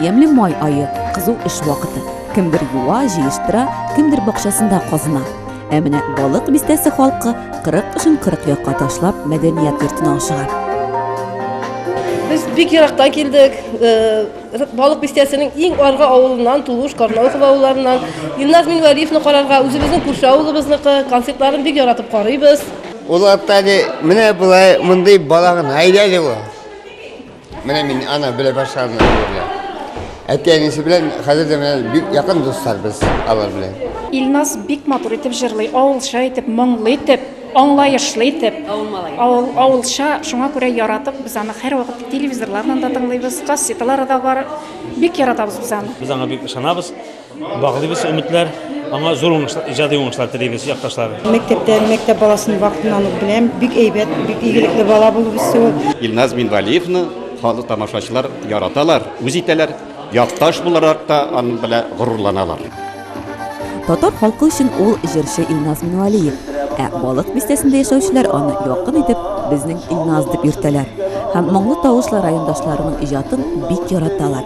Ямьле май ае, кызу эш вакыты. Кемдер юа, җыештыра, кемдер бакчасында казына. Ә менә Балык бистәсе халкы 40 эшен 40 якка ташлап, мәдәният йортына ашыга. Без бик ерактан килдек. Балык бистәсенең иң аргы авылыннан, Тулуш, Карнаухово авылларыннан. Илназ Минвәлиевны карарга, үзебезнең күрше авылыбызныкы, концертларын бик яратып карыйбыз. Ул вакытта әле менә болай мондый бала гына иде әле ул. Менә мин аны белә башладым бирле. Әти-әнисе белән хәзер дә менә бик якын дуслар без алар белән. Илназ бик матур итеп җырлый, авылча итеп, моңлы итеп, аңлаешлы итеп. Авыл малае. Авыл, авылча, шуңа күрә яратып, без аны һәрвакыт телевизорлардан да тыңлыйбыз, кассеталары да бар. Бик яратабыз без аны. Без аңа бик ышанабыз. Баглыйбыз өметләр, аңа зур уңышлар, иҗади уңышлар телибез, якташлар. Мәктәптән, мәктәп баласын вакытыннан ук беләм. Бик әйбәт, бик игелекле бала булып үсте ул. Илназ Минвалиевны халык тамашачылар яраталар, үз итәләр, якташ буларак та аның белән горурланалар. Татар халкы өчен ул җырчы Илназ Минвалиев. Ә Балык бистәсендә яшәүчеләр аны якын итеп безнең Илназ дип йөртәләр. Һәм моңлы тавышлы райондашларының иҗатын бик яраталар.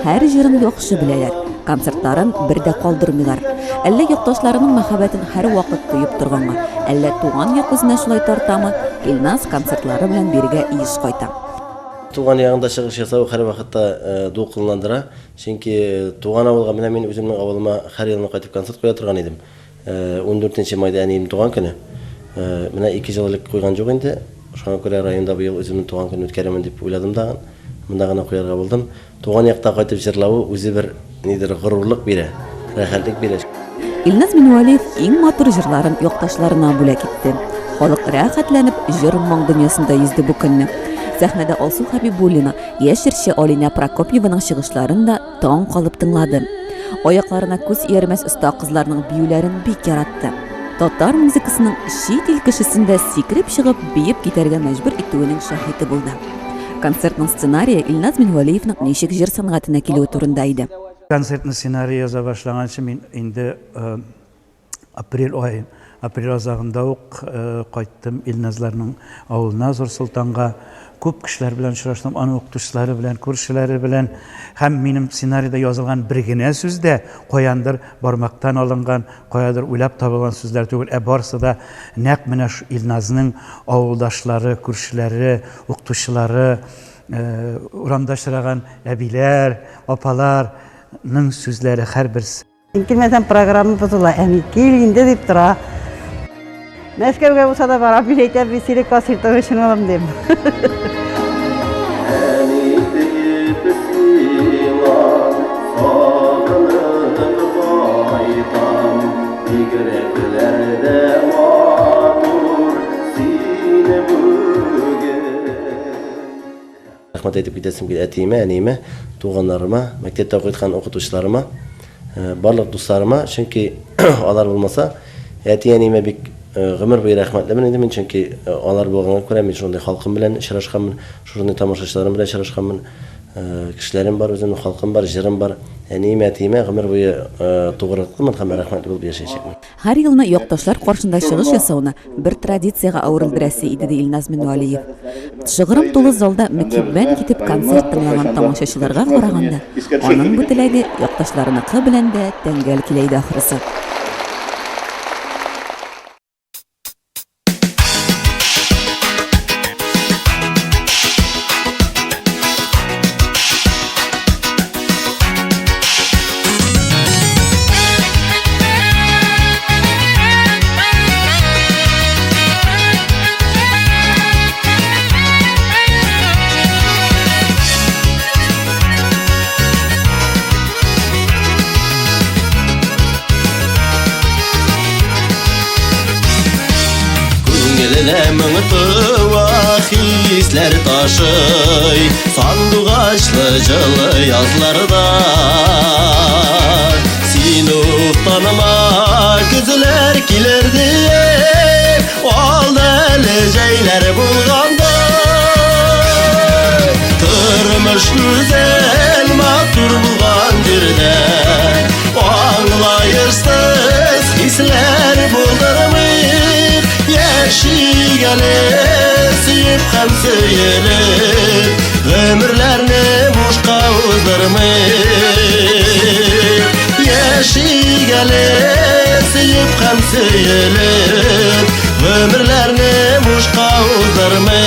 Һәр җырын яхшы беләләр, концертларын бер дә калдырмыйлар. Әллә якташларының мәхәббәтен һәрвакыт тоеп торганга, әллә туган як үзенә шулай тартамы, Илназ концертлары белән бирегә еш кайта. Туган ягында чыгыш ясау һәрвакытта дулкынландыра. Чөнки туган авылга, менә мин үземнең авылыма һәр елны кайтып концерт куя торган идем. Ундүртенче майда әнием туган көне. Менә ике ел элек куйган юк инде. Шуңа күрә районда быел үземнең туган көнне үткәрермен дип уйладым да, монда гына куярга булдым. Туган якта кайтып җырлавы үзе бер нидер горурлык бирә, рәхәтлек бирә. Илназ Минвәлиев иң матур җырларын якташларына бүләк итте. Халык рәхәтләнеп җыр-моң дөньясында йөзде бу көнне. Сәхнәдә Алсу Хәбибуллина, яшь җырчы Алинә Прокопьеваның чыгышларын да таң калып тыңлады. Аякларына күз иярмәс оста кызларның биюләрен бик яратты. Татар музыкасының чит ил кешесен дә сикереп чыгып биеп китәргә мәҗбүр итүенең шаһиты булды. Концертның сценарие Илназ Минвәлиевның ничек җыр сәнгатенә килүе турында иде. Концертны сценарий яза башлаганчы мин инде апрель ай, апрель азагында ук кайттым Илназларның авылына, Зур Солтанга. Күп кешеләр белән очраштым, аның укытучылары белән, күршеләре белән. Һәм минем сценарийда язылган бер генә сүз дә каяндыр бармактан алынган, каядыр уйлап табылган сүзләр түгел, ә барысы да нәкъ менә Илназның авылдашлары, күршеләре, укытучылары, урамда очраган әбиләр, апаларның сүзләре һәрберсе. Мин килмәсәм, программа бозыла. Әни, кил инде дип тора. Мәскәүгә булса да барам, мин әйтәм, мин сине концертың өчен алам дим. Рәхмәт әйтеп китәсем килә әтиемә, әниемә, туганнарыма, мәктәптә укыткан укытучыларыма, барлык дусларыма, чөнки алар булмаса, әти-әниемә бик гомер буе рәхмәтлемен инде мин, чөнки алар булганга күрә мин шундый халкым белән очрашканмын, шушындый тамашачыларым белән очрашканмын. Кешеләрем бар үземнең, халкым бар, җырым бар. Әниемә, әтиемә гомер буе тугрылыклымын һәм рәхмәтле булып яшәячәкмен. Һәр елны якташлар каршында чыгыш ясауны бер традициягә әверелдерәсе иде, ди Илназ Минвәлиев. Шыгрым тулы залда мөкиббән китеп концерт тыңлаган тамашачыларга караганда, аның бу теләге якташларыныкы белән дә тәңгәл килә иде ахрысы. Күңеленә моң туа, хисләр ташый, Сандугачлы җылы язларда. Син уфтанма, көзләр килер диеп, Алда әле җәйләр булганда. Тормыш гүзәл, матур булган җирдә, Аңлаешсыз хисләр булдырмыйк, Яшик әле сөеп һәм сөелеп, Гомерләрне бушка уздырмыйк. уздырмыйк. Яшик әле сөеп һәм сөелеп, гомерләрне бушка уздырмыйк.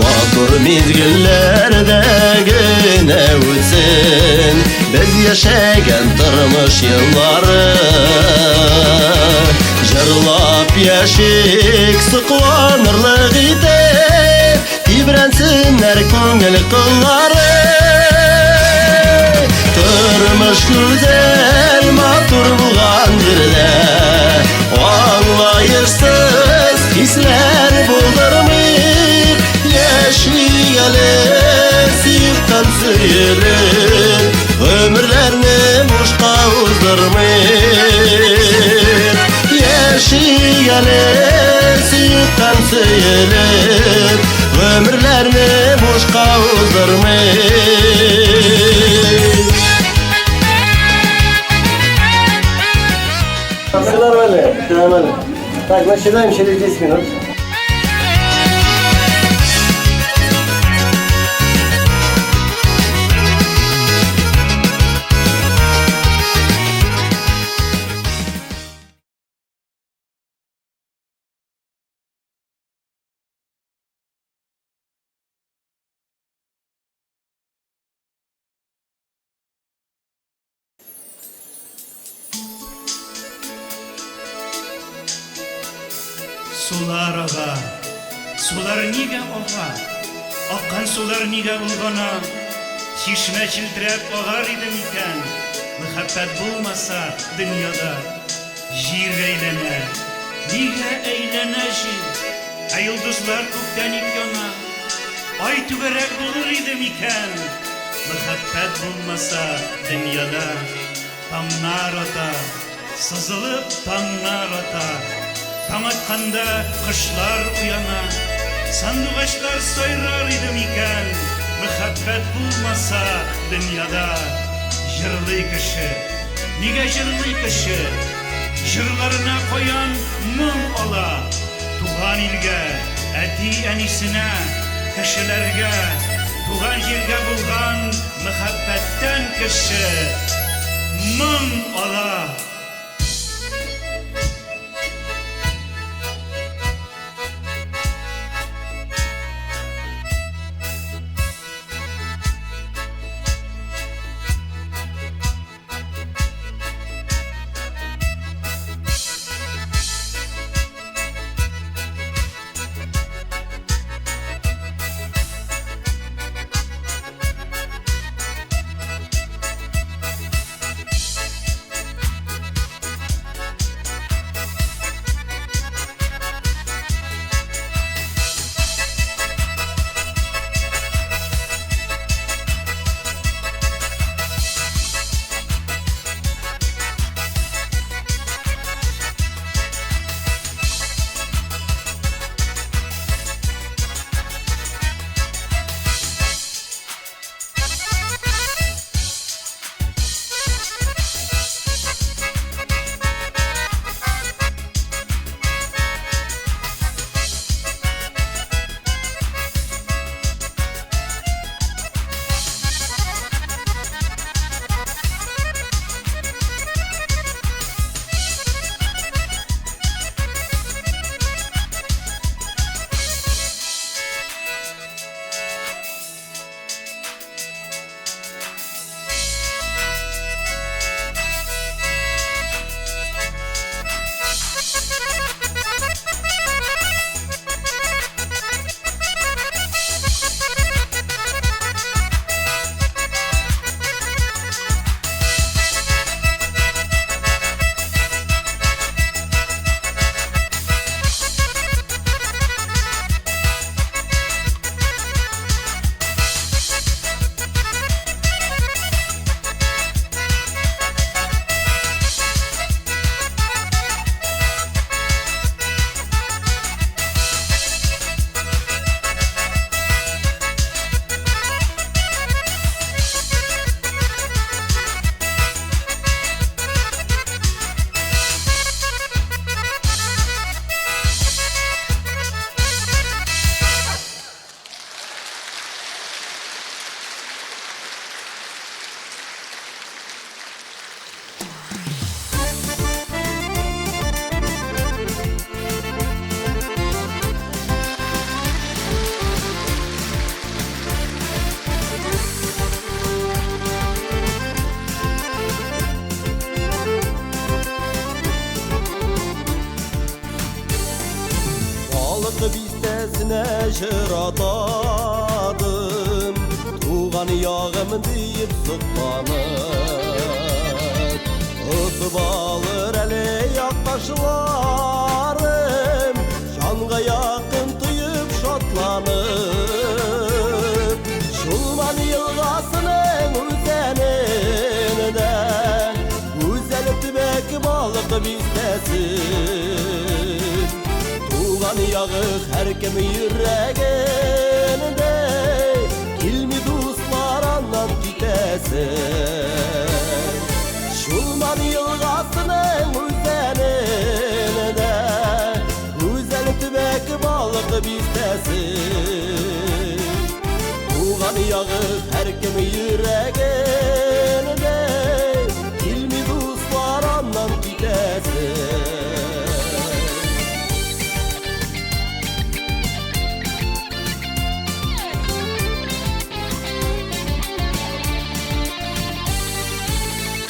Матур мизгелләрдә генә үтсен Без яшәгән тормыш еллары. Җырлап яшик, сокланырлык итеп, Тибрәнсеннәр күңел кыллары. Тормыш гүзәл, матур булган җирдә Аңлаешсыз хисләр булдырмыйк. Яшик әле сөеп һәм сөелеп, Гомерләрне бушка уздырмыйк. Яшик әле сөеп һәм сөелеп, Гомерләрне бушка уздырмыйк. Все нормально, все нормально. Так, начинаем через 10 минут. Сулар ага, сулар нигә ага? Аккан сулар нигә болгана? Чишмә челтерәп агар иде микән? Мәхәббәт булмаса дөньяда, җир әйләнә. Нигә әйләнә җир? Ә йолдызлар күктә ник яна? Ай түгәрәк булыр иде микән? Мәхәббәт булмаса дөньяда, таңнар ата, сызылып таңнар ата. Таң атканда кошлар уяна, сандугачлар сайрар иде микән? Мәхәббәт булмаса дөньяда, җырлый кеше. Нигә җырлый кеше? Җырларына каян моң ала? Туган илгә, әти-әнисенә, кешеләргә, туган җиргә булган мәхәббәттән кеше моң ала. Балык бистәсенә җыр атадым, Туган ягым диеп сокланып. Отып алыр әле якташларым, Җанга якын тоеп шатланып. Чулман елгасының үзәнендә Гүзәл төбәк Балык бистәсе. Туган ягы һәркем йөрәгендә, Килми дуслар аннан китәсе. Чулман елгасының үзәнендә Гүзәл төбәк Балык бистәсе. Туган ягы һәркем йөрәгендә, Килми дуслар аннан китәсе.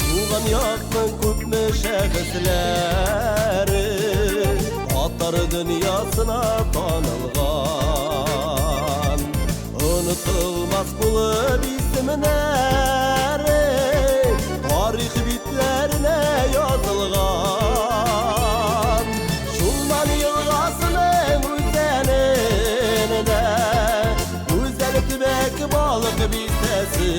Туган якның күпме шәхесләре Татар дөньясына танылган. Онытылмас булып исемнәре Тарих битләренә язылган. Чулман елгасының үзәнендә Гүзәл төбәк Балык бистәсе.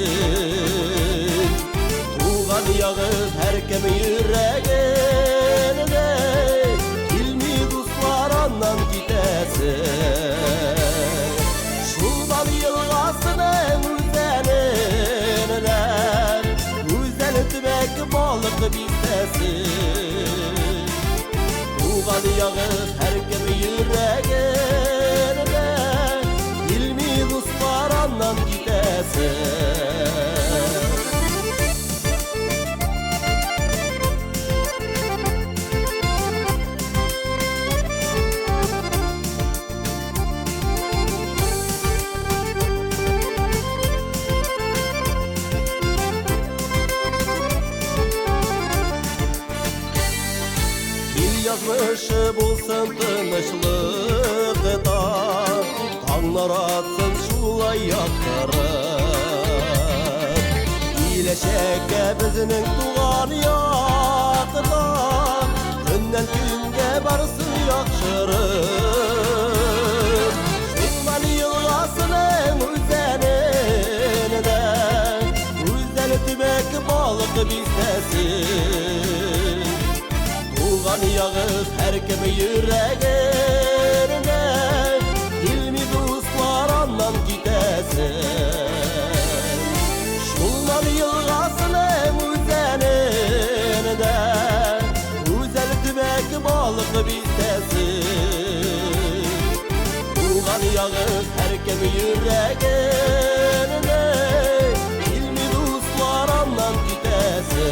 Туган ягы һәркем йөрәгендә, Килми дуслар аннан китәсе. Чулман елгасының үзәнендә Гүзәл төбәк Балык бистәсе. Туган ягы һәркем йөрәгендә, Килми дуслар аннан китәсе. Ил язмышы булсын тынычлыкта, Таңнар атсын шулай яктырып. Киләчәккә безнең туган якта Көннән көнгә барсын яхшырып. Чулман елгасының үзәнендә Гүзәл төбәк Балык бистәсе. Туган ягы һәркем йөрәгендә, Килми дуслар аннан китәсе. Чулман елгасының үзәнендә Гүзәл төбәк Балык бистәсе. Туган ягы һәркем йөрәгендә, Килми дуслар аннан китәсе.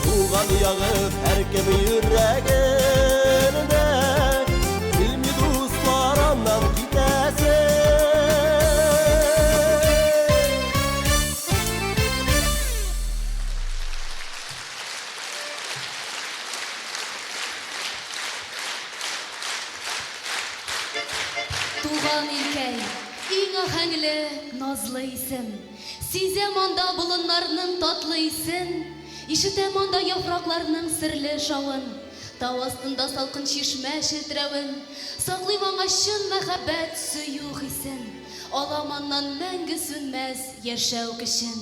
Туган ягы һәркем йөрәгендә, Килми дуслар аннан китәсе. Туган илкәй, иң аһәңле, назлы исем. Сизәм анда болыннарның татлы исен, Ишетәм анда яфракларның серле шавын, Тау астында салкын чишмә челтерәвен. Саклыйм аңа чын мәхәббәт, сөю хисен, Алам аннан мәңге сүнмәс яшәү көчен.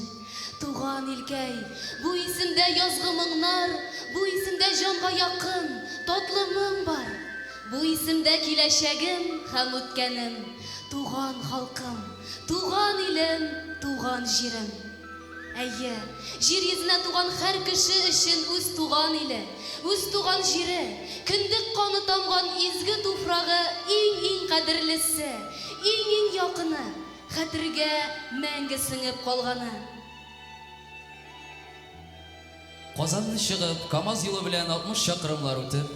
Туган илкәй, бу исемдә язгы моңнар, Бу исемдә җанга якын, татлы моң бар. Бу исемдә киләчәгем һәм үткәнем, Туган халкым, туган илем, туган җирем. Әйе, җир йөзенә туган һәр кеше өчен үз туган иле, үз туган җире, кендек каны тамган изге туфрагы иң-иң кадерлесе, иң-иң якыны, хәтергә мәңге сеңеп калганы. Казанны чыгып, КАМАЗ юлы белән 60 чакрымлар үтеп,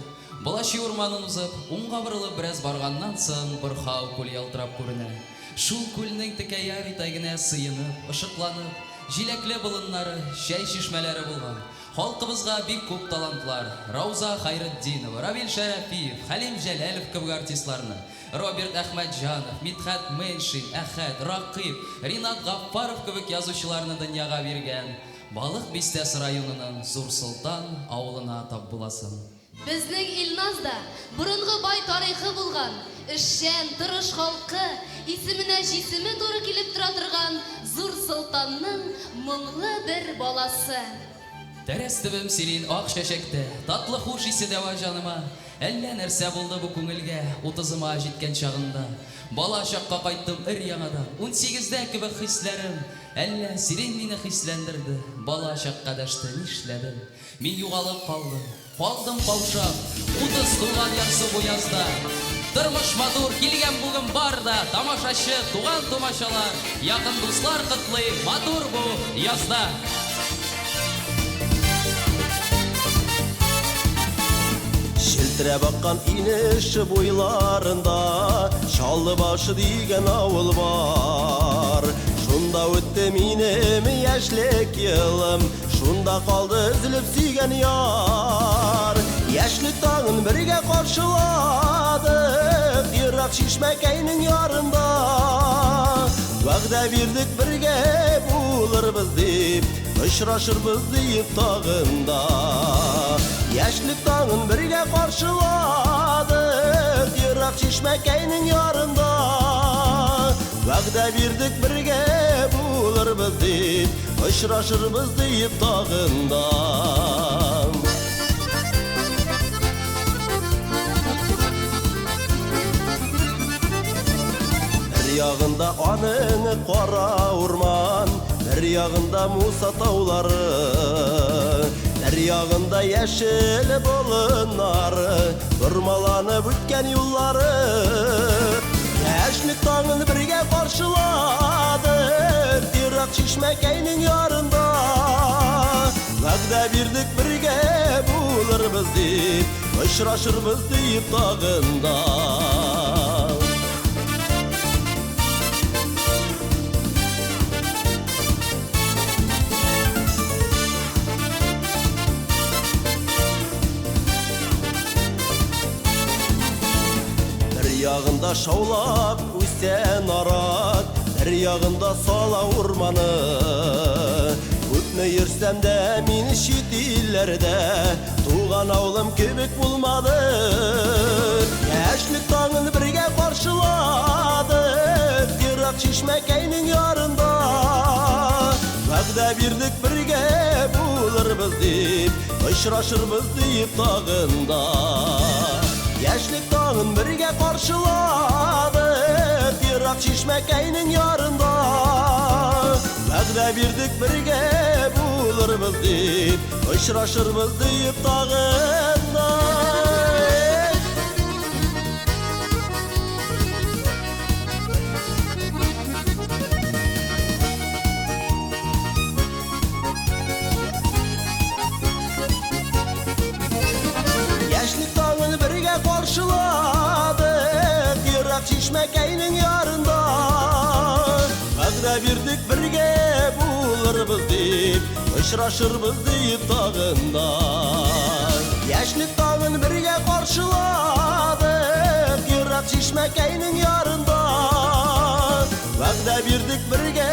Балачи урманын узып, уңга борылып бераз барганнан соң, Борхау күле ялтырап күренә. Шул күлнең текә яр итәгенә сыенып, ышыкланып, җиләкле болыннары, чәй чишмәләре булган. Халкыбызга бик күп талантлар, Рауза Хәйретдинова, Равил Шәрәфиев, Хәлим Җәләлов кебек артистларны, Роберт Әхмәтҗанов, Мидхәт Мэншин, Әхәт, Ракыйп, Ринат Гаффаров кебек язучыларны дөньяга биргән Балык Бистәсе районының Зур Солтан авылына тап буласың. Безнең Илназ да борынгы бай тарихы булган, эшчән, тырыш халкы, исеменә җисеме туры килеп тора торган Зур Солтанның моңлы бер баласы. Тәрәз төбем сирин ак чәчәктә, Татлы хуш исе дәва җаныма. Әллә нәрсә булды бу күңелгә, Утызыма җиткән чагында. Бала чакка кайттым өр-яңадан, Унсигездә кебек хисләрем. Әллә сирин мине хисләндерде, Бала чакка дәште, нишләдем? Мин югалып калдым, калдым каушап, 30 тулган ярсу бу язда. Тормыш матур, килгән бүген бар да, тамашачы, туган-тумачалар, якын дуслар котлый, матур бу язда. Челтерәп аккан инеш буйларында Чаллы башы дигән авыл бар. Шунда үтте минем яшьлек елым, Шунда калды өзелеп сөйгән яр. Яшьлек таңын бергә каршыладык, Ерак чишмәкәйнең ярында. Вәгъдә бирдек бергә булырбыз дип, Очрашырбыз диеп тагын да. Яшьлек таңын бергә каршыладык, Ерак чишмәкәйнең ярында. Вәгъдә бирдек бергә булырбыз дип, Очрашырбыз диеп тагын да. Бер ягында аның кара урман, бер ягында Муса таулары, бер ягында яшел болыннары, бормаланып үткән юллары. Яшьлек таңын бергә каршыладык, Ерак чишмәкәйнең ярында. Вәгъдә бирдек бергә булырбыз дип, Очрашырбыз диеп тагын да. Бер ягында шаулап үсә нарат, бер ягында сала урманы. Күпме йөрсәм дә мин чит илләрдә, туган авылым кебек булмады. Яшьлек таңын бергә каршыладык, Ерак чишмәкәйнең ярында. Вәгъдә бирдек бергә булырбыз дип, Очрашырбыз диеп тагын да. Яшьлек таңын бергә каршыладык, Ерак чишмәкәйнең ярында. Вәгъдә бирдек бергә булырбыз дип, Очрашырбыз диеп тагын да. Яшьлек таңын бергә каршыладык, Ерак чишмәкәйнең ярында. Вәгъдә бирдек бергә булырбыз дип, Очрашырбыз диеп тагын да. Яшьлек таңын бергә каршыладык, Ерак чишмәкәйнең ярында. Вәгъдә бирдек бергә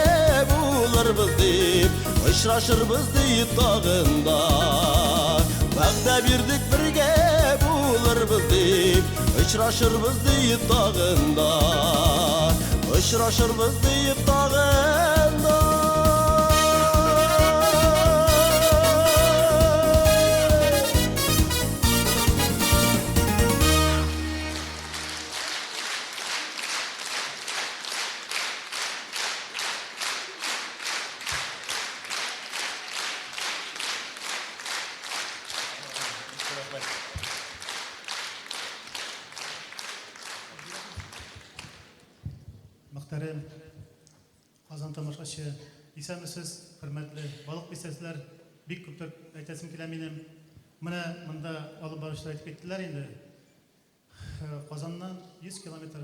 булырбыз дип, Очрашырбыз диеп тагын да. Вәгъдә бирдек бергә булырбыз дип, Очрашырбыз диеп тагын да. Очрашырбыз диеп тагын да. Мөхтәрәм Казан тамашачы, исәнмесез, хөрмәтле Балык Бистәселәр, бик күптер әйтәсем килә минем. Менә монда алып баручылар әйтеп киттеләр инде. Казаннан 100 километр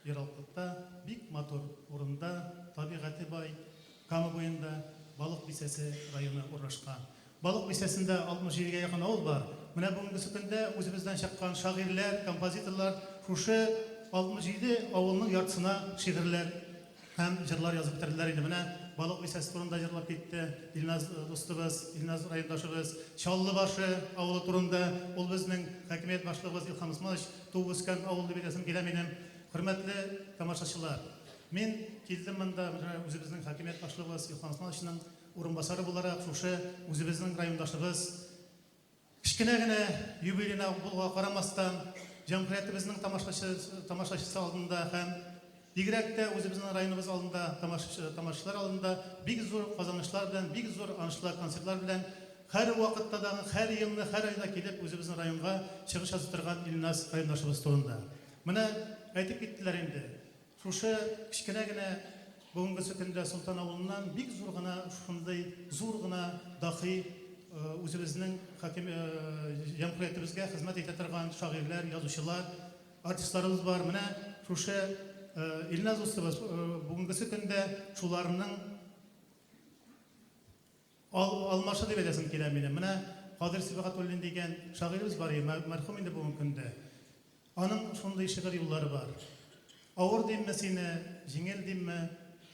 ераклыкта, бик матур урында, табигате бай, Кама буенда Балык Бистәсе районы урнашкан. Балык Бистәсендә 67 гә якын авыл бар. Менә бүгенгесе көндә үзебездән чыккан шагыйрьләр, композиторлар шушы 67 авылның яртысына шигырьләр һәм җырлар язып бетерделәр инде. Менә Балык Бистәсе турында җырлап китте Илназ дустыбыз, Илназ райондашыбыз. Чаллы Башы авылы турында, ул безнең хакимият башлыгыбыз Илһам Усманович туып үскән авыл дип әйтәсем килә минем. Хөрмәтле тамашачылар, мин килдем монда менә үзебезнең хакимият башлыгыбыз Илһам Усмановичның урынбасары буларак, шушы үзебезнең райондашыбыз, кечкенә генә юбилеена булуга карамастан, җәмгыятебезнең тамашачы, тамашачысы алдында һәм бигрәк тә үзебезнең районыбыз алдында, тамашачы, тамашачылар алдында бик зур казанышлар белән, бик зур аншлаг концертлар белән һәрвакытта да, һәр елны, һәр айда килеп үзебезнең районга чыгыш ясый торган Илназ райондашыбыз турында. Менә әйтеп киттеләр инде. Шушы кечкенә генә бүгенгесе көндә Солтан авылыннан бик зур гына шундый зур гына дахи үзебезнең хаким җәмгыятебезгә хезмәт итә торган шагыйрьләр, язучылар, артистларыбыз бар. Менә шушы Илназ дустыбыз бүгенгесе көндә шуларның Ал, алмашы дип әйтәсем килә минем. Менә Кадыйр Сибагатуллин дигән шагыйребез бар иде, мәрхүм инде бүгенге көндә. Аның шундый шигырь юллары бар. Авыр димме сине, җиңел димме,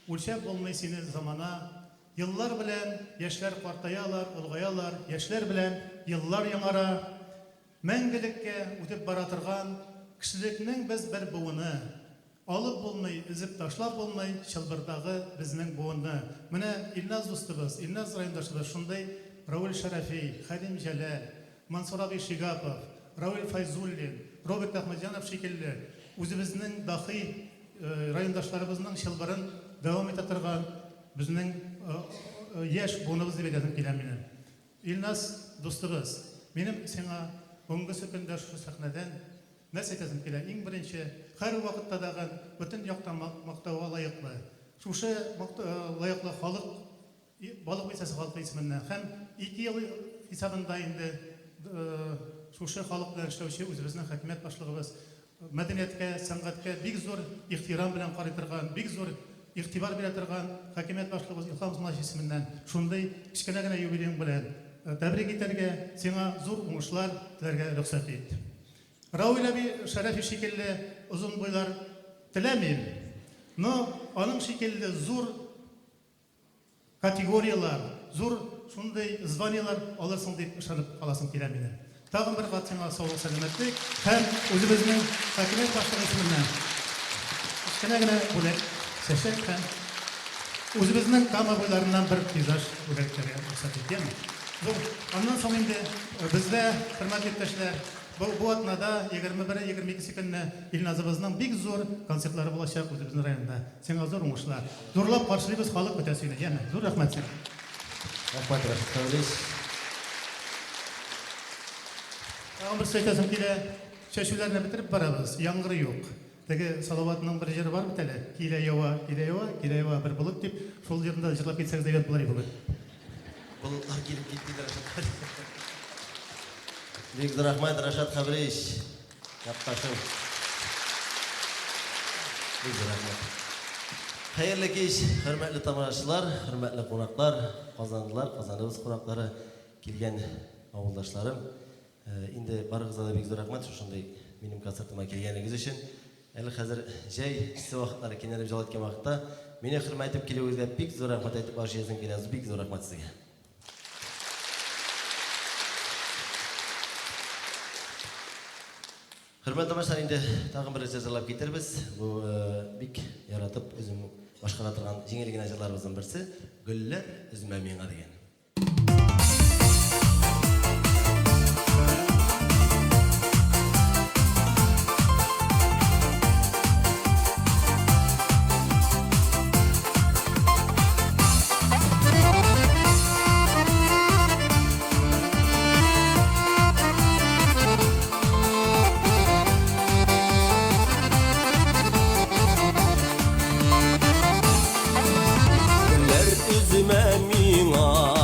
Үлчәп булмый сине замана. Еллар белән яшьләр картаялар, олыгаялар, Яшьләр белән еллар яңара. Мәңгелеккә үтеп бара торган Кешелекнең без бер буыны. Алып булмый, өзеп ташлап булмый чылбырдагы безнең буынны. Менә Илназ дустыбыз, Илназ райондашыбыз шундый Равил Шәрәфи, Хәлим Җәләл, Мансур абый Шигапов, Равил Фәйзуллин, Роберт Әхмәтҗанов шикелле үзебезнең дахи райондашларыбызның чылбырын дәвам итә торган безнең яшь буыныбыз дип әйтәсем килә минем. Илназ дустыбыз, минем сиңа бүгенгесе көндә шушы сәхнәдән нәрсә әйтәсем килә, иң беренче, һәрвакытта дагы бөтен яктан мактауга лаеклы, шушы лаеклы халык, Балык Бистәсе халкы исеменнән һәм ике ел хисабында инде шушы халык белән эшләүче үзебезнең хакимият башлыгыбыз Мәдәнияткә, сәнгатькә бик зур ихтирам белән карый торган, бик зур игътибар бирә торган хакимият башлыгыбыз Илһам Усманович исеменнән шундый кечкенә генә юбилеең белән тәбрик итәргә, сиңа зур уңышлар теләргә рөхсәт ит. Равил әби Шәрәфи шикелле озын буйлар теләмим, но аның шикелле зур Категорияләр, зур шундый званиеләр алырсың дип ышанып каласым килә минем. Тагын бер кат сиңа саулык-сәламәтлек һәм үзебезнең хакимият башлыгы исеменнән кечкенә генә бүләк, чәчәк һәм үзебезнең Кама буйларыннан бер пейзаж бүләк итәргә рөхсәт ит, яме? Зур. Аннан соң инде бездә, хөрмәтле иптәшләр, бу, бу атнада, 21-е, 22-се көнне Илназыбызның бик зур концертлары булачак үзебезнең районда. Сиңа зур уңышлар. Зурлап каршылыйбыз, халык көтә сине, яме. Зур рәхмәт сиңа. Рәхмәт, Рәшит Хәмрич. Тагын бер сүз әйтәсем килә. Чәчүләрне бетереп барабыз, яңгыр юк. Теге Салаватның бер җыры бар бит әле, Килә ява, килә ява, килә ява бер болыт дип, шул җырны да җырлап китсәгез әйбәт булыр иде бүген. Болытлар килеп китте, Рәшат Хәбрич. Бик зур рәхмәт, Рәшат Хәбрич. Якташым. Бик зур рәхмәт. Хәерле кич, хөрмәтле тамашачылар, хөрмәтле кунаклар, казанлылар, Казаныбыз кунаклары, килгән авылдашларым. Э, инде барыгызга да бик зур рәхмәт шушындый минем концертыма килгәнегез өчен. Әле хәзер җәй эссе вакытлары кинәнеп җал иткән вакытта мине хөрмәт итеп килүегезгә бик зур рәхмәт әйтеп баш иясем килә. Бик зур рәхмәт сезгә. Хөрмәтле тамашачылар, инде тагын бер җыр җырлап китербез. Бу бик яратып үзем башкара торган җиңел генә җырларыбызның берсе, Гөлләр өзмә миңа дигән. Гөлләр өзмә миңа.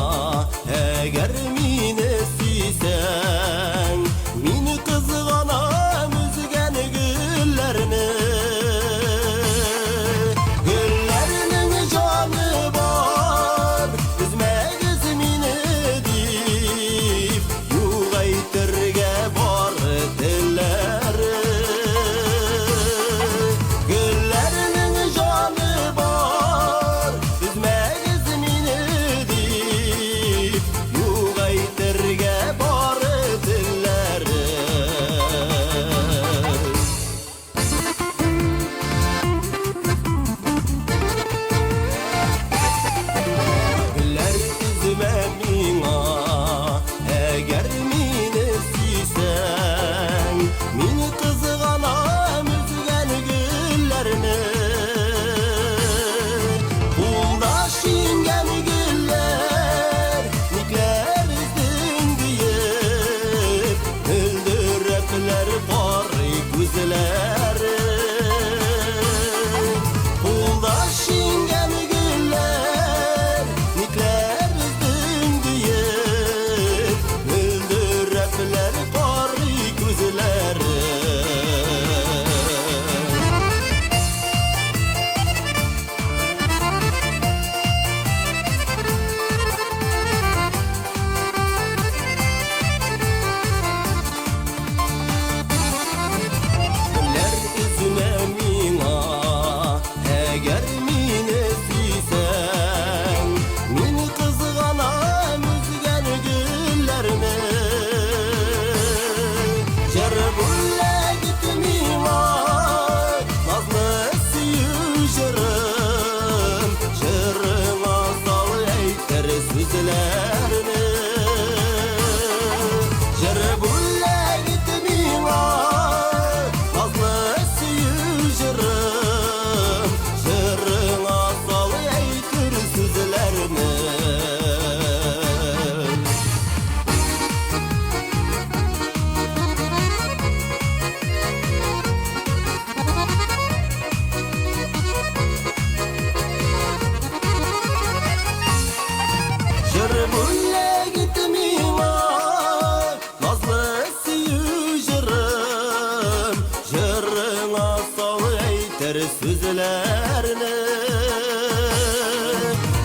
әйтер сүзләрне.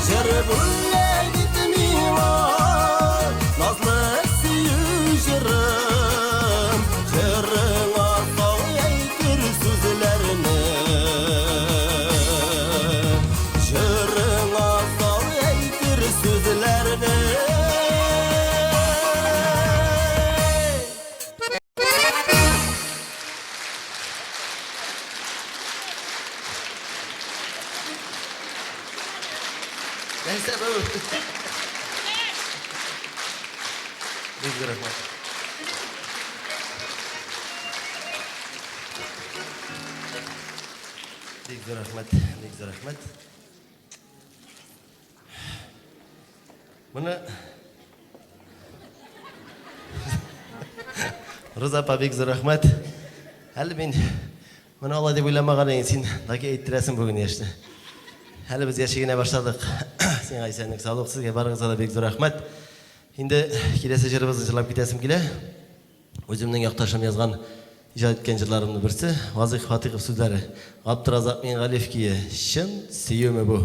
Җыр бүләк ит миңа, назлы сөю җырын, җырыңа сал әйтер сүзләрне. Җырыңа сал әйтер сүзләрне. Нәрсә бу? Бик зур рәхмәт. Бик зур рәхмәт, бик зур рәхмәт. Моны Роза апа, бик зур рәхмәт. Әле мин моны алай дип уйламаган идем, син таки әйттерәсең бүген яшьне. Әле без яши генә башладык. Сиңа исәнлек, саулык, сезгә барыгызга да бик зур рәхмәт. Инде киләсе җырыбызны җырлап китәсем килә. Үземнең якташым язган, иҗат иткән җырларымның берсе, Вазыйх Фатыйхов сүзләре. Габдразак Мингалиев көе. Чын сөюме бу?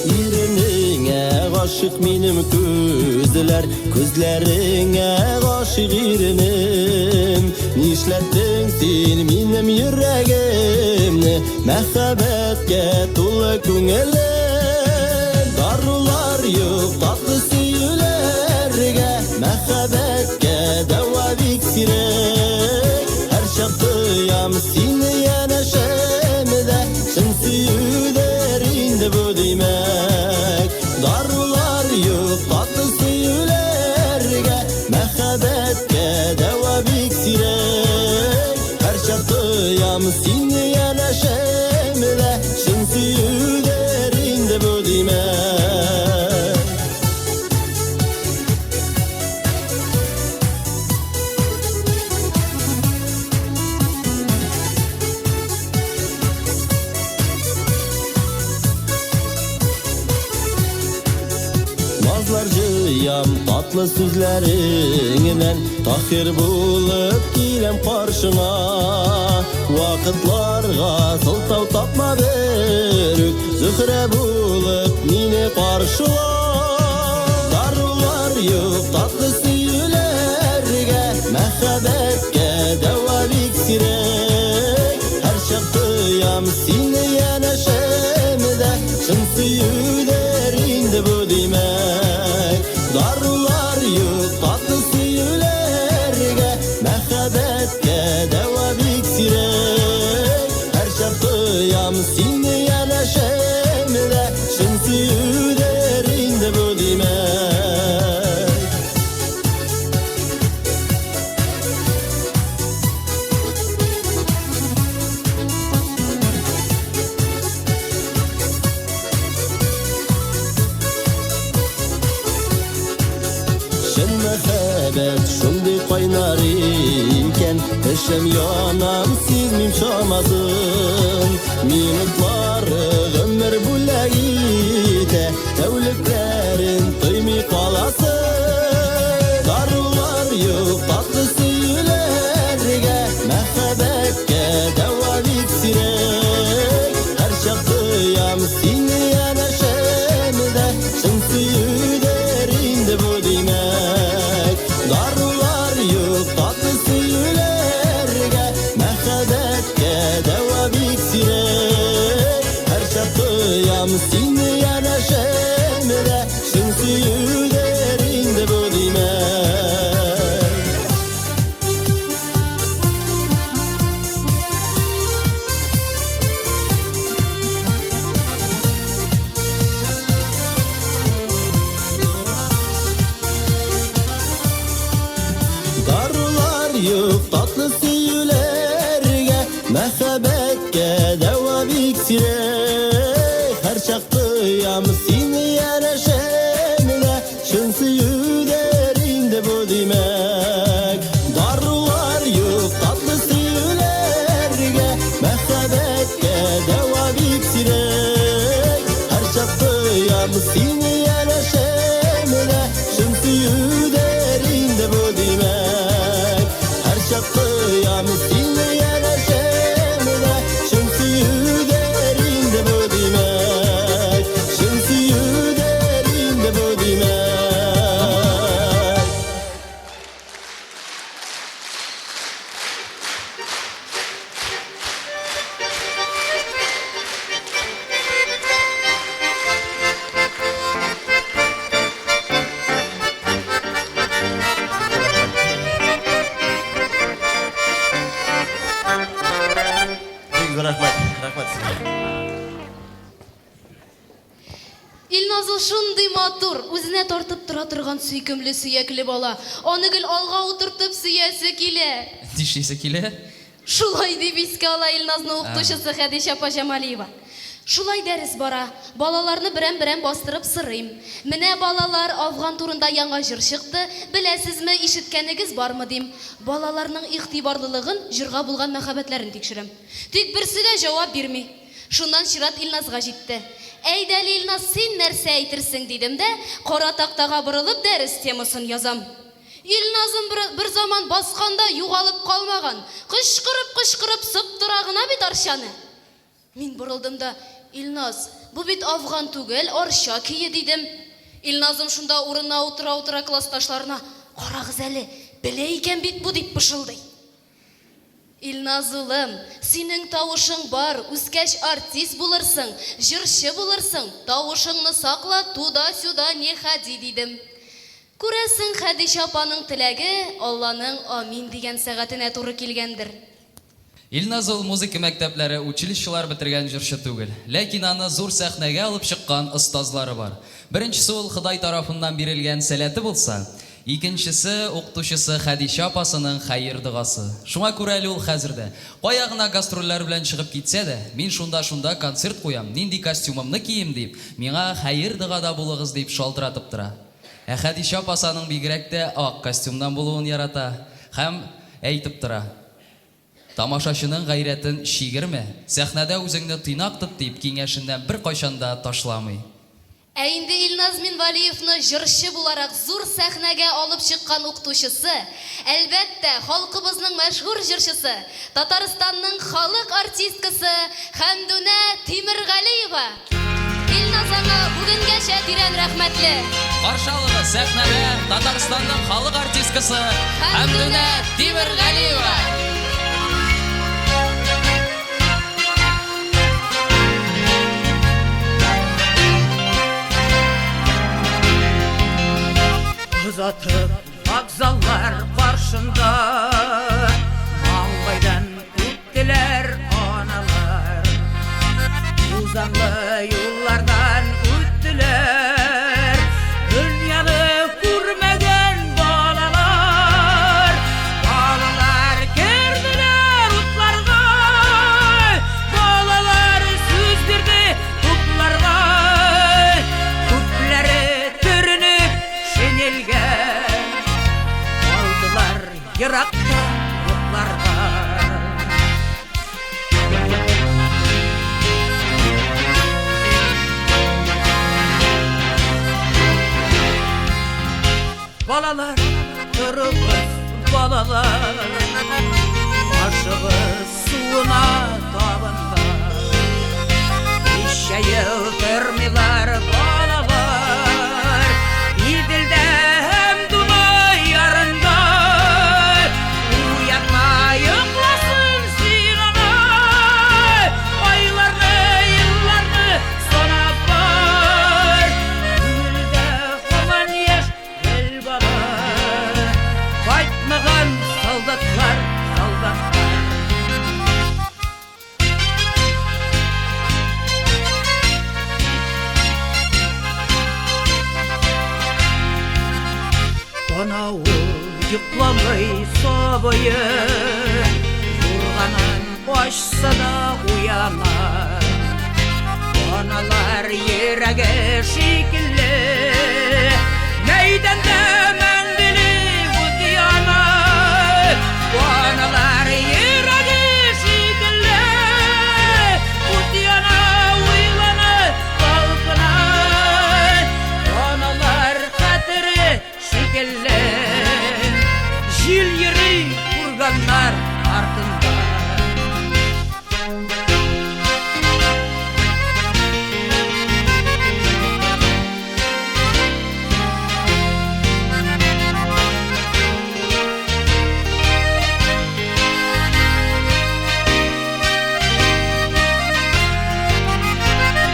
Иренеңә гашыйк минем күзләр, Күзләреңә гашыйк иренем. Нишләттең син минем йөрәгемне, Мәхәббәткә тулы күңелем. Дарулар юк татлы сөюләргә, Мәхәббәткә дәва бик сирәк. Һәрчак тоям сине янәшәмдә, Чын сөюдер инде бу димәк. Дарулар юк татлы сөюләргә, Мәхәббәткә дәва бик сирәк. Һәрчак тоям сине янәшәмдә, Чын сөюдер инде бу димәк. Назлар җыям татлы сүзләреңнән, Таһир булып киләм каршыңа. Вакытларга сылтау тапма берүк, Зөһрә булып мине каршыла. Дарулар юк татлы сөюләргә, Мәхәббәткә дәва бик сирәк. Һәрчак тоям сине янәшәмдә, Чын сөюдер инде бу димәк. Дарулар юк татлы сөюләргә, Мәхәббәткә дәва бик сирәк. Һәрчак тоям сине янәшәмдә, Чын сөюдер инде бу димәк. Чын мәхәббәт шундый кайнар икән, Эчем янам, сизмим чамасын. Минутлары гомер бүләк итә, Тәүлекләрен тоймый каласың. Дарулар юк татлы сөюләргә, Мәхәббәткә дәва бик сирәк. Һәрчак тоям сине янәшәмдә, Чын сөюдер инде бу димәк. Дарулар юк татлы сөюләргә, Мәхәббәткә дәва бик сирәк. Һәрчак тоям сине янәшәмдә, Чын сөюдер инде бу димәк. Дарулар юк татлы сөюләргә, Мәхәббәткә дәва бик сирәк. Һәрчак тоям Тоям сине янәшәмдә, чын сөюдер инде бу димәк, чын сөюдер инде бу димәк. Бик зур рәхмәт, рәхмәт сезгә. Илназ ул шундый матур, үзенә тартып тора торган сөйкемле сөякле бала. Аны гел алга утыртып сөясе килә. Нишлисе килә? Шулай дип искә ала Илназны укытучысы Хәдичә апа Җамалиева. Шулай дәрес бара. Балаларны берәм-берәм бастырып сорыйм. Менә, балалар, Афган турында яңа җыр чыкты, беләсезме, ишеткәнегез бармы, дим. Балаларның игътибарлылыгын, җырга булган мәхәббәтләрен тикшерәм. Тик берсе дә җавап бирми. Шуннан чират Илназга җитте. Әйдә әле, Илназ, син нәрсә әйтерсең, дидем дә, кара тактага борылып дәрес темасын язам. Илназым берзаман басканда югалып калмаган, кычкырып-кычкырып сыптыра гына бит Арчаны. Мин борылдым да, Илназ, бу бит Афган түгел, Арча көе, дидем. Илназым шунда урынына утыра-утыра классташларына, Карагыз әле, белә икән бит бу, дип пышылдый. Илназ улым, синең тавышың бар, үскәч артист булырсың, җырчы булырсың, тавышыңны сакла, туда-сюда не ходи, дидем. Күрәсең, Хәдичә апаның теләге Алланың амин дигән сәгатенә туры килгәндер. Илназ ул музыка мәктәпләре, училищелар бетергән җырчы түгел. Ләкин аны зур сәхнәгә алып чыккан остазлары бар. Беренчесе ул Ходай тарафыннан бирелгән сәләте булса, Икенчесе, укытучысы Хәдичә апасының хәер-догасы. Шуңа күрә әле ул хәзер дә, кая гына гастрольләр белән чыгып китсә дә, мин шунда-шунда концерт куям, нинди костюмымны киим дип, миңа хәер-догада булыгыз дип шалтыратып тора. Ә Хәдичә апасы аның бигрәк тә ак костюмнан булуын ярата һәм әйтеп тора. Тамашачының гайрәтен чигермә, сәхнәдә үзеңне тыйнак тот дип киңәшеннән беркайчан да ташламый. Ә инде Илназ Минвалиевны җырчы буларак зур сәхнәгә алып чыккан укытучысы, әлбәттә, халкыбызның мәшһүр җырчысы, Татарстанның халык артисткасы Хәмдүнә Тимергалиева! Илназ аңа бүгенгәчә тирән рәхмәтле. Каршы алыгыз, сәхнәдә Татарстанның халык артисткасы Хәмдүнә Тимергалиева! Озатып вокзаллар каршында Маңгайдан үптеләр аналар. Тузанлы юллардан үттеләр Дөньяны күрмәгән балалар. Балалар керделәр утларга, Балалар сүз бирде тупларга. Күпләре төренеп шинельгә Калдылар еракта йокларга. Балалар, торыгыз, балалар, Ашыгыз суына табында. Ничә ел тормыйлар балалар Иделдә һәм Дунай ярында. Уятма, йокласын син аны, Айларны, елларны санап бар. Күңелдә һаман яшь гел бала, Кайтмаган солдатлар, солдатлар. Ана ул йокламый сабые, Юрганын ачса да уяна. Аналар йөрәге шикелле, Мәйданда мәңгелек ут яна. Аналар йөрәге шикелле, Ут яна, уйлана, талпына. Аналар хәтере шикелле, Җил йөри курганнар артында.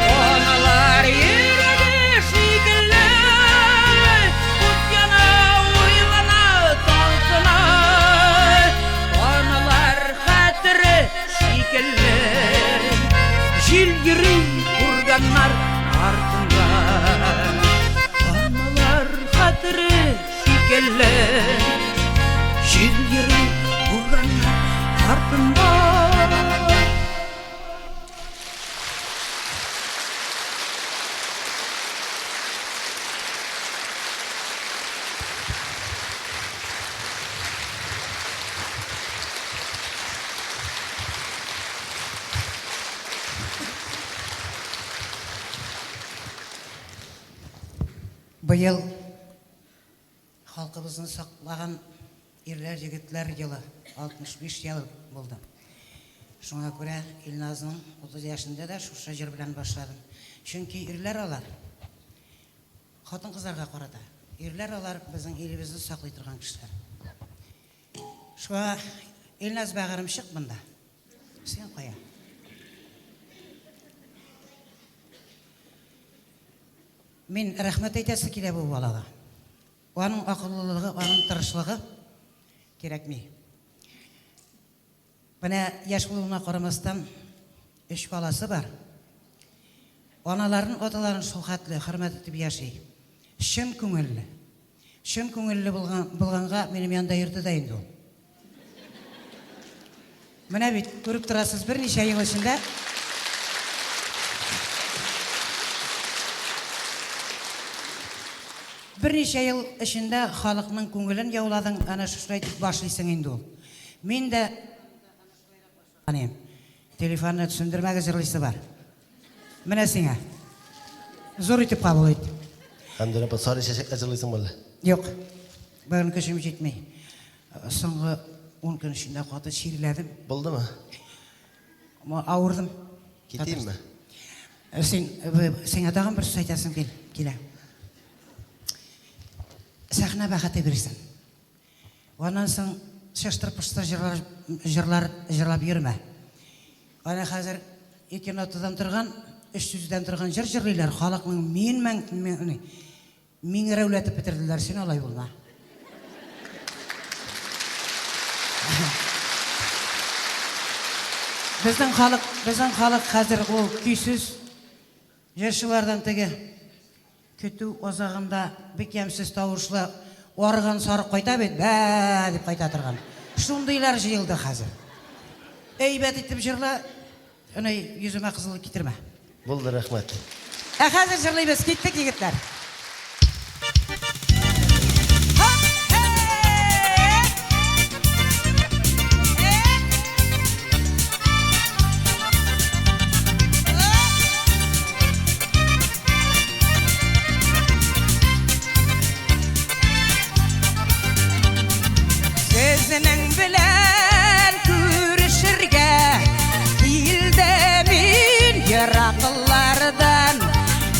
Аналар йөрәге шикелле ут яна, уйлана, талпына. Аналар хәтере шикелле җил йөри курганнар артында. Аналар хәтере шикелле җил йөри курганнар артында. Быел халкыбызны саклаган ирләр, егетләр елы, 65 ел булды. Шуңа күрә Илназның 30 яшендә дә шушы җыр белән башладым. Чөнки ирләр алар хатын-кызларга карата. Ирләр алар безнең илебезне саклый торган кешеләр. Шуңа Илназ бәгырем чык монда. Син кая? Мин рәхмәт әйтәсе килә бу балага. Аның акыллылыгы, аның тырышлыгы кирәкми. Менә яшь булуына карамастан, өч баласы бар. Аналарын, аталарын шул хәтле хөрмәт итеп яши. Чын күңелле. Чын күңелле булган, булганга минем янда йөрде дә инде ул. Менә бит, күреп торасыз, берничә ел эчендә Берничә ел эчендә халыкның күңелен яуладың, әнә шушылай итеп башлыйсың инде ул. Мин дә Әнием, телефонны сүндермәгез, җырлыйсы бар. Менә сиңа. Зур итеп кабул ит. Хәмдүнә апа, сары чәчәкләр җырлыйсыңмы әллә? Юк. Бүген көчем җитми. Соңгы ун көн эчендә каты чирләдем. Булдымы? Авырдым. Китимме? Син, сиңа тагын бер сүз әйтәсем килә. Сәхнә бәхете бирсен. Аннан соң чыштыр-пыштыр җырлар, җырлар җырлап йөрмә. Әнә хәзер ике нотадан торган, өч сүздән торган җыр җырлыйлар, халыкның миен мәң, ни, миңрәүләтеп бетерделәр, син алай булма. Безнең халык, безнең халык хәзер ул көйсез җырчылардан теге Көтү азагында бик ямьсез тавышлы арыган сарык кайта бит, бә-ә дип кайта торган. Шундыйлар җыелды хәзер. Әйбәт итеп җырла, әнә йөземә кызыллык китермә. Булды, рәхмәт. Ә хәзер җырлыйбыз, киттек, егетләр. Сезнең белән күрешергә килдем мин ераклардан,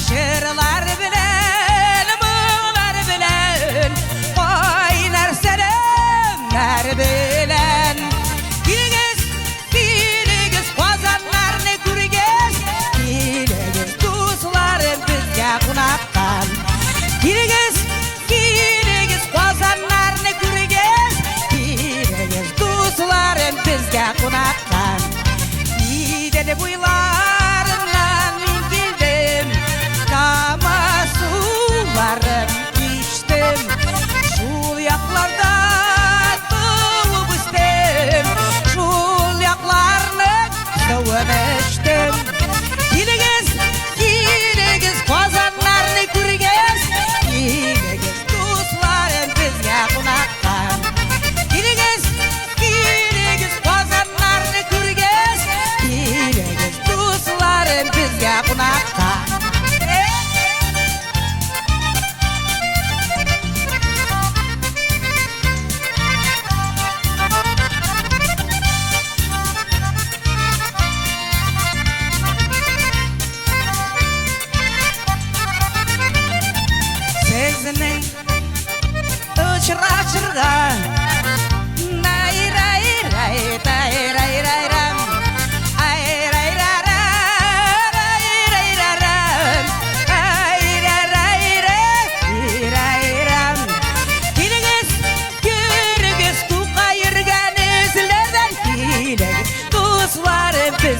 җырлар белән.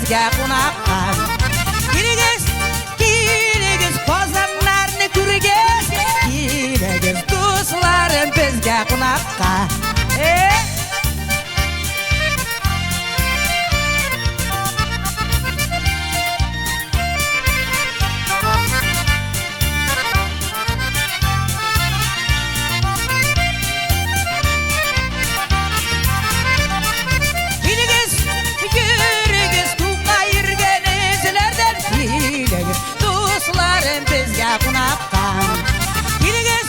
безгә кунакка. Килегез, килегез, Казаннарны күрегез, килегез, дусларым, безгә кунакка. Э! Килегез, йөрегез, Тукай йөргән эзләрдән, килегез, дусларым, безгә кунакка. Килегез,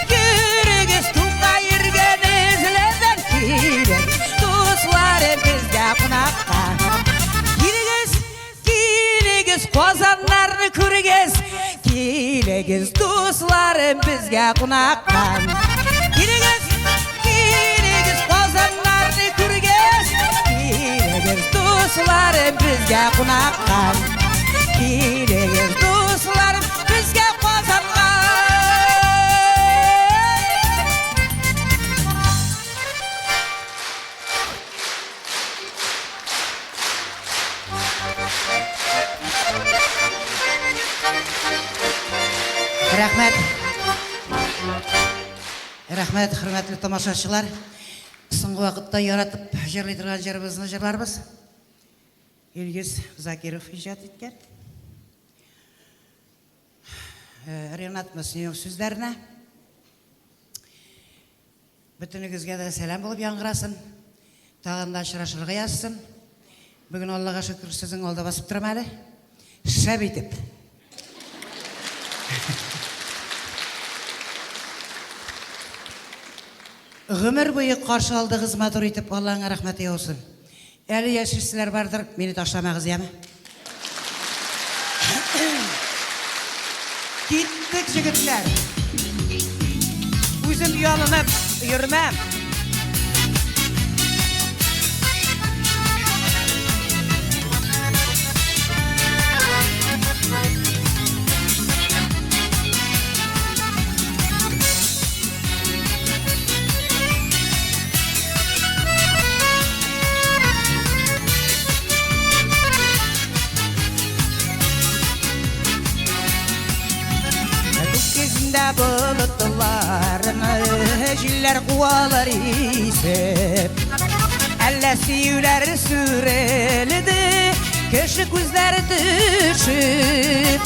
йөрегез, Тукай йөргән эзләрдән, килегез, дусларым, безгә кунакка. Килегез, Килегез, Казаннарны күрегез, килегез, дусларым, безгә кунакка. Килегез, килегез, Казаннарны күрегез, килегез, дусларым, безгә кунакка. Килегез, дусларым, безгә Казанга. Рәхмәт. Рәхмәт, хөрмәтле тамашачылар. Соңгы вакытта яратып җырлый торган җырыбызны җырларбыз. Илгиз Закиров иҗат иткән. Э, Ренат Мөслимов сүзләренә. Бөтенегезгә дә сәлам булып яңгырасын. Тагын да очрашырга язсын. Бүген Аллага шөкер, сезнең алда басып торам әле. Шәп итеп. Гомер буе каршы алдыгыз матур итеп, Алланың рәхмәте яусын. Әле яшиселәр бардыр, мине ташламагыз, яме. Киттек, җегетләр. Үзем ялынып йөрмәм. Күк йөзендә болытларны җилләр куалар исеп. Әллә сөюләр сүрелде, кеше күзләре төшеп.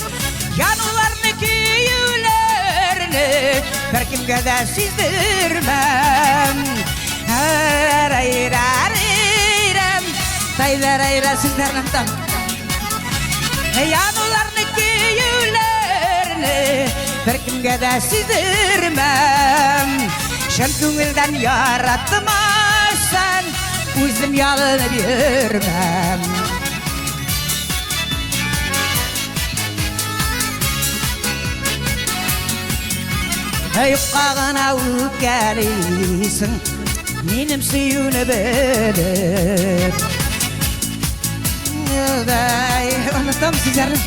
Януларны, көюләрне беркемгә дә сиздермәм. Януларны, көюләрне беркемгә дә сиздермәм. Чын күңелдән яратмасаң, үзем ялынып йөрмәм. Юкка гына үпкәлисең, минем сөюне белеп. Онытам сүзләрне.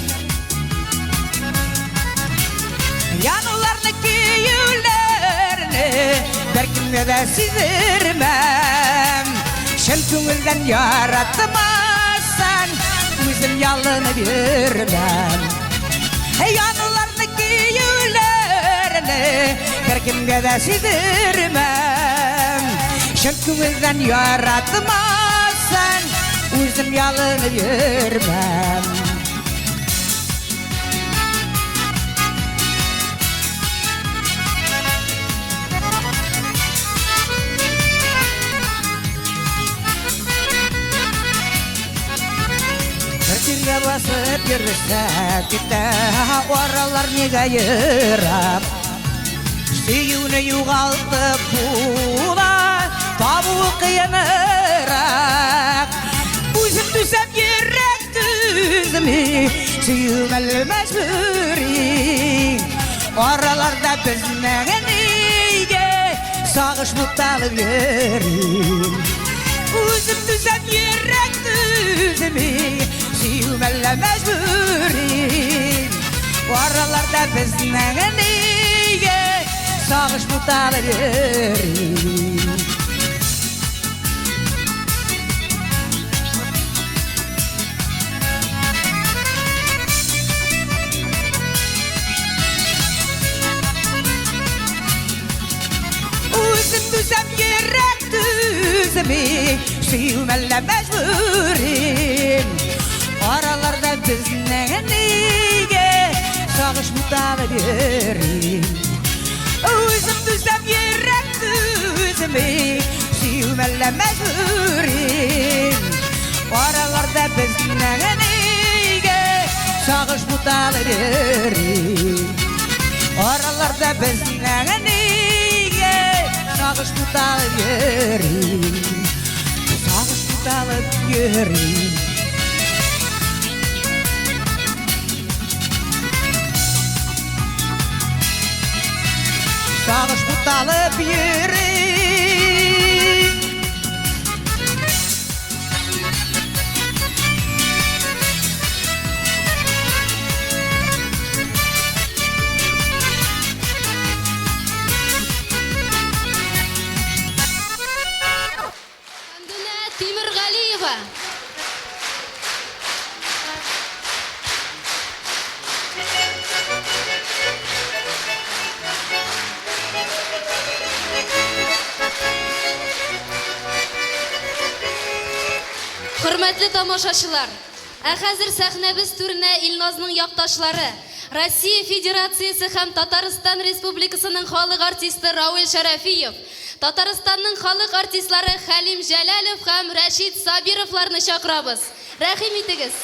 Януларны, көюләрне беркемгә дә сиздермәм. Чын күңелдән яратмасаң, үзем ялынып йөрмәм. Януларны, көюләрне беркемгә дә сиздермәм. Чын күңелдән яратмасаң, үзем ялынып йөрмәм. Бер җиргә басып йөрсәк тә, аралар нигә ерак? Сөюне югалтып була, табуы кыенрак. Үзем түзәм, йөрәк түзми, сөю мәле мәҗбүри. Араларда безнең нигә сагыш буталып йөри? Үзем түзәм, йөрәк түзми, сөю мәллә мәҗбүри. Араларда безнең нигә сагыш буталып йөри? үземи, сөю мәллә мәҗбүрим. Араларда безнең нигә сагыш буталып йөри? Үзем түзәм, йөрәк түзми, сөю мәллә мәҗбүрим. Араларда безнең нигә сагыш буталып йөри? Араларда безнең нигә сагыш буталып йөри? Сагыш буталып йөри. Сагыш буталып йөри. Хәмдүнә Тимергалиева. Хөрмәтле тамашачылар, ә хәзер сәхнәбез түренә Илназның якташлары, Россия Федерациясе һәм Татарстан Республикасының халык артисты Рауил Шәрәфиев, Татарстанның халык артистлары Хәлим Җәләлов һәм Рәшит Сабировларны чакырабыз. Рәхим итегез!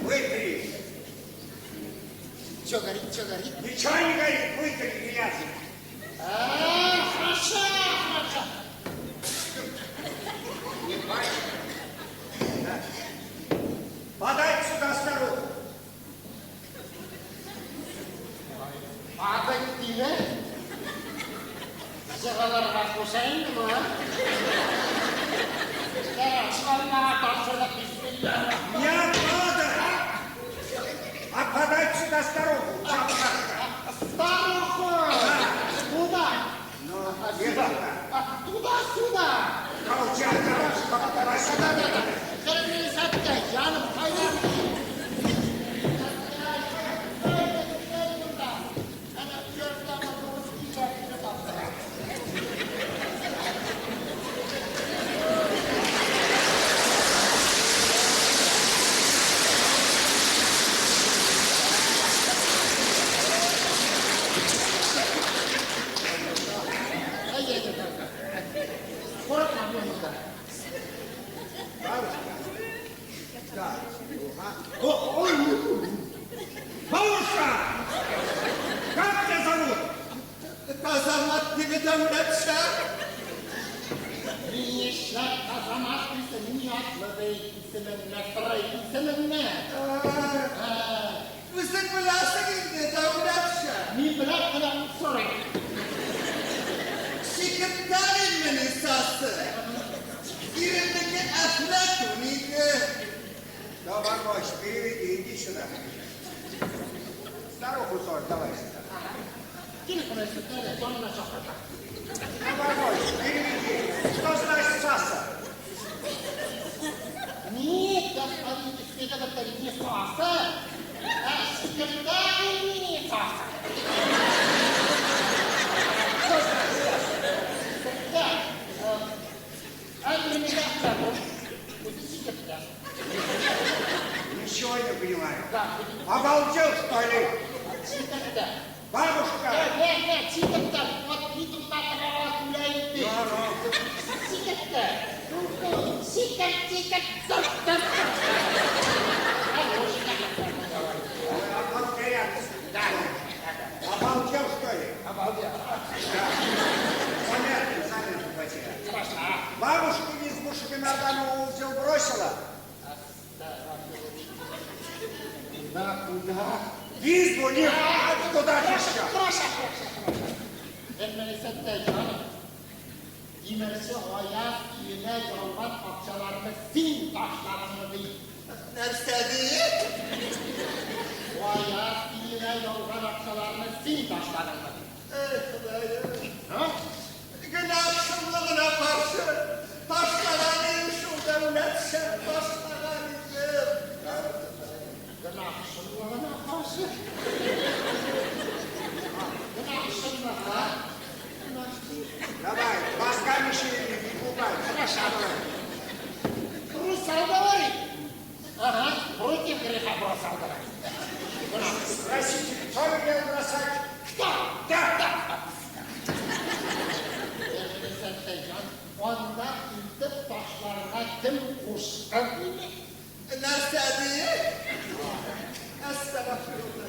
Вытри. Что горит, что горит? Ничего не горит, вытри грязь. А, хорошо, хорошо. Не плачь. Да. Подай сюда старуху. Падать димә. Җыраларга куша инде бу, а? Не падай! А подать сюда старуху. Старуху! Куда? Ну, сюда. Туда-сюда! Колчак, Җаным кайнар. Бабушка! Как тебя зовут? Азамат диде Дәүләтша. Нишләп Азамат дисең, ни атлы ди, исемең Насрай, исемең ни? Үзең беләсең инде, Дәүләтша. Мин беләм, менә сорыйм. Чикерткә мени сасы? Иренеке Әфләтун иде. Давай, Вась, переведи, иди сюда. Старуху тоже давай сюда. Давай, Вась, переведи. Что значит саса? Нет, господин следователь, не саса, а секретарь не саса. Что значит саса? Да, а меня зовут. Секретарь. Ничего не понимаю. Обалдел, что ли? Бабушка! Нет, нет, чикерткә, вот битумда трава гуляет. Чикерткә. Чикер, чикер, тыр, тыр. Обалдел, что ли? Обалдел. Да. Понятно, занятно потерял. Бабушку в избу Шагимарданова узел бросила? Куда, куда? В избу не куда же еще? Хорошо, хорошо, хорошо. Әмма җаным. Тимерче Аяз өенә ялган акчаларны син ташладыңмы ди. Нәрсә ди? Аяк киеменә ялган акчаларны син ташладыңмы? Эй, Ходаем! Гөнаһ шомлыгына каршы ташлаган идем шул Дәүләтша, ташлаган идем. Гөнаһ шомлыгына каршы? Гөнаһ шомлыгы? Давай, мозгами шевели, не пугай. Хорошо. Бросал, говорит. Ага, против греха бросал, говорит. Спросите, кто велел бросать? Кто? Да, да. Анда илтеп ташларга кем кушкан диде? Нәрсә ди? Әстәгъфирулла.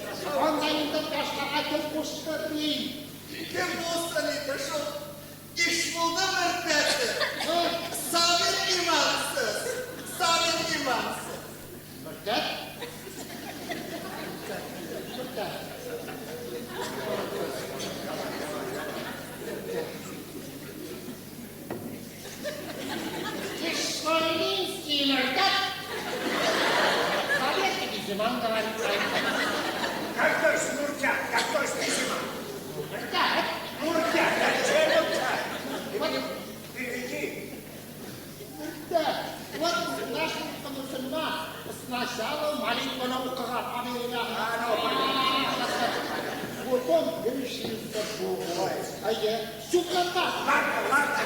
Анда илтеп ташларга кем кушты ди? Кем булсын инде шул Ишбулды мөртәте. Сабир имансыз. Сабир имансыз. Мөртәт? Мөртәт. Ишбулдинский мөртәт. Советский зиман говорит. Как то есть муртят, как то есть зима? Муртят. Муртят, зачем муртят? Переведи. Муртят. Вот наш мусульман сначала молитву укыган, потом грешился Богу. А я Суката. Ладно, ладно.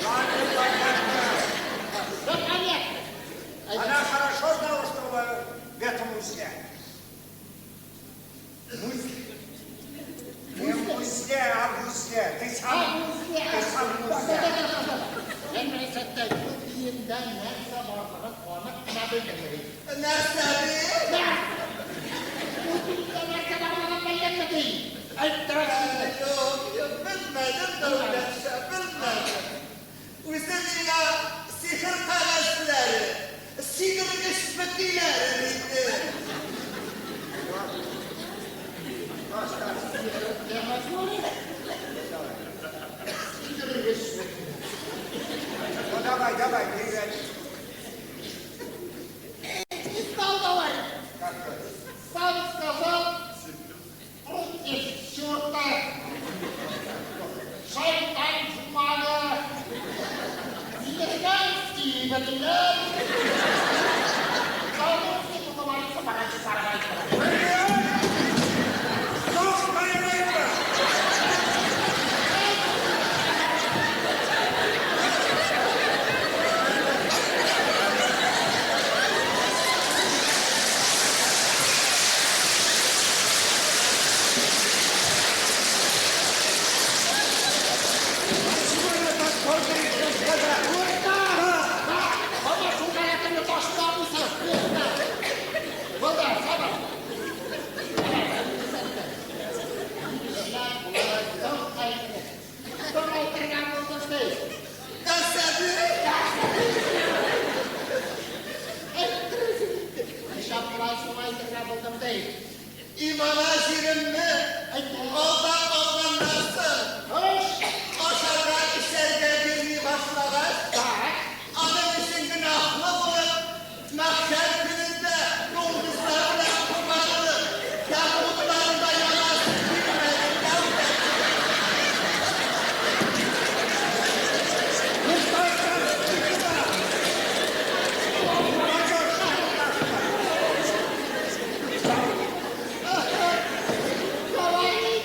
Ладно, понятно. Да понятно. Она хорошо знала, что в этом узле. Не в узле, а в узле. Ты сам, ты сам в узле. Җәмәгатьтә бу киемдә нәрсә барлыгын анык кына белдем. Нәрсә ди? Бу киемдә нәрсә барлыгын белдеңме ди? Әйттерәсең. Юк, юк, белмәдем, Дәүләтша, белмәдем. Үзе миңа сихер кәгазьләре, сидергеч бөтиләре бирде. Сихер кәгазьләре? Сидергеч бөтиләре. Ну давай, давай, переводи. Не стал говорить. Сам сказал, против черта. Шайтан жуманы. Сидергенский бөтиләр. Колдунский говорится, короче, сарай. Дохлая рыба! Чего я так бодрый сказал? Баба, шул гаятыңны ташламыйсың. Булды, сабыр. Соң әйтергә булдың ди. Нәрсә ди? Әйттерәсең инде. Нишләп болай соң әйтергә булдым ди. Имана җиремне алдап алганнан соң, ашарга, эчәргә бирми башлагач, аның өчен гөнаһлы булып, мәхшәр көнендә дуңгызлар белән кубарылып, тәмугларында янасы килмәде, Дәүләт. Говори.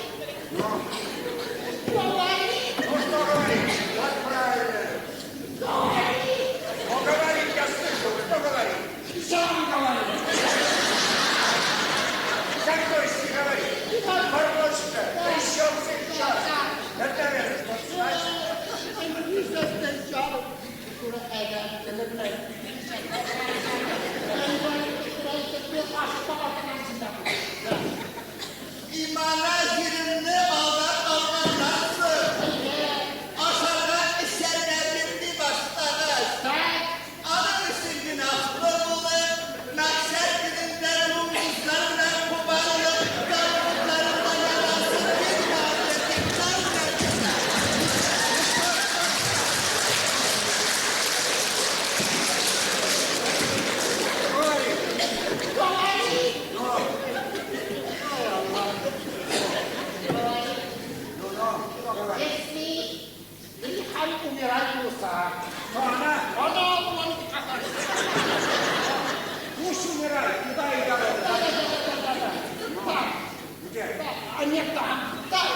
Нет, там, там.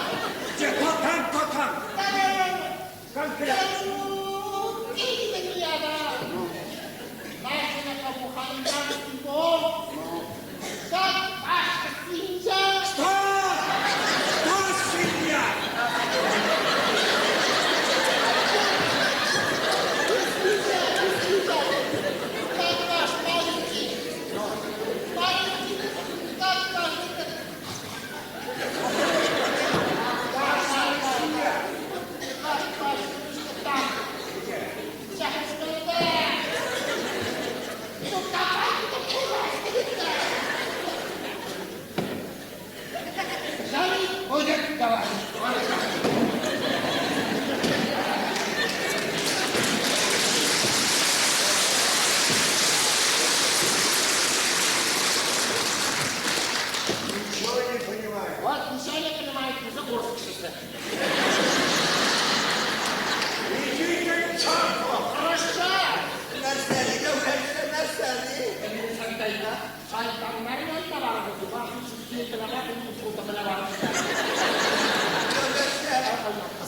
Там, там, там. Конкретно. Что? Что, свинья? Как ваш маленький? Маленький, как ваш этот? Как ваш там? Ну давай, Будет, давай. Ничего не понимаю. Вот, ничего не понимает, уже урыс кешесе. Идите к черту! Хорошо! Нәрсә, нәрсә, нәрсә? Шайтаннар янына барыгыз, башын белән барып.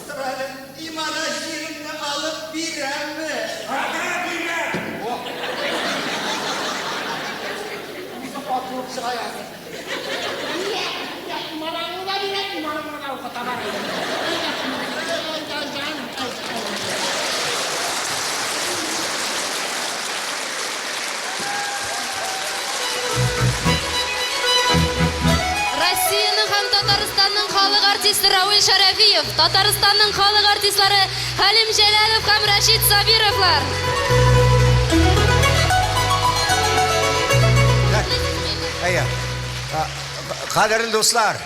Сорале, имана җиремне алып бирәмме? Ага, бирәм! Үзе атылып чыга язды. Нигә? Иманаңны да бирәм, иманыңны да укыта барыйм. Россиянең һәм Татарстанның халык артисты Равил Шәрәфиев, Татарстанның халык артистлары Хәлим Җәләлов һәм Рәшит Сабировлар. Әйе. Кадерле дуслар,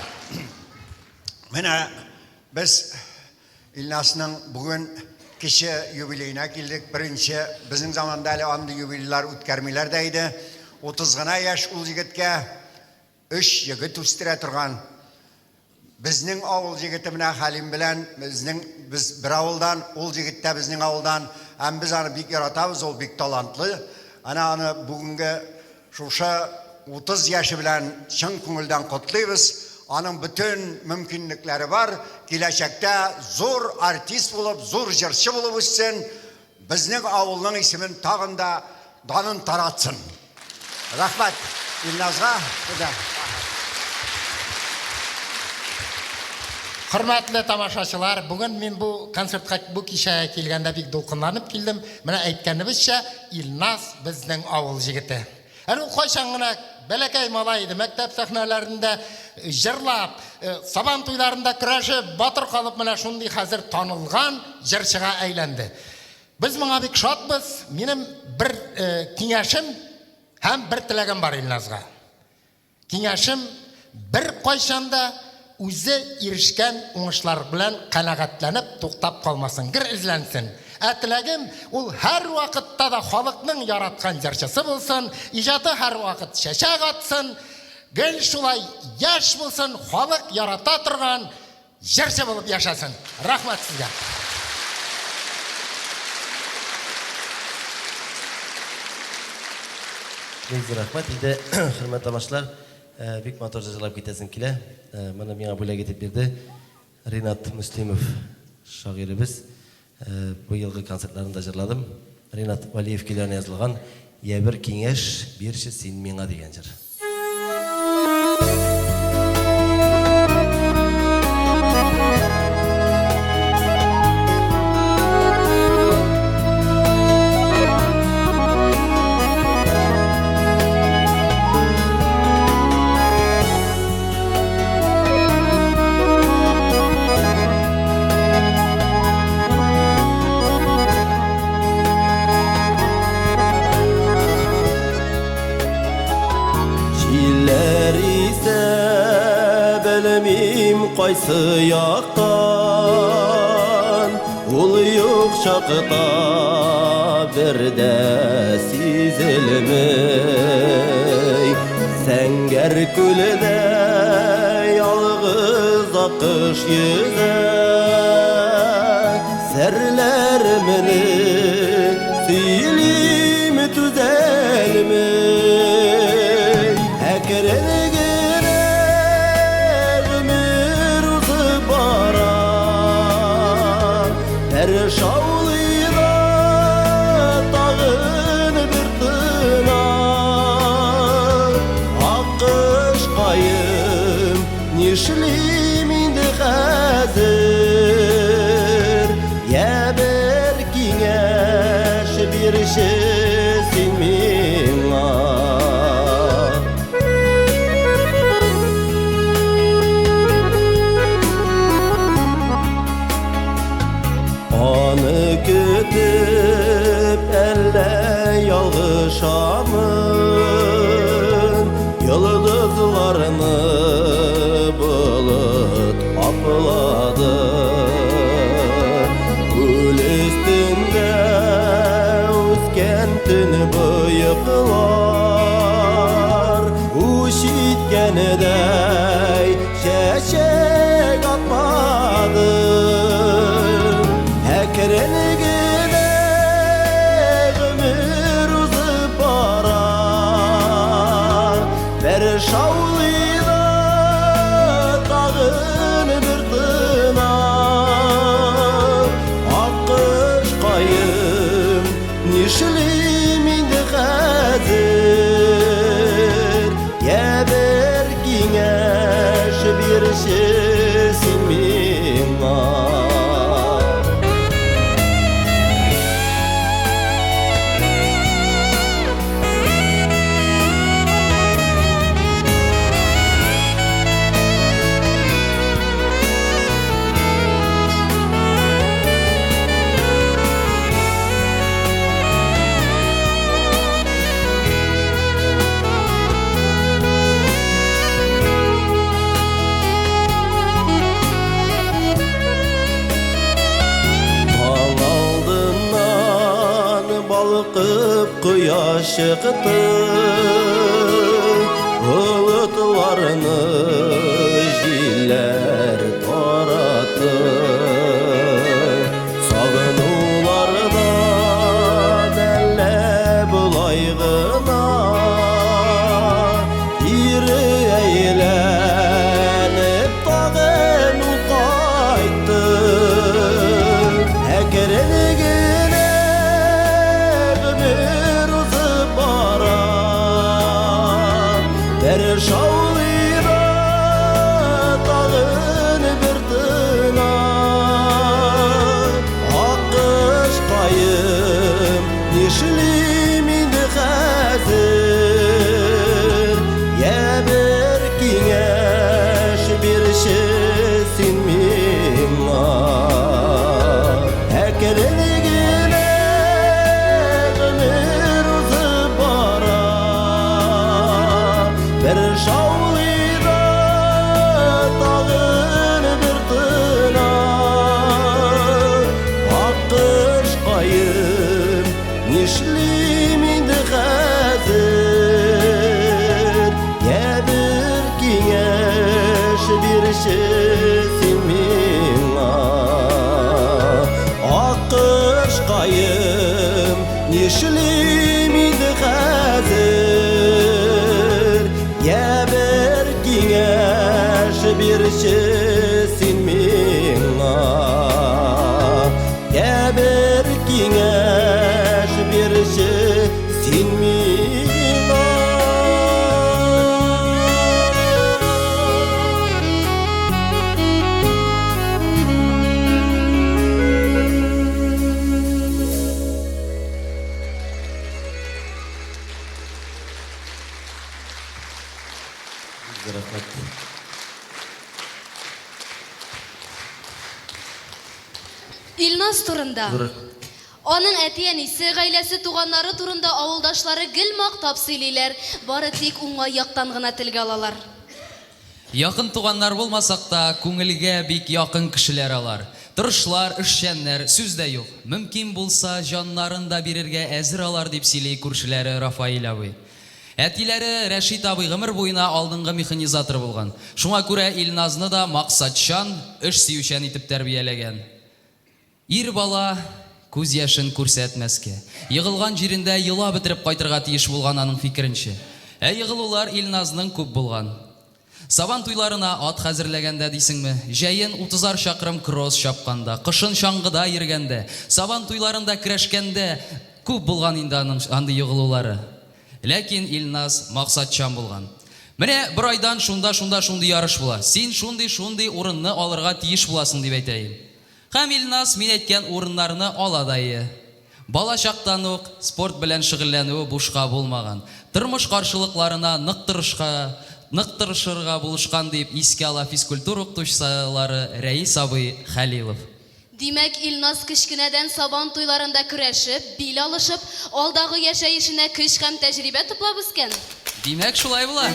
менә без Илназның бүген кече юбилеена килдек. Беренче, безнең заманда әле андый юбилейлар үткәрмиләр дә иде. 30 гына яшь ул егеткә, өч егет үстерә торган. Безнең авыл егете менә Хәлим белән безнең без бер авылдан, ул егет тә безнең авылдан. Һәм без аны бик яратабыз, ул бик талантлы. Әнә аны бүгенге шушы 30 яше белән чын күңелдән котлыйбыз. Аның бөтен мөмкинлекләре бар. Киләчәктә зур артист булып, зур җырчы булып үссен. Безнең авылның исемен тагын да данын таратсын. Рәхмәт Илназга. Да. Хөрмәтле тамашачылар, бүген мин бу концертка, бу кичәгә килгәндә бик дулкынланып килдем. Менә әйткәнебезчә, Илназ безнең авыл җегете. Әле ул кайчан гына бәләкәй малай иде, мәктәп сәхнәләрендә җырлап, сабан туйларында көрәшеп, батыр калып менә шундый хәзер танылган җырчыга әйләнде. Без моңа бик шатбыз. Минем бер киңәшем һәм бер теләгем бар Илназга. Киңәшем, беркайчан да үзе ирешкән уңышлар белән канәгатьләнеп туктап калмасын, гер эзләнсен. Ә теләгем, ул һәрвакытта да халыкның яраткан җырчысы булсын, иҗаты һәрвакыт чәчәк атсын, гел шулай яшь булсын, халык ярата торган җырчы булып яшәсен. Рәхмәт сезгә. Бик зур рәхмәт. Инде, хөрмәтле тамашачылар, бик матур җырлап китәсем килә. Моны миңа бүләк итеп бирде Ринат Мөслимов шагыйребез. Бу елгы концертларында җырладым. Ринат Вәлиев көйләренә язылган Я бер киңәш бирче син миңа дигән җыр. Җилләр исә, белмим кайсы яктан, Ул юк чакта бер дә сизелми. Зәңгәр күлдә ялгыз акыш йөзә, Серләремне сөйлим түзәлмей. Әкрен генә гомер шаулый да тагын бер тына. Аккошкаем, нишлим инде хәзер? Йә бер киңәш бирче син миңа. Аны көтеп әллә ялгышамын, Йолдызларны болыт каплады. Күл өстендә үскән төнбоеклар Үч иткәндәй чәчәк атмады. Әкрен генә гомер узып бара, Бер шаулый да тагын бер тына. Аккошкаем, нишлим инде хәзер? Йә бер киңәш бирче син миңа. Таң алдыннан балкып кояш чыкты, Болытларны җилләр таратты. Сагынулардан әллә болай гына Кире әйләнеп тагын ул кайтты. Әкрен генә гомер узып бара, Бер шаулый да тагын бер тына. Аккошкаем, нишлим инде хәзер? Йә бер киңәш бирче син миңа. Әкрен генә гомер узып бара, Бер шаулый да тагын бер тына. Аккошкаем, нишлим инде хәзер? Йә бер киңәш бирче син миңа. Аккошкаем, нишлим инде хәзер? Йә бер киңәш бирче син миңа. Йә бер киңәш бирче син миңа. Рәхмәт. Илназ турында. Зур. Аның әти-әнисе, гаиләсе, туганнары турында авылдашлары гел мактап сөйлиләр, бары тик уңай яктан гына телгә алалар. Якын туганнар булмасак та, күңелгә бик якын кешеләр алар. Тырышлар, эшчәннәр, сүз дә юк. Мөмкин булса, җаннарын да бирергә әзер алар, дип сөйли күршеләре Рафаэль абый. Әтиләре Рәшит абый гомер буена алдынгы механизатор булган. Шуңа күрә Илназны да максатчан, эш сөючән итеп тәрбияләгән. Ир бала күз яшен күрсәтмәскә, егылган җирендә елап бетереп кайтырга тиеш булган аның фикеренчә. Ә егылулар Илназның күп булган. Сабан туйларына ат хәзерләгәндә дисеңме, җәен утызар чакрым кросс чапканда, кышын чаңгыда йөргәндә, Сабан туйларында көрәшкәндә күп булган инде аның андый егылулары. Ләкин Илназ максатчан булган. Менә бер айдан шунда-шунда шундый ярыш була, син шундый-шундый урынны алырга тиеш буласың, дип әйтәем. Һәм Илназ мин әйткән урыннарны ала да ие. Бала чактан ук спорт белән шөгыльләнүе бушка булмаган. Тормыш каршылыкларына нык тырышка, нык тырышырга булышкан, дип искә ала физкультура укытучысылары Рәис абый Хәлилов. Димәк, Илназ кечкенәдән Сабан туйларында көрәшеп, бил алышып, алдагы яшәешенә көч һәм тәҗрибә туплап үскән? Димәк, шулай була.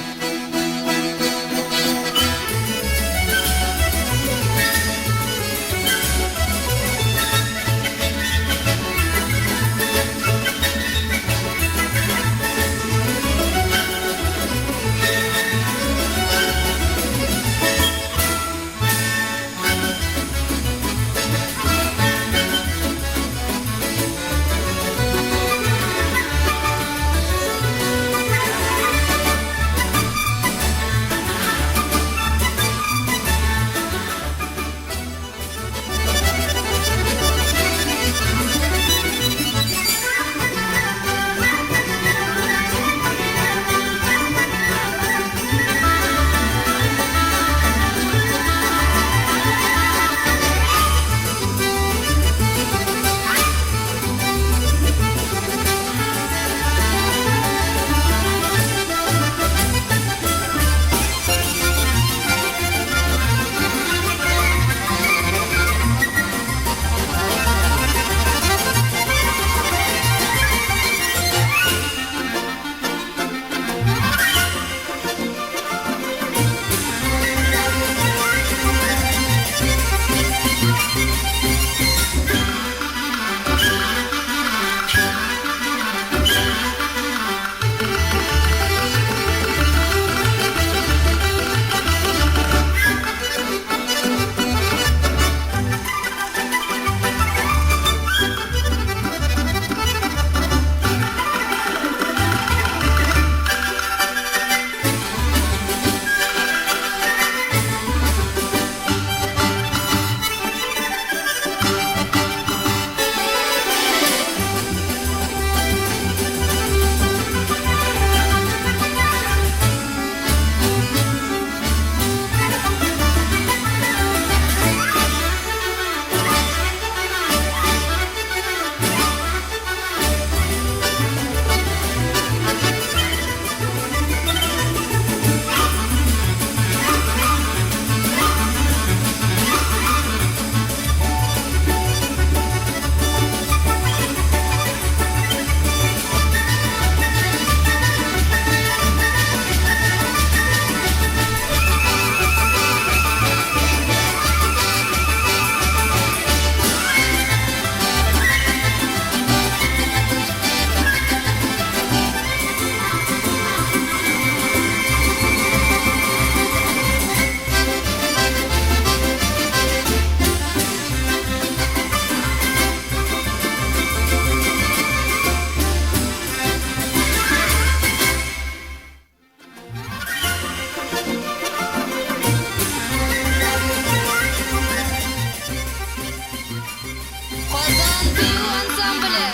Казан бию ансамбле.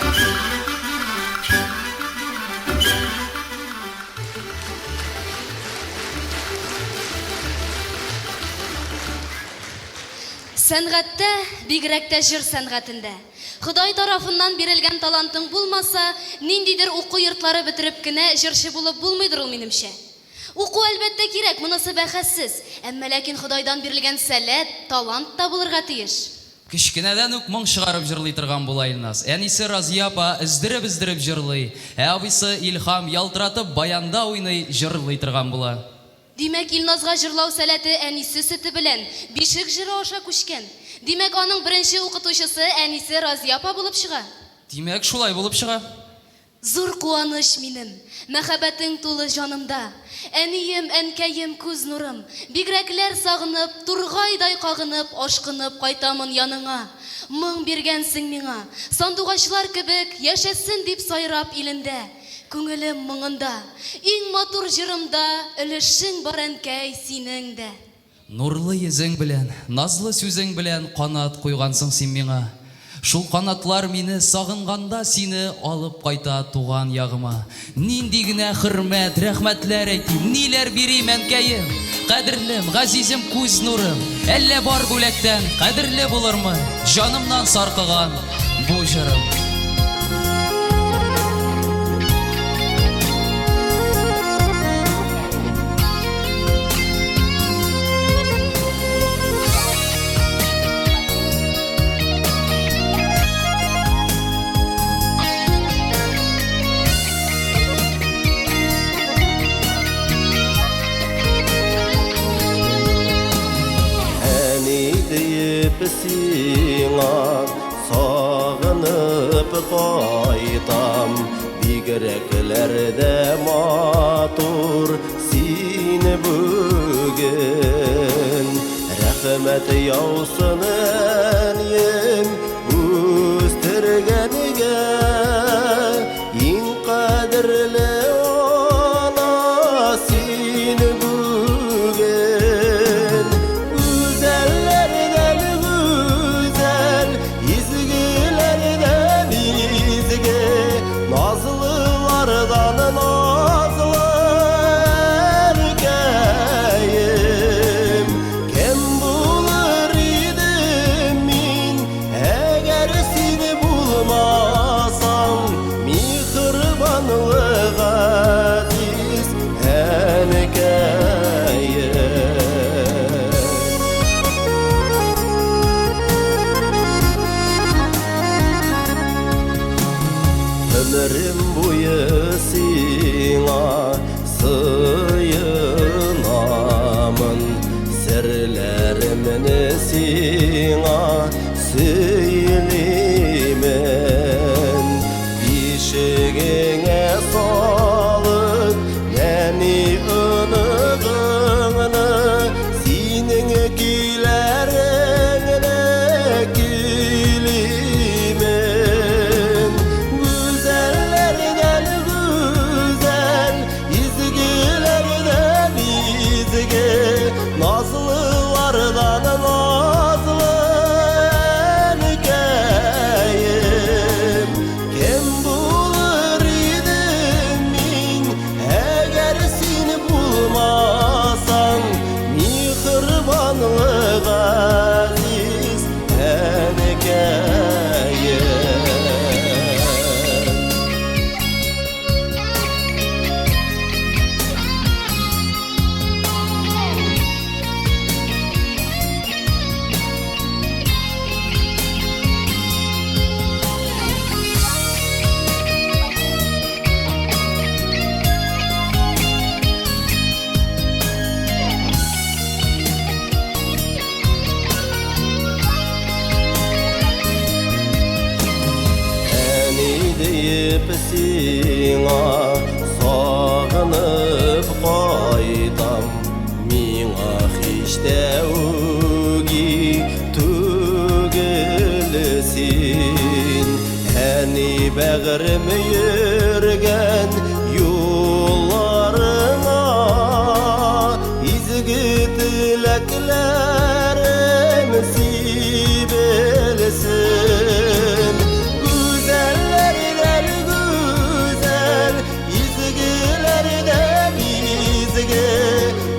Сәнгатьтә, бигрәк тә җыр сәнгатендә, Ходай тарафыннан бирелгән талантың булмаса, ниндидер уку йортлары бетереп кенә җырчы булып булмыйдыр ул, минемчә. Уку, әлбәттә, кирәк, монысы бәхәссез. Әмма ләкин Ходайдан бирелгән сәләт, талант та булырга тиеш. Кечкенәдән үк моң чыгарып җырлый торган була Илназ. Әнисе Разия апа өздереп-өздереп җырлый, ә абыйсы Илһам ялтыратып баянда уйный, җырлый торган була. Димәк, Илназга җырлау сәләте әнисе сөте белән, бишек җыры аша күчкән. Димәк, аның беренче укытучысы әнисе Разия апа булып чыга. Димәк, шулай булып чыга. Зур куаныч минем, Мәхәббәтең тулы җанымда. Әнием, әнкәем, күз нурым, Бигрәкләр сагынып, Тургайдай кагынып, Ашкынып кайтамын яныңа. Моң биргәнсең миңа, Сандугачлар кебек, Яшәсен дип сайрап илендә. Күңелем моңында, иң матур җырымда Өлешең бар, әнкәй, синең дә. Нурлы йөзең белән, назлы сүзең белән Канат куйгансың син миңа. Шул канатлар мине сагынганда Сине алып кайта туган ягыма. Нинди генә хөрмәт, рәхмәтләр әйтим, Ниләр бирим, әнкәем? Кадерлем, газизем, күз нурым, Әллә бар бүләктән кадерле булырмы Җанымнан саркыган бу җырым? Әни диеп сиңа сагынып кайтам, Бигрәкләр дә матур син бүген. Рәхмәт яусын әнием үстергәнгә, Иң кадерле ана син бүген. Гүзәлләрдән гүзәл, изгеләрдән изге, Назлылардан назлы әнкәем. Кем булыр идем мин, әгәр син булмасаң, Миһербанлы газиз әнкәем. Гомерем буе сиңа сыенамын, Серләремне сиңа сөйлимен. Бишегеңә салып нәни оныгыңны, Синең көйләреңне көйлимен. Гүзәлләрдән гүзәл, изгеләрдән изге, Назлылардан назлы әнкәем. Кем булыр идем мин, әгәр син булмасаң, Миһербанлы газиз әнкәем. Әни диеп сиңа сагынып кайтам, Миңа һич тә үги түгел син. Әни бәгърем йөргән юлларыңа Изге теләкләрем сибелсен. Гүзәлләрдән гүзәл, изгеләрдән изге,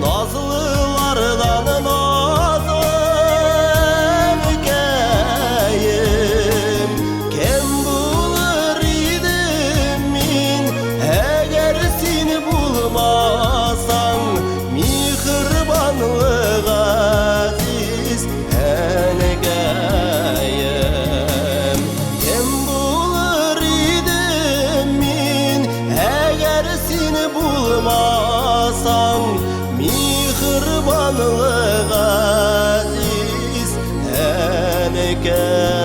Назлылардан назлы әнкәем. Кем булыр идем мин, әгәр син булмасаң, Миһербанлы газиз әнкәем. Кем булыр идем мин, әгәр син булмасаң, Миһербанлы газиз әнкәем.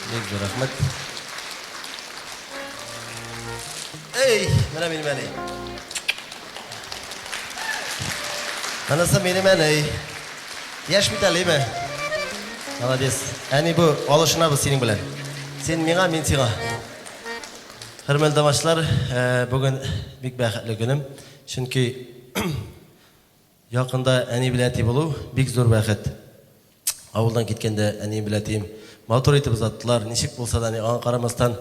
Бик зур рәхмәт. Эй, менә минем әни. Монысы минем әни. Яшь бит әле, әйме? Молодец. Әни бу алышынабыз синең белән. Син миңа, мин сиңа. Хөрмәтле тамашачылар, э, бүген бик бәхетле көнем. Чөнки якында әни белән әти булу бик зур бәхет. Авылдан киткәндә әнием белән әтием матур итеп озаттылар. Ничек булса да, аңа карамастан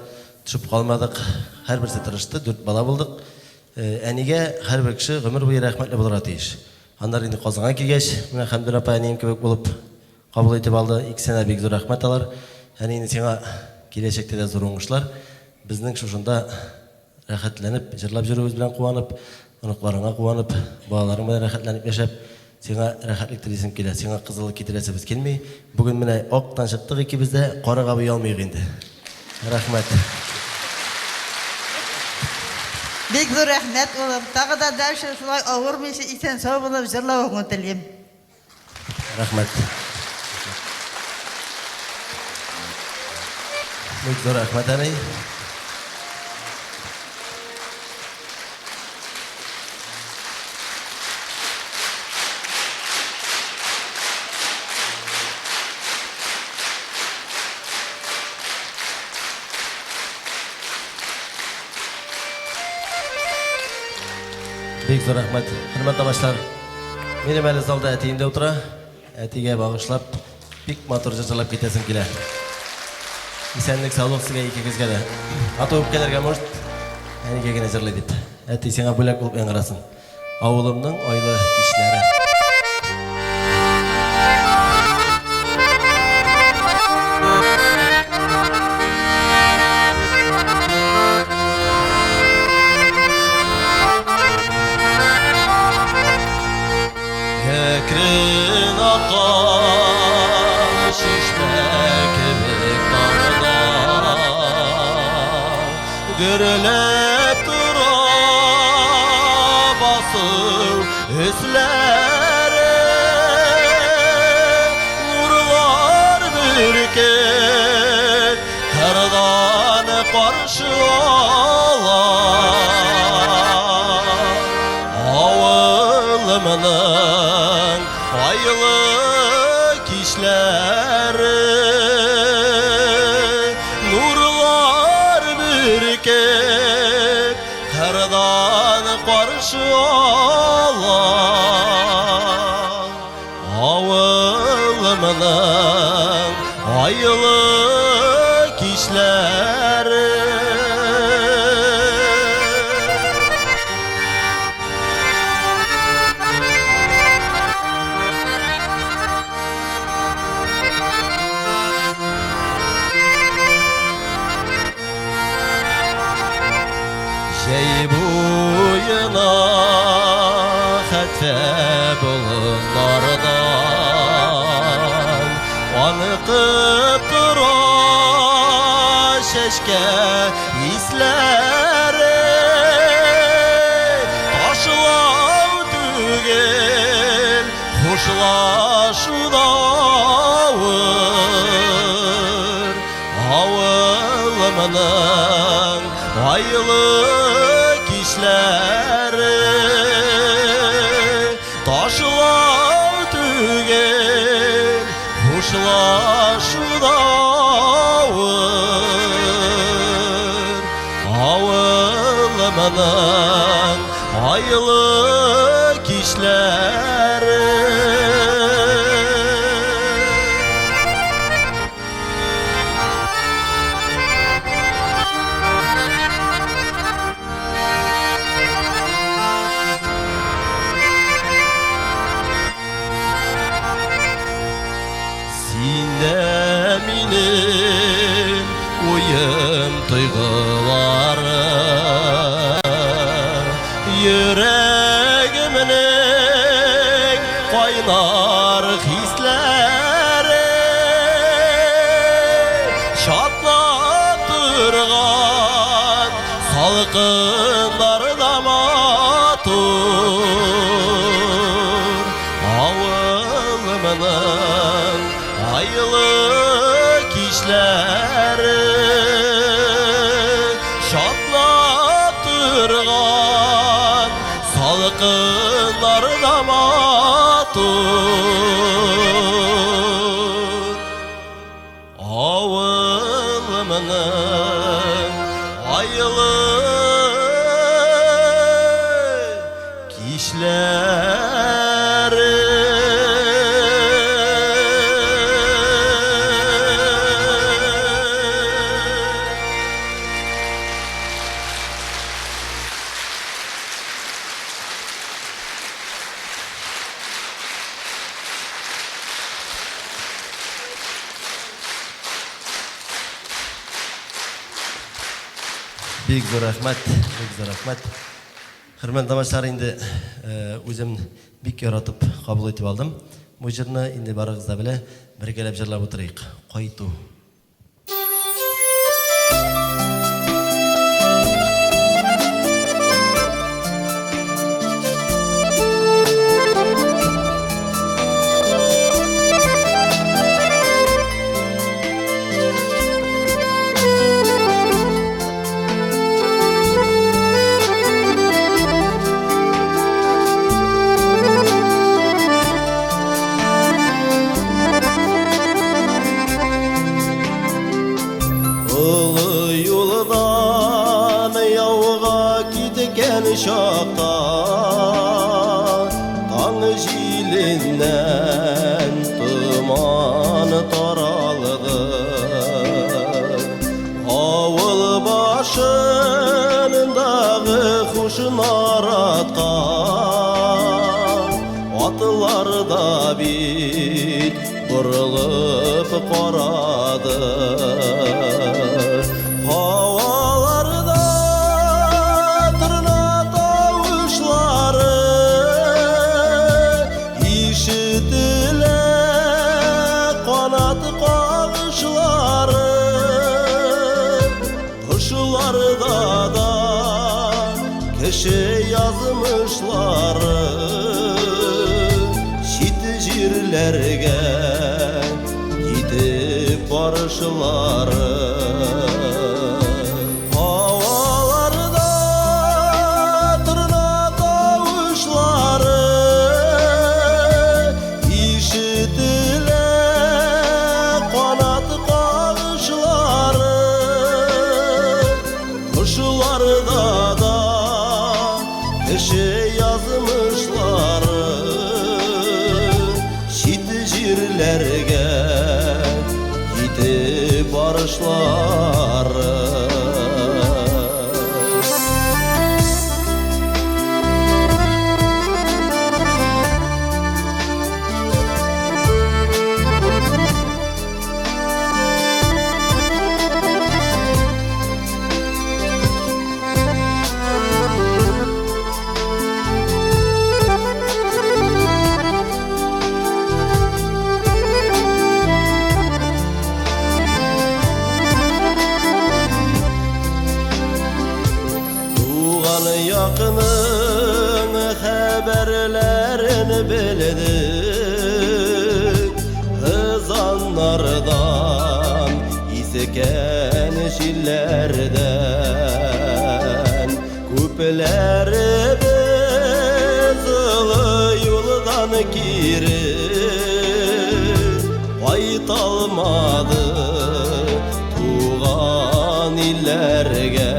төшеп калмадык. Һәрберсе тырышты, дүрт бала булдык. Әнигә һәрбер кеше гомер буе рәхмәтле булырга тиеш. Аннары инде Казанга килгәч, менә Хәмдүнә апа әнием кебек булып кабул итеп алды. Икесенә дә бик зур рәхмәт алар. Әни, инде сиңа киләчәктә дә зур уңышлар. Безнең шушында Рәхәтләнеп җырлап җөрүебез белән куанып, оныкларыңа куанып, балаларың белән рәхәтләнеп яшәп, сиңа рәхәтлек телисем килә. Сиңа кызыллык китерәсебез килми. Бүген менә актан чыктык икебез дә, карага буялмыйк инде. Рәхмәт. Бик зур рәхмәт, улым. Тагы да дальше шулай авырмыйча, исән-сау булып җырлавыңны телим. Рәхмәт. Бик зур рәхмәт, әни. Бик зур рәхмәт. Хөрмәтле тамашачылар, минем әле залда әтием дә утыра. Әтигә багышлап бик матур җыр җырлап китәсем килә. Исәнлек, саулык сезгә икегезгә дә. А то үпкәләргә может, әнигә генә җырлый дип. Әти, сиңа бүләк булып яңгырасын. Авылымның айлы кичләре. Әкрен аккан чишмә кебек таңда Гөрләп тора басу өсләре Нурлар бөркеп кырдан каршы ала Авылымның айлы кичләре Нурлар бөркеп кырдан каршы ала Авылымның айлы кичләре. Җәй буена хәтфә болыннардан Аңкып тора чәчкә исләре. Ташлау түгел, хушлашу да авыр. Авылымның айлы кичләре. Ташлау түгел, хушлашу да авыр. Авылымның айлы кичләре. Син дә минем уем тойгыларым, Йөрәгемнең кайнар хисләре, Чатнап торган салкыннарда матур Авылымның айлы кичләре. Чатнап торган. Бик зур рәхмәт, бик зур рәхмәт. Хөрмәтле тамашачылар, инде үзем бик яратып кабул итеп алдым бу җырны. Инде барыгыз да белә, бергәләп җырлап утырыйк. Кайту. Олы юлдан яуга киткән чакта таң җиленнән томан таралды. Авыл башындагы хуш наратка атлар да бит борылып карады. Һаваларда торна тавышлары ишетелә, канат кагышлары. Кошларда да кеше язмышлары чит җирләргә китеп барышлары. Һаваларда торна тавышлары ишетелә, канат кагышлары. Кошларда да кеше язмышлары чит җирләргә китеп барышлары. Туган якның хәбәрләрен белдек, Ызаннардан, искән җилләрдән. Күпләребез олы юлдан кире кайталмады туган илләргә.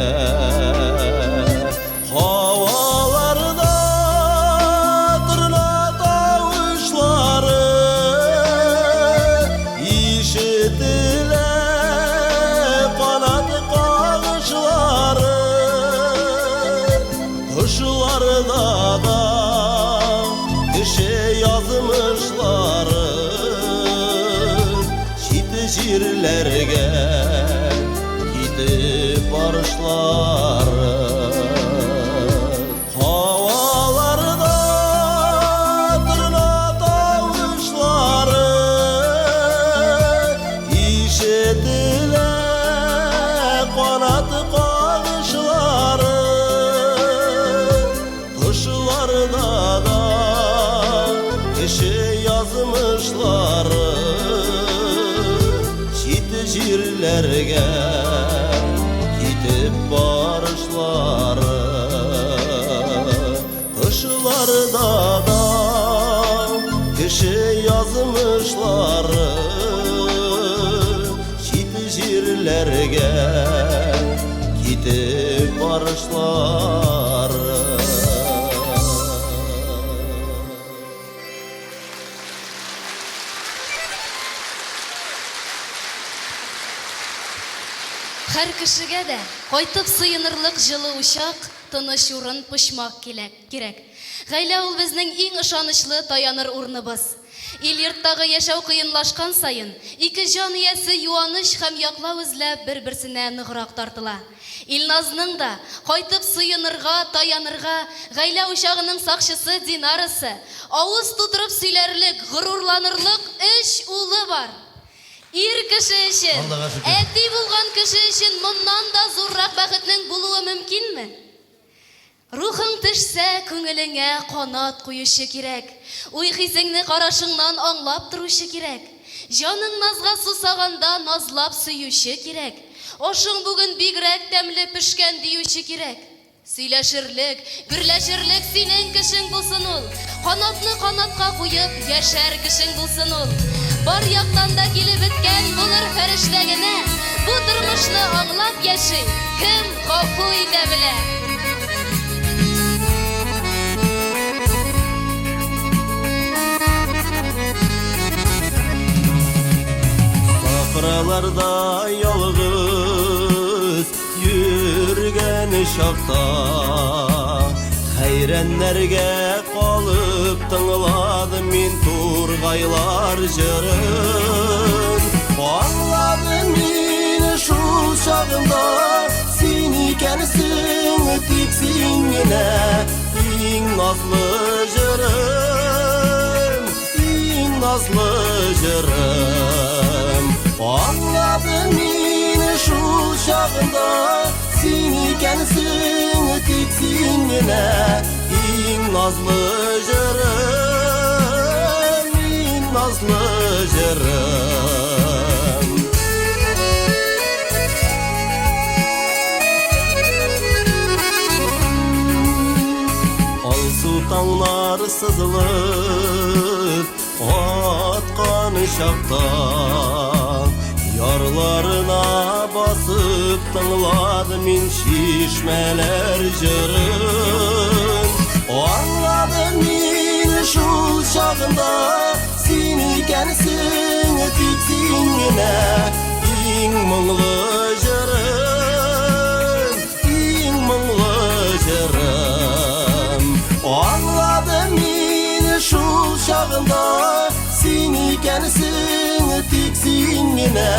Һаваларда торна тавышлары ишетелә, канат кагышлары. Кошларда да кеше язмышлары чит җирләргә китеп барышлары. Һаваларда торна тавышлары ишетелә, канат кагышлары. Кошларда да кеше язмышлары чит җирләргә китеп барышлары. Кошларда да кеше язмышлары чит җирләргә китеп барышлары. Һәр кешегә дә кайтып сыенырлык җылы учак, тыныч урын, почмак киләк, кирәк. Гаилә ул безнең иң ышанычлы таяныр урыныбыз. Ил-йорттагы яшәү кыенлашкан саен, ике җан иясе юаныч һәм яклау эзләп бер-берсенә ныграк тартыла. Илназның да, кайтып сыенырга, таянырга, гаилә учагының сакчысы Динарасы, авыз тутырып сөйләрлек, горурланырлык өч улы бар. Ир кеше өчен, Аллага шөкер. әти булган кеше өчен моннан да зуррак бәхетнең булуы мөмкинме? Рухың төшсә, күңелеңә канат куючы кирәк. Уй-хисеңне карашыңнан аңлап торучы кирәк. Җаның назга сусаганда назлап сөюче кирәк. Ашың бүген бигрәк тәмле пешкән диюче кирәк. Сөйләшерлек, гөрләшерлек синең кешең булсын ул. Канатны канатка куеп, яшәр кешең булсын ул. Бар яктан да килеп беткән булыр фәрештә генә. Бу тормышны аңлап яши, кем гафу итә белә. Сахраларда ялгыз Йөргән чакта хәйрәннәргә калып тыңладым мин тургайлар җырын. Аңладым мин шул чагында син икәнсең тик син генә иң назлы җырым, иң назлы җырым. Аңладым мин шул чагында син икәнсең тик син генә иң назлы җырым, иң назлы җырым. Алсу таңнар сызылып аткан чакта ярларына басып тыңладым мин чишмәләр җырын. Аңладым мин шул чагында син икәнсең тик син генә иң моңлы җырым, иң моңлы җырым. Аңладым мин шул чагында син икәнсең тик син генә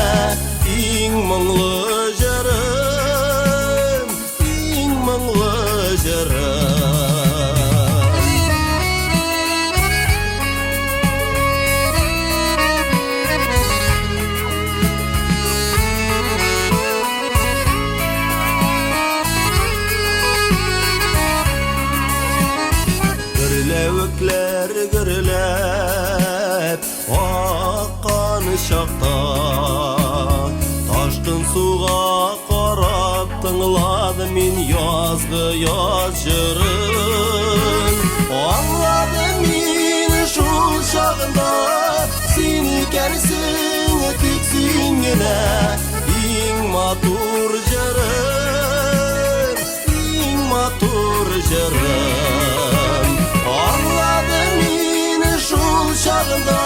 иң моңлы җырым, иң моңлы җырым. Гөрләвекләр гөрләп аккан чакта ташкын суга карап тыңладым мин язгы яз җырын. Аңладым мин шул чагында син икәнсең тик син генә иң матур җырым, иң матур җырым. Аңладым мин шул чагында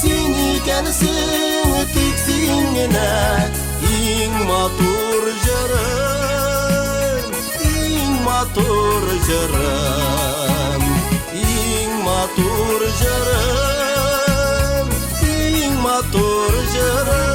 син икәнсең тик син генә иң матур җырым, иң матур җырым, иң матур җырым, иң матур җырым.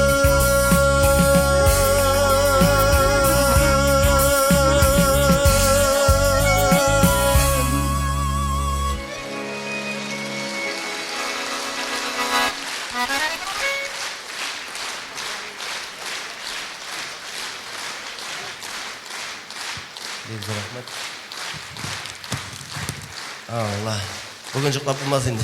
Бик зур рәхмәт. Алла. Бүген йоклап булмас инде.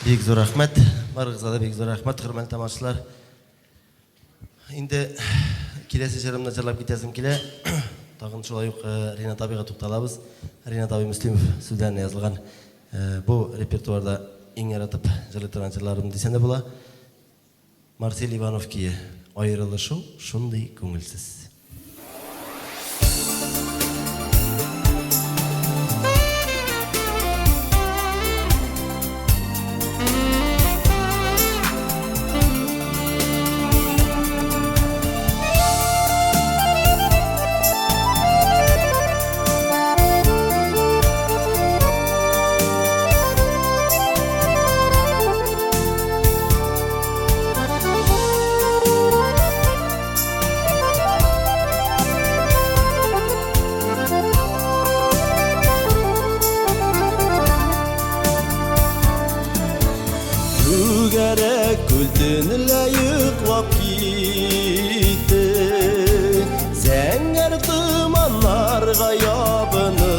Бик зур рәхмәт. Барыгызга да бик зур рәхмәт, хөрмәтле тамашачылар. Инде киләсе җырымны җырлап китәсем килә. Тагын шулай ук э, Ринат абыйга тукталабыз. Ринат абый Мөслимов сүзләренә язылган э, бу репертуарда иң яратып җырлый торган җырларым дисәм дә була. Марсель Иванов көе Аерылышу шундый күңелсез. Түгәрәк күл төнлә йоклап китте. Зәңгәр томаннарга ябынып.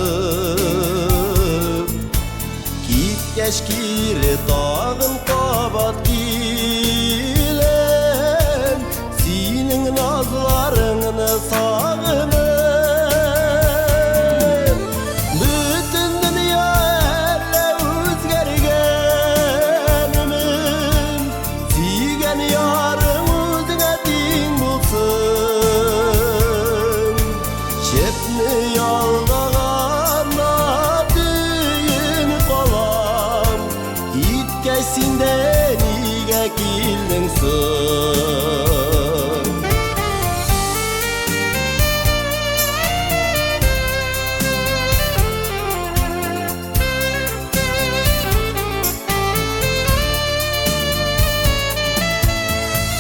Киткәч кире тагын кабат киләм. Синең назларыңны сагынып. Бөтен дөнья әллә үзгәргәнме? Сөйгән ярың үзеңә тиң булсын. Җепне ялгаганда төен калам. Киткәч син дә нигә килдең соң?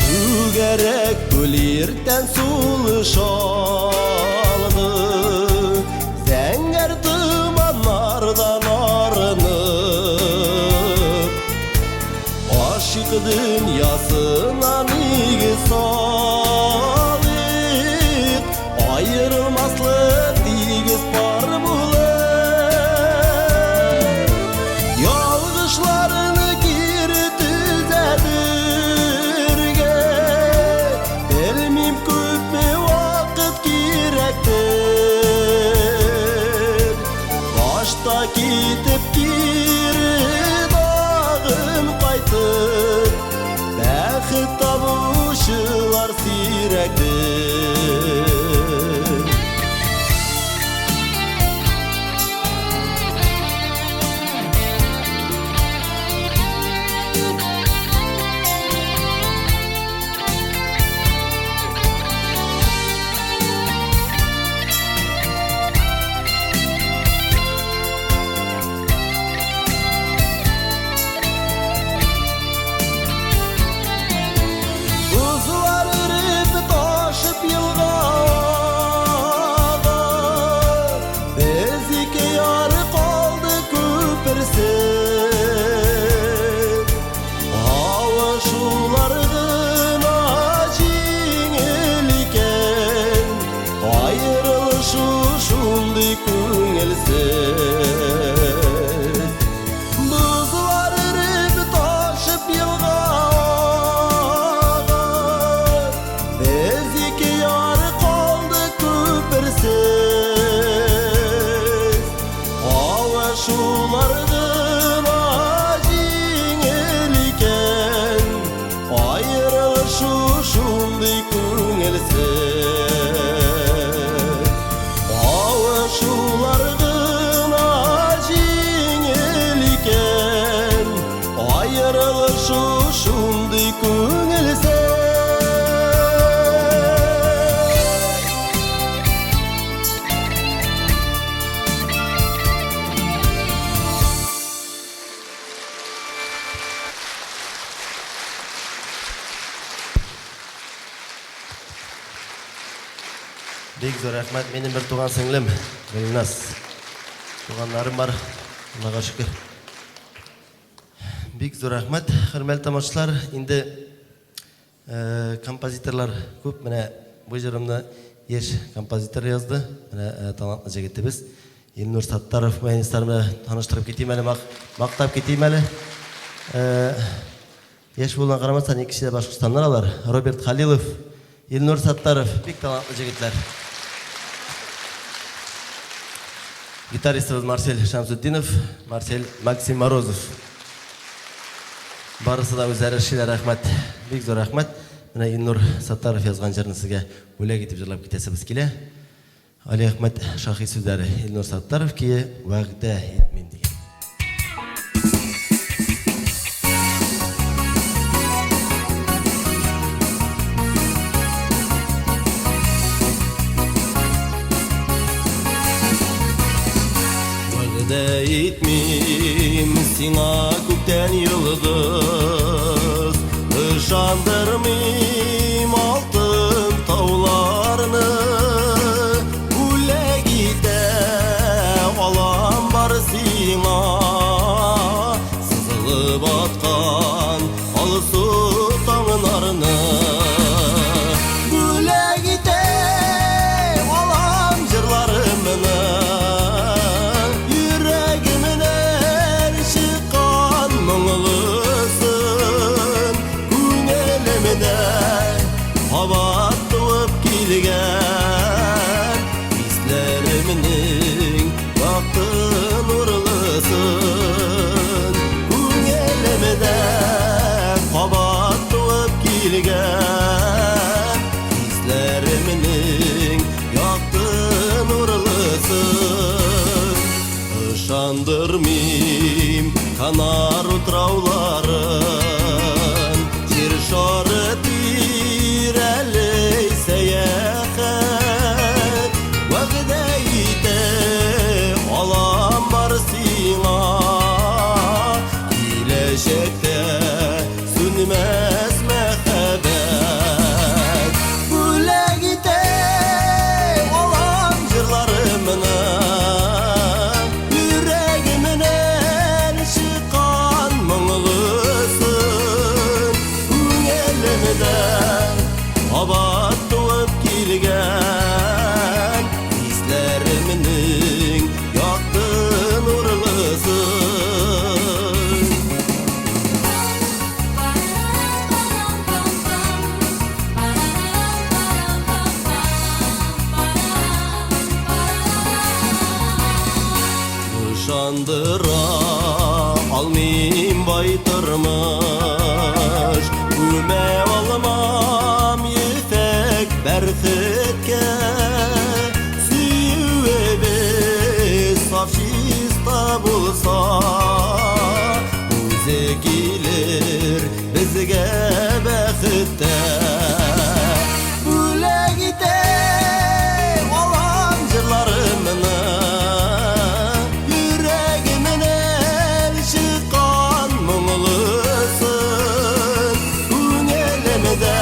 Түгәрәк күл иртән сулыш алды. Зәңгәр томаннардан арынып, Ашык дөньясына нигез салыйк, Аерылмаслык тигез пар булып. Ялгышларны кире төзәтергә Белмим күпме вакыт кирәктер. Башта китеп кире тагын кайтып, Бәхет табучылар сирәктер. Бозлар эреп ташып елга ага, Без ике яр калды күперсез. Авышулар гына җиңел икән, Аерылышу шундый күңелсез. Бозлар эреп ташып елга ага, Без ике яр калды күперсез. Авышулар гына җиңел икән, Аерылышу шундый күңелсез. Авышулар гына җиңел икән, Аерылышу шундый күңелсез. Бик зур рәхмәт. Минем бер туган сеңлем Гөлназ. Туганнарым бар, Аллага шөкер. Бик зур рәхмәт, хөрмәтле тамашачылар. Инде э, композиторлар күп. Менә бу җырымны яшь композитор язды. Менә э, талантлы җегетебез Илнур Саттаров баянистлар белән таныштырып китим әле, мак, мактап китим әле. Э, Яшь булуына карамастан, икесе дә Башкортстаннан алар. Роберт Халилов, Илнур Саттаров, бик талантлы җегетләр. Гитаристыбыз Марсель Шамсутдинов, Марсель Максим Морозов. Барысы да үзләре эшлиләр, рәхмәт. Бик зур рәхмәт. Менә Илнур Саттаров язган җырны сезгә бүләк итеп җырлап китәсебез килә. Алиәхмәт Шаһи сүзләре, Илнур Саттаров көе Вәгъдә итмим дигән. Вәгъдә итмим сиңа күктән йолдыз, Ышандырмыйм алтын тауларны. Бүләк итә алам бар сиңа Сызылып аткан. килгән Хисләремнең якты нурлысын. Ышандырмыйм Канар утрауларын, Җир шары тирәли сәяхәт. Вәгъдә итә алам бар сиңа, Киләчәктә сүнмәс мәхәббәт. Бүләк итә алам җырларымны, Йөрәгемнән чыккан моңлысын. Күңелемдә кабат туып килгән Хисләремнең якты нурлысын. Ышандыра алмыйм бай тормыш, Күмә алмам ефәк бәрхеткә. Сөюебез саф чиста булса, Үзе килер безгә бәхеттә. Бүләк итә алам җырларымны, Йөрәгемнән чыккан моңлысын. Күңелемдә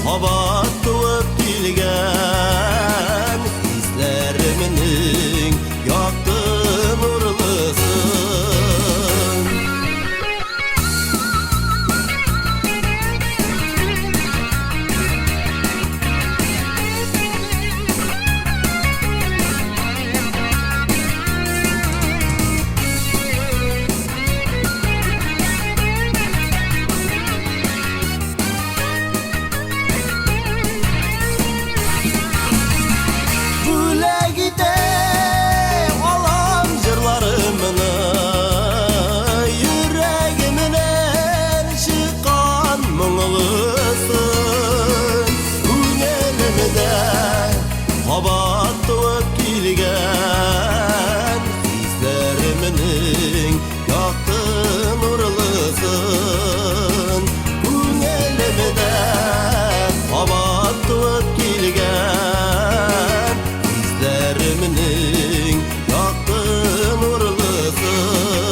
кабат туып килгән Хисләремнең якты нурлысын. Бүләк итә алам җырларымны, Йөрәгемнән чыккан моңлысын. Күңелемдә кабат туып килгән Хисләремнең якты нурлысын. Күңелемдә кабат туып килгән Хисләремнең якты нурлысын.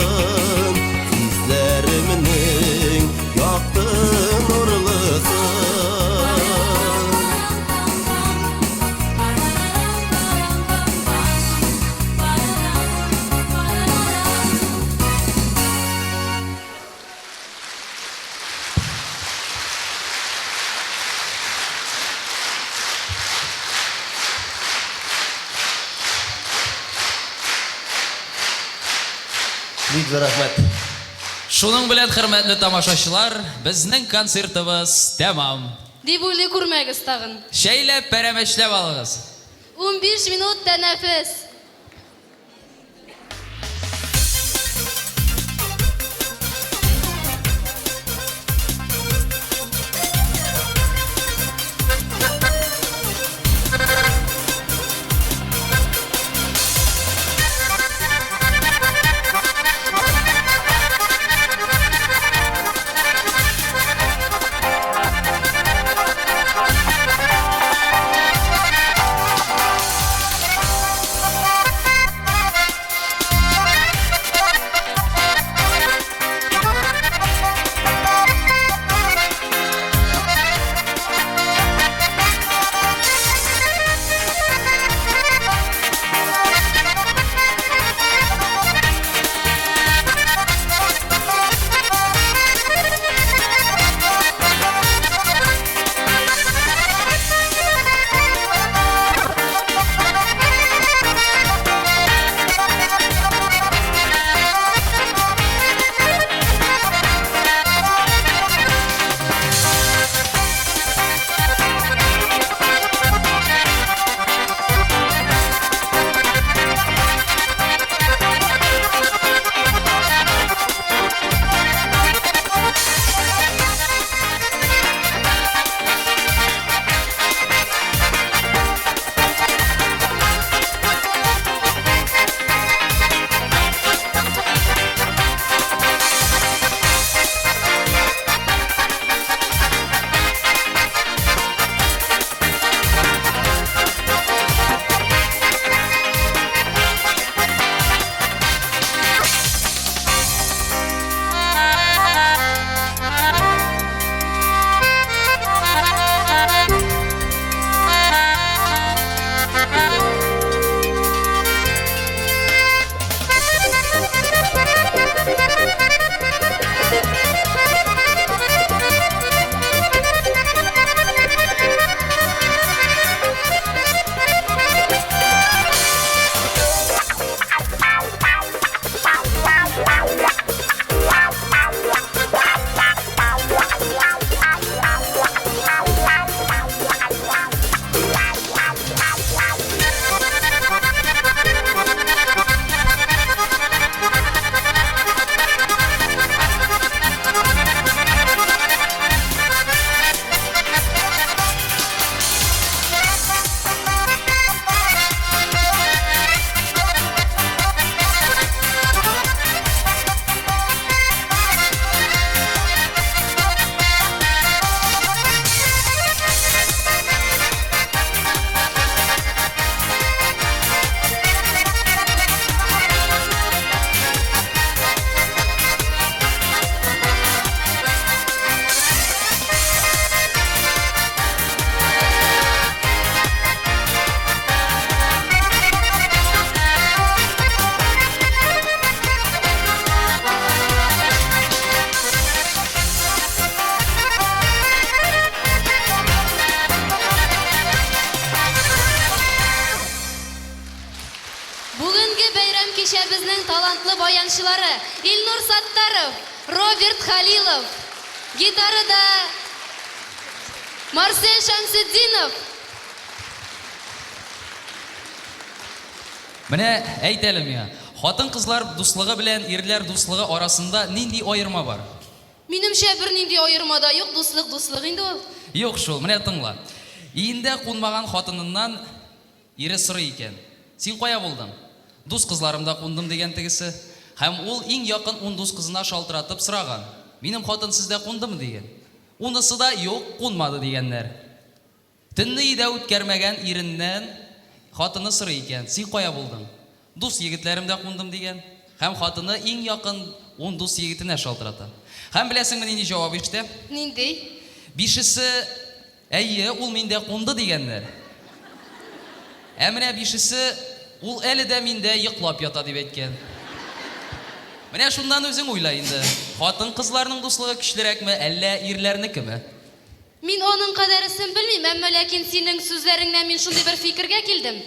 Хисләремнең якты нурлысын. Бик зур рәхмәт. Шуның белән, хөрмәтле тамашачылар, безнең концертыбыз тәмам. Дип уйлый күрмәгез тагын. Чәйләп, пәрәмәчләп алыгыз. 15 минут тәнәфес. Роберт Хәлилов, гитарада Марсель Шәмсетдинов. Менә әйт әле миңа, хатын-кызлар дуслыгы белән ирләр дуслыгы арасында нинди аерма бар? Минемчә, бернинди аерма да юк, дуслык дуслык инде ул. Юк шул, менә тыңла. Өендә кунмаган хатыныннан ире сорый икән, Син кая булдың? Дус кызларымда кундым, дигән тегесе. Һәм ул иң якын ун дус кызына шалтыратып сораган, Минем хатын сездә кундымы? дигән. Унысы да, Юк, кунмады, дигәннәр. Төнне өйдә үткәрмәгән иреннән хатыны сорый икән, Син кая булдың? Дус егетләремдә кундым, дигән. Һәм хатыны иң якын ун дус егетенә шалтырата. Һәм беләсеңме нинди җавап ишетә? Нинди? Бишесе, Әйе, ул миндә кунды, дигәннәр. Ә менә бишесе, Ул әле дә миндә йоклап ята, дип әйткән. Менә шуннан үзең уйла инде, хатын-кызларның дуслыгы көчлерәкме, әллә ирләрнекеме? Мин аның кадәресен белмим, әмма ләкин синең сүзләреңнән мин шундый бер фикергә килдем.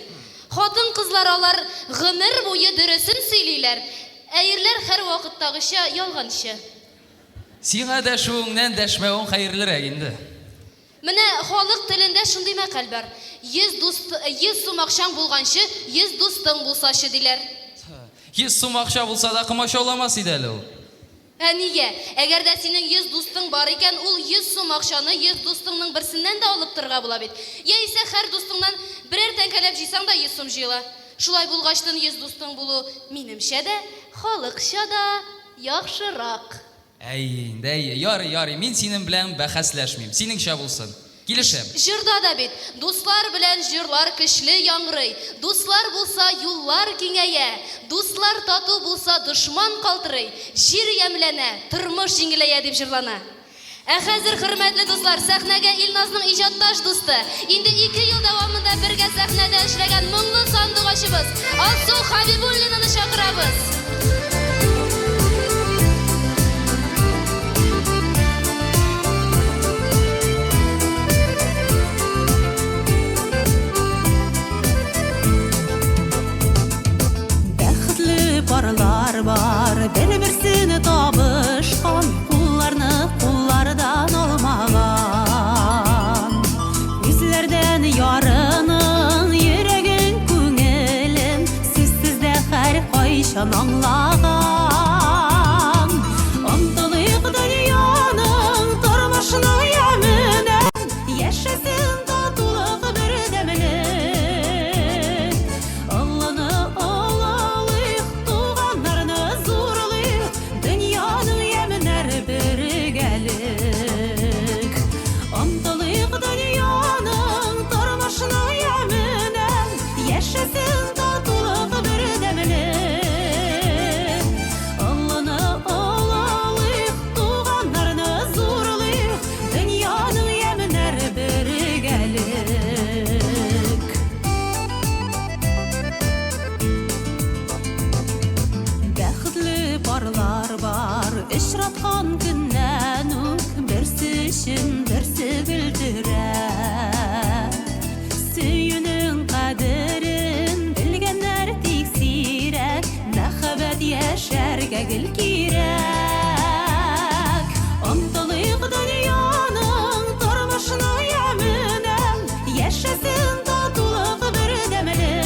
Хатын-кызлар алар гомер буе дөресен сөйлиләр, ә ирләр һәрвакыттагыча ялганчы. Сиңа дәшүеңнән дәшмәвең хәерлерәк инде. Менә халык телендә шундый мәкаль бар, 100 дус, 100 сум акчаң булганчы, 100 дустың булсачы, диләр. 100 сум акча булса да комачауламас иде әле ул. Ә нигә? Әгәр дә синең 100 дустың бар икән, ул 100 сум акчаны 100 дустыңның берсеннән дә алып торырга була бит. Яисә һәр дустыңнан берәр тәңкәләп җыйсаң да 100 сум җыела. Шулай булгачтын 100 дустың булу, минемчә дә, халыкча да яхшырак. Әйе инде, әйе. Ярый, ярый, мин синең белән бәхәсләшмим. Синеңчә булсын. Килешәм. Җырда да бит, Дуслар белән җырлар көчле яңгырый, Дуслар булса, юллар киңәя, Дуслар тату булса, дошман калтырый, Җир ямьләнә, тормыш җиңеләя, дип җырлана. Ә хәзер, хөрмәтле дуслар, сәхнәгә Илназның иҗатташ дусты, инде ике ел дәвамында бергә сәхнәдә эшләгән моңлы сандугачыбыз Алсу Хәбибуллинаны чакырабыз. Бәхетле парлар бар, бер-берсен табышкан, кулларны куллардан алмаган. Күзләрдән ярының, йөрәген, күңелен сүзсез дә һәркайчан аңлаган. Омтылыйк дөньяның, тормышның яменә, яшәсен татулык, бердәмлек. Олыны олылыйк, туганнарны зурлыйк, дөньяның яменнәр бергәлек. Омтылыйк дөньяның, тормышның яменә, яшәсен татулык, бердәмлек. Олыны олылыйк, туганнарны зурлыйк, дөньяның яменнәр бергәлек. Бәхетле парлар бар, очраткан көннән үк берсе өчен берсе көлдерә. Сөюнең кадерен белгәннәр тик сирәк, мәхәббәт яшәргә гел кирәк. Омтылыйк дөньяның, тормышның яменә, яшәсен татулык, бердәмлек.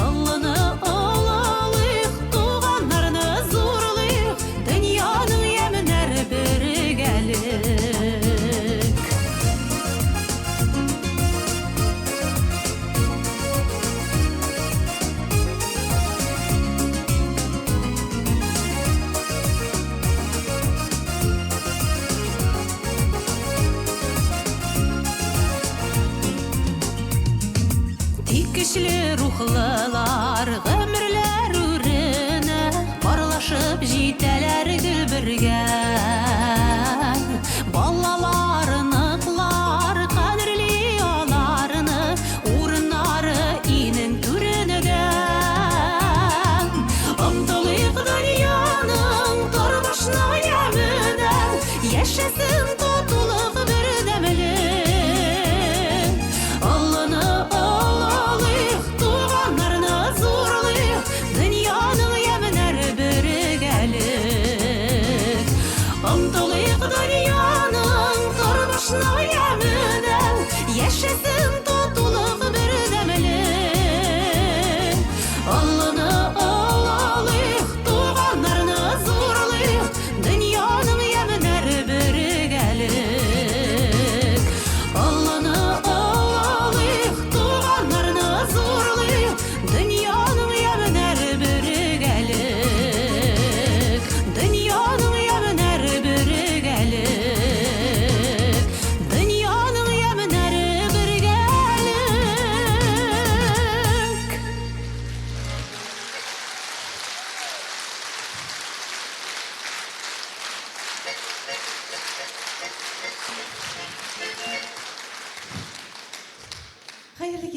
Олыны олылыйк, туганнарны зурлыйк, дөньяның яменнәр бергәлек. Тик көчле рухлылар гомерләр үренә парлашып җитәләр гел бергә. Балалар, оныклар кадерли аларны, урыннары өйнең түрендә. Омтылыйк дөньяның, тормышның яменә, яшәсен татулык, бердәмлек. Олыны олылыйк, туганнарны зурлыйк, дөньяның яменнәр бергәлек.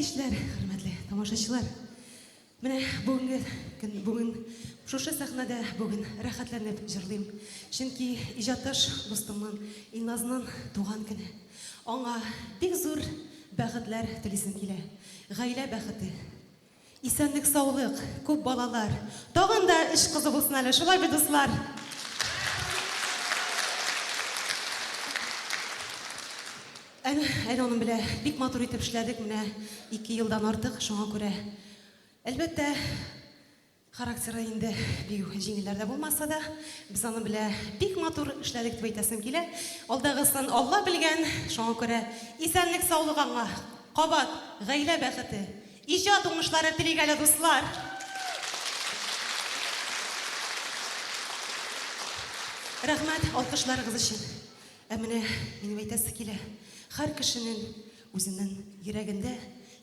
кичләр, хөрмәтле тамашачылар. Менә бүгенге көн, бүген шушы сәхнәдә бүген рәхәтләнеп җырлыйм. Чөнки иҗатташ дустымның Илназның туган көне. Аңа бик зур бәхетләр телисем килә. Гаилә бәхете. Исәнлек, саулык, күп балалар. Тагын да өч кызы булсын әле, шулай бит, дуслар? Әле, әле аның белән бик матур итеп эшләдек, менә ике елдан артык, шуңа күрә, әлбәттә, характеры инде бик җиңелләр дә булмаса да, без аның белән бик матур эшләдек дип әйтәсем килә. Алдагысын Алла белгән, шуңа күрә исәнлек, саулык аңа, кабат гаилә бәхете, иҗат уңышлары телик әле, дуслар! Рәхмәт алкышларыгыз өчен. Ә менә минем әйтәсе килә, һәр кешенең үзенең йөрәгендә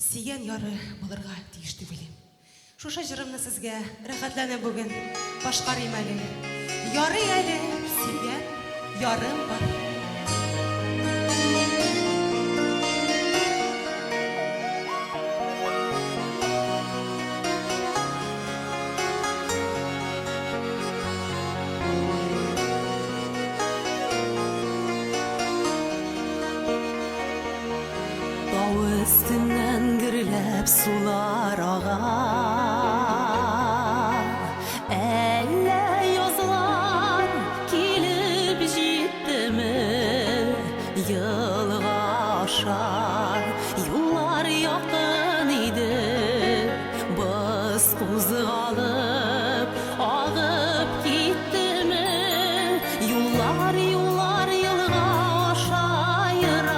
сөйгән яры булырга тиеш дип уйлыйм. Шушы җырымны сезгә рәхәтләнеп бүген башкарыйм әле. Ярый әле сөйгән ярым бар. Тау өстеннән гөрләп сулар ага. Әллә язлар килеп җиттеме? Елга аша юллар якын иде. Боз кузгалып, агып киттеме? Юллар, юллар елга аша ерак.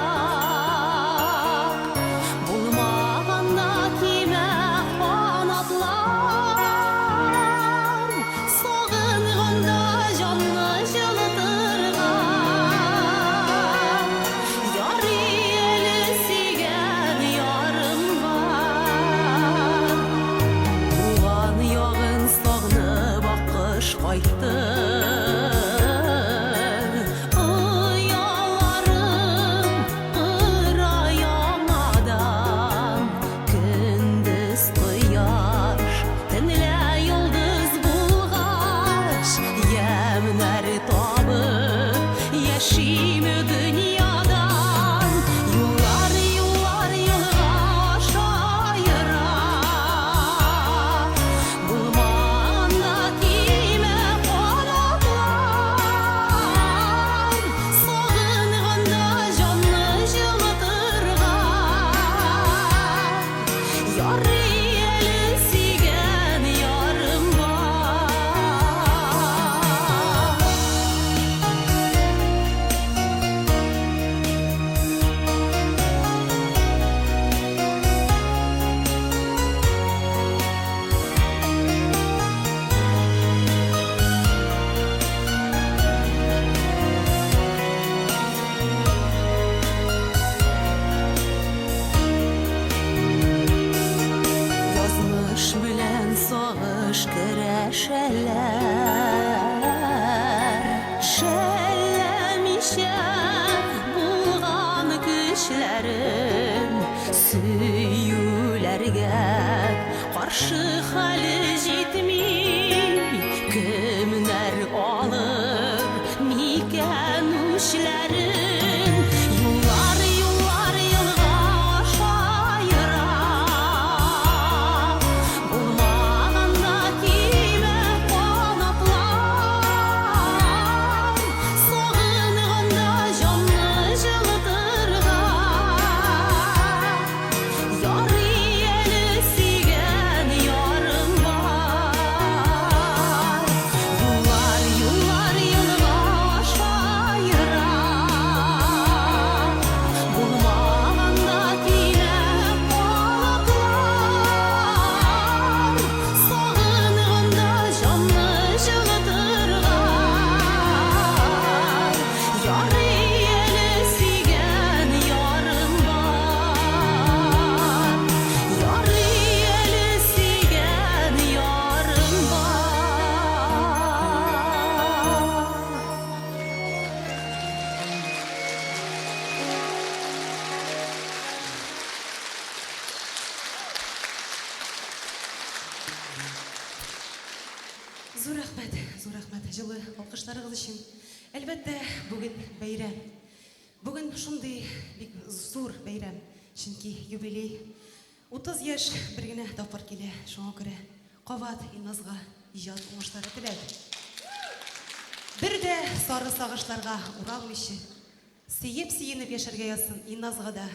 Булмаганда кимә канатлар. Сагынганда җанны җылытырга. Ярый әле сөйгән ярым бар. Туган ягын сагынып аккош кайтты. Ояларын кора яңадан. Көндез кояш, төнлә йолдыз булгач, ямьнәр табып яшим дөньядан. Юллар, юллар елга аша ерак. Булмаганда кимә канатлар. Сагынганда җанны җылытырга. Ярый әле сөйгән ярым бар. Язмыш белән сагыш көрәшәләр. Шәлләмичә булган көчләрен сөюләргә каршы хәле җитми. Кемнәр алыр микән үчләрен? Юллар, юллар елга аша ерак. Булмаганда кимә канатлар. Сагынганда җанны җылытырга. Ярый әле сөйгән ярым бар. рәхмәт җылы алкышларыгыз өчен. Әлбәттә, бүген бәйрәм. Бүген шундый бик зур бәйрәм, чөнки юбилей. 30 яшь бер генә тапкыр килә, шуңа күрә кабат Илназга иҗат уңышлары теләп. Бер дә сары сагышларга уралмыйча, Сөеп-сөенеп яшәргә язсын Илназга да,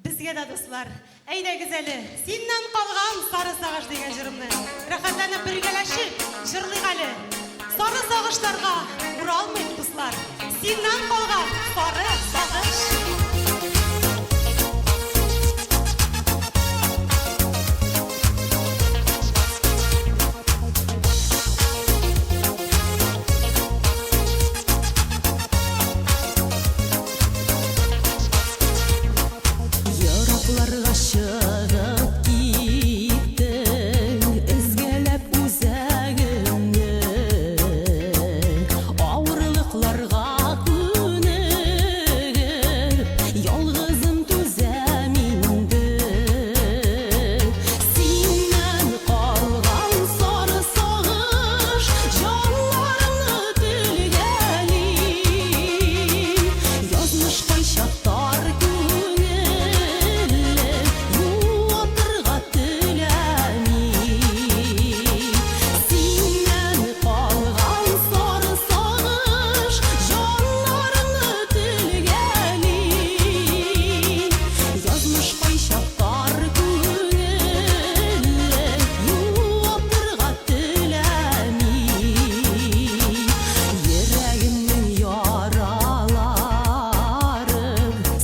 безгә дә, дуслар. Әйдәгез әле, Синнән калган сары сагыш дигән җырымны рәхәтләнеп бергәләшеп җырлыйк әле. Сары сагышларга уралмыйк, дуслар. Синнән калган сары сагыш. Еракларга чыгып киттең, Өзгәләп үзәгемне. Авырлыкларга күнегеп, Ялгызым түзәм инде. Синнән калган сары сагыш Җаннарымны телгәли. Язмыш кайчак тар күңелле, Юатырга теләми. Синнән калган сары сагыш Җаннарымны телгәли. Язмыш кайчак тар күңелле, Юатырга теләми. Йөрәгемнең яралары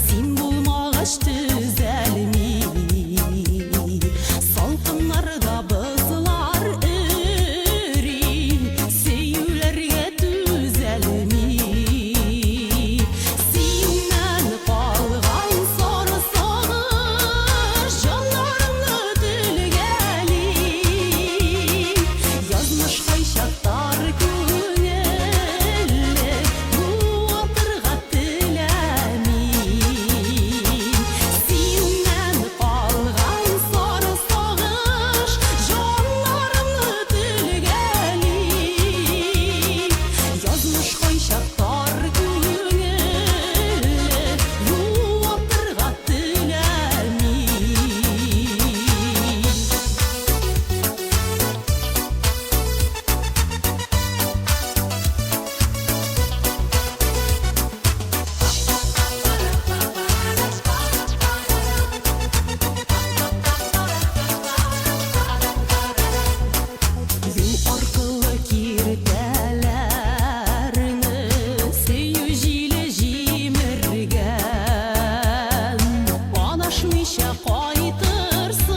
Син булмагач төзәлми. Салкыннарда бозлар эри, Сөюләргә түзәлми. Синнән калган сары сагыш Җаннарымны телгәли. Язмыш кайчак тар күңелле, Юатырга теләми. Синнән калган сары сагыш Җаннарымны телгәли. Язмыш кайчак тар күңелле, Юатырга теләми. Юл аркылы киртәләрне Сөю җиле җимергән. Анашмыйча кайтырсыңмы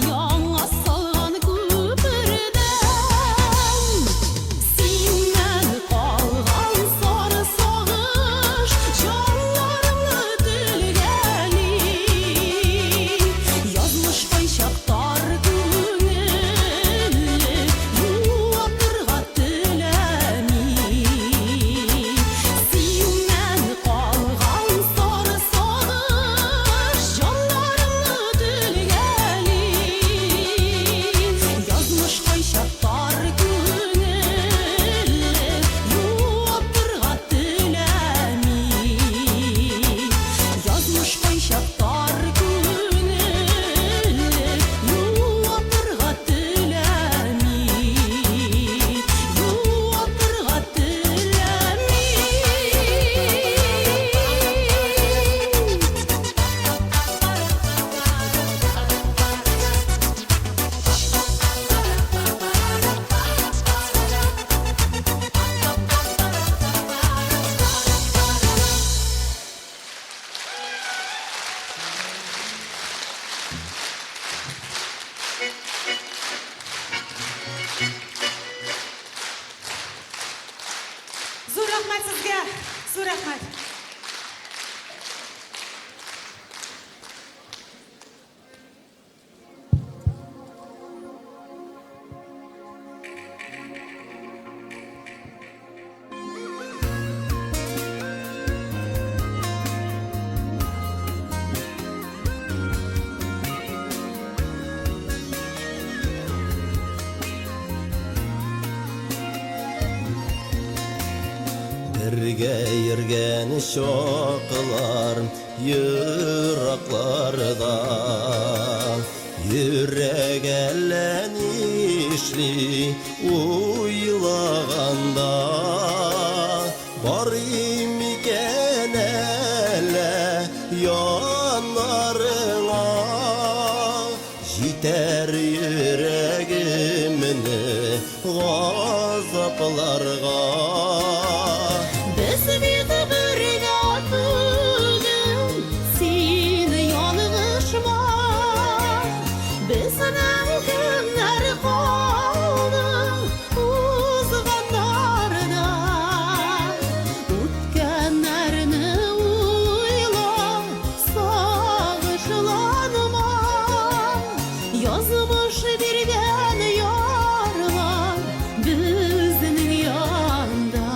Яңа салган күпердән? Синнән калган сары сагыш Җаннарымны телгәли. Язмыш кайчак тар күңелле, Юатырга теләми. Синнән калган сары сагыш Җаннарымны телгәли. Язмыш кайчак тар күңелле, Юатырга теләми. Язмыш кайчак тар күңелле, Юатырга теләми. Юатырга теләми. Зур рәхмәт сезгә, зур рәхмәт. Бергә йөргән чаклар еракларда. Йөрәк әллә нишли уйлаганда. Барыйм микән әллә яннарыңа? Җитәр йөрәгемне газапларга. Без бит бергә түгел, син ялгышма. Безнең көннәр калды узганнарда. Үткәннәрне уйла, сагышланма. Язмыш биргән ярлар безнең янда.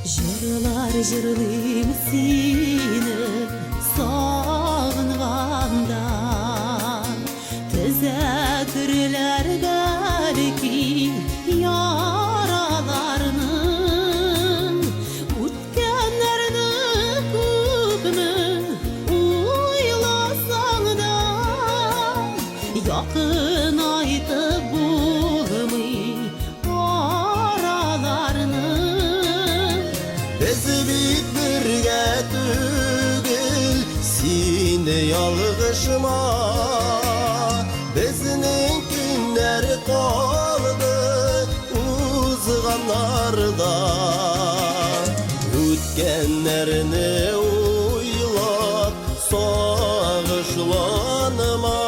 Җырлар җырлыйм сине сагынганда. Төзәтерләр бәлки яраларны. Үткәннәрне күпме уйласаң да, якынайтып булмый араларны. Без бит бергә түгел, син ялгышма. Безнең көннәр калды узганнарда. Үткәннәрне уйлап сагышланма.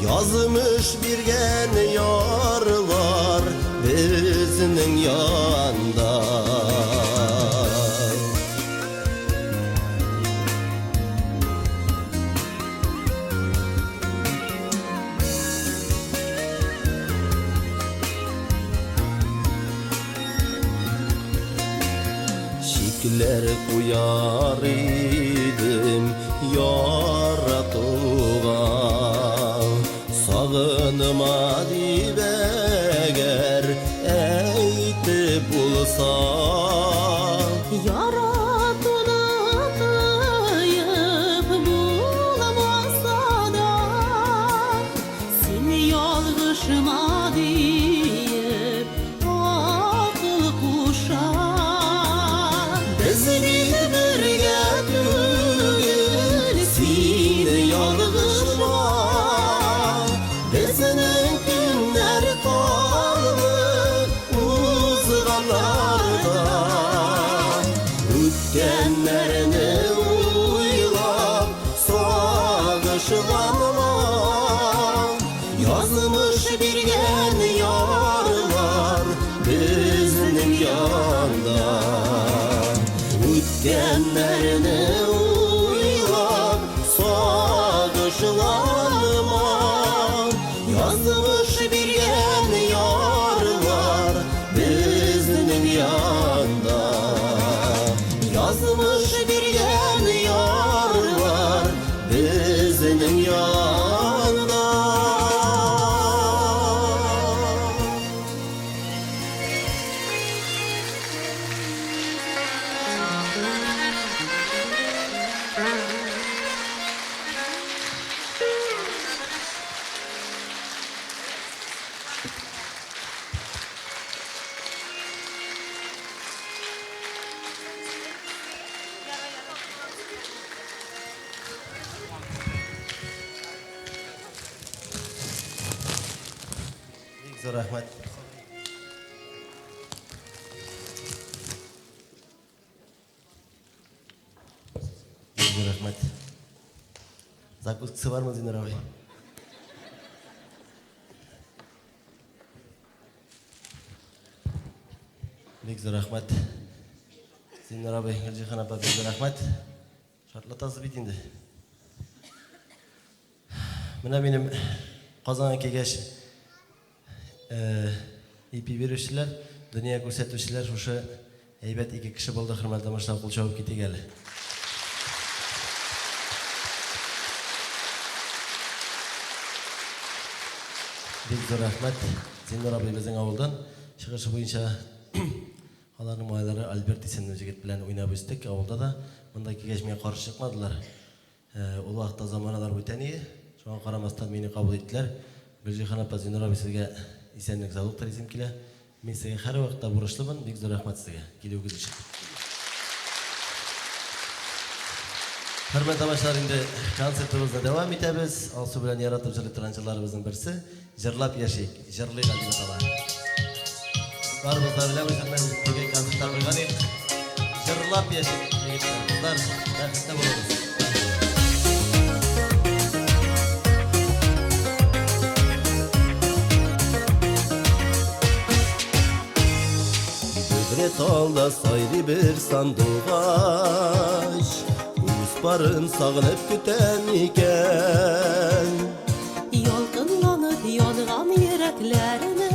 Язмыш биргән ярлар безнең янда. Чикләр куяр идем яратуга. Сагынма дип әгәр әйтеп булса. Яратуны тыеп булмаса да, син ялгышма диеп акыл куша. Без бит бергә түгел, син ялгышма. Безнең көннәр калды узганнарда. Үткәннәрне уйлап сагышланма. Язмыш биргән ярлар безнең янда. Үткәннәрне уйлап сагышланма. Язмыш биргән ярлар безнең янда. Язмыш биргән ярлар безнең янда. Бик зур рәхмәт. Бик зур рәхмәт. Закускасы бармы, Зиннур абый? Бик зур рәхмәт. Зиннур абый, Гөлҗиһан апа, бик зур рәхмәт. Шартлатасыз бит инде. Менә минем Казанга килгәч, ипи бирүчеләр, дөнья күрсәтүчеләр шушы әйбәт ике кеше булды, хөрмәтле тамашачылар, кул чабып китик әле. Бик зур рәхмәт. Зиннур абый безнең авылдан. Чыгышы буенча аларның малайлары Альберт исемле җегет белән уйнап үстек авылда да. Монда килгәч миңа каршы чыкмадылар. Ул вакытта заманалар бүтән иде. Шуңа карамастан мине кабул иттеләр. Гөлҗиһан апа, Зиннур абый сезгә исәнлек, саулык телисем килә. Мин сезгә һәрвакытта бурычлымын. Бик зур рәхмәт сезгә килүегез өчен. Хөрмәтле тамашачылар, инде концертыбызны дәвам итәбез. Алсу белән яратып җырлый торган җырларыбызның берсе Җырлап яшик, җырлыйк әле дип атала. Барыбыз да беләбез җырны, бүген концертта куйган идек. Җырлап яшик, егетләр, кызлар, бәхетле булыгыз. Бөдрә талда сайрый бер сандугач, Үз парын сагынып көтә микән? Ялкынланып янган йөрәкләрне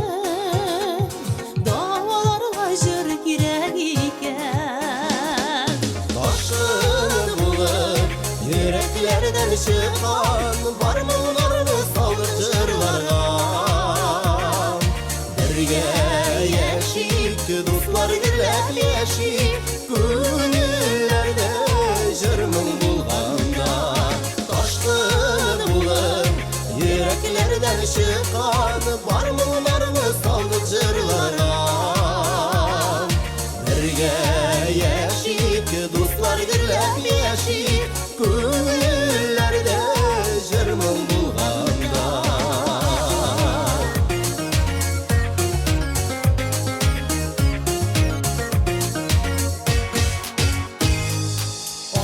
Дәваларга җыр кирәк икән. Ташкын булып йөрәкләрдән чыккан бар моңнарны салдык җырларга. Бергә яшик, дуслар, гөрләп яшик, күңелләрдә җыр моң булганда. Ташкын булып йөрәкләрдән чыккан бар моңнарны салдык җырларга. Бергә яшик, дуслар, гөрләп яшик, күңелләрдә җыр моң булганда.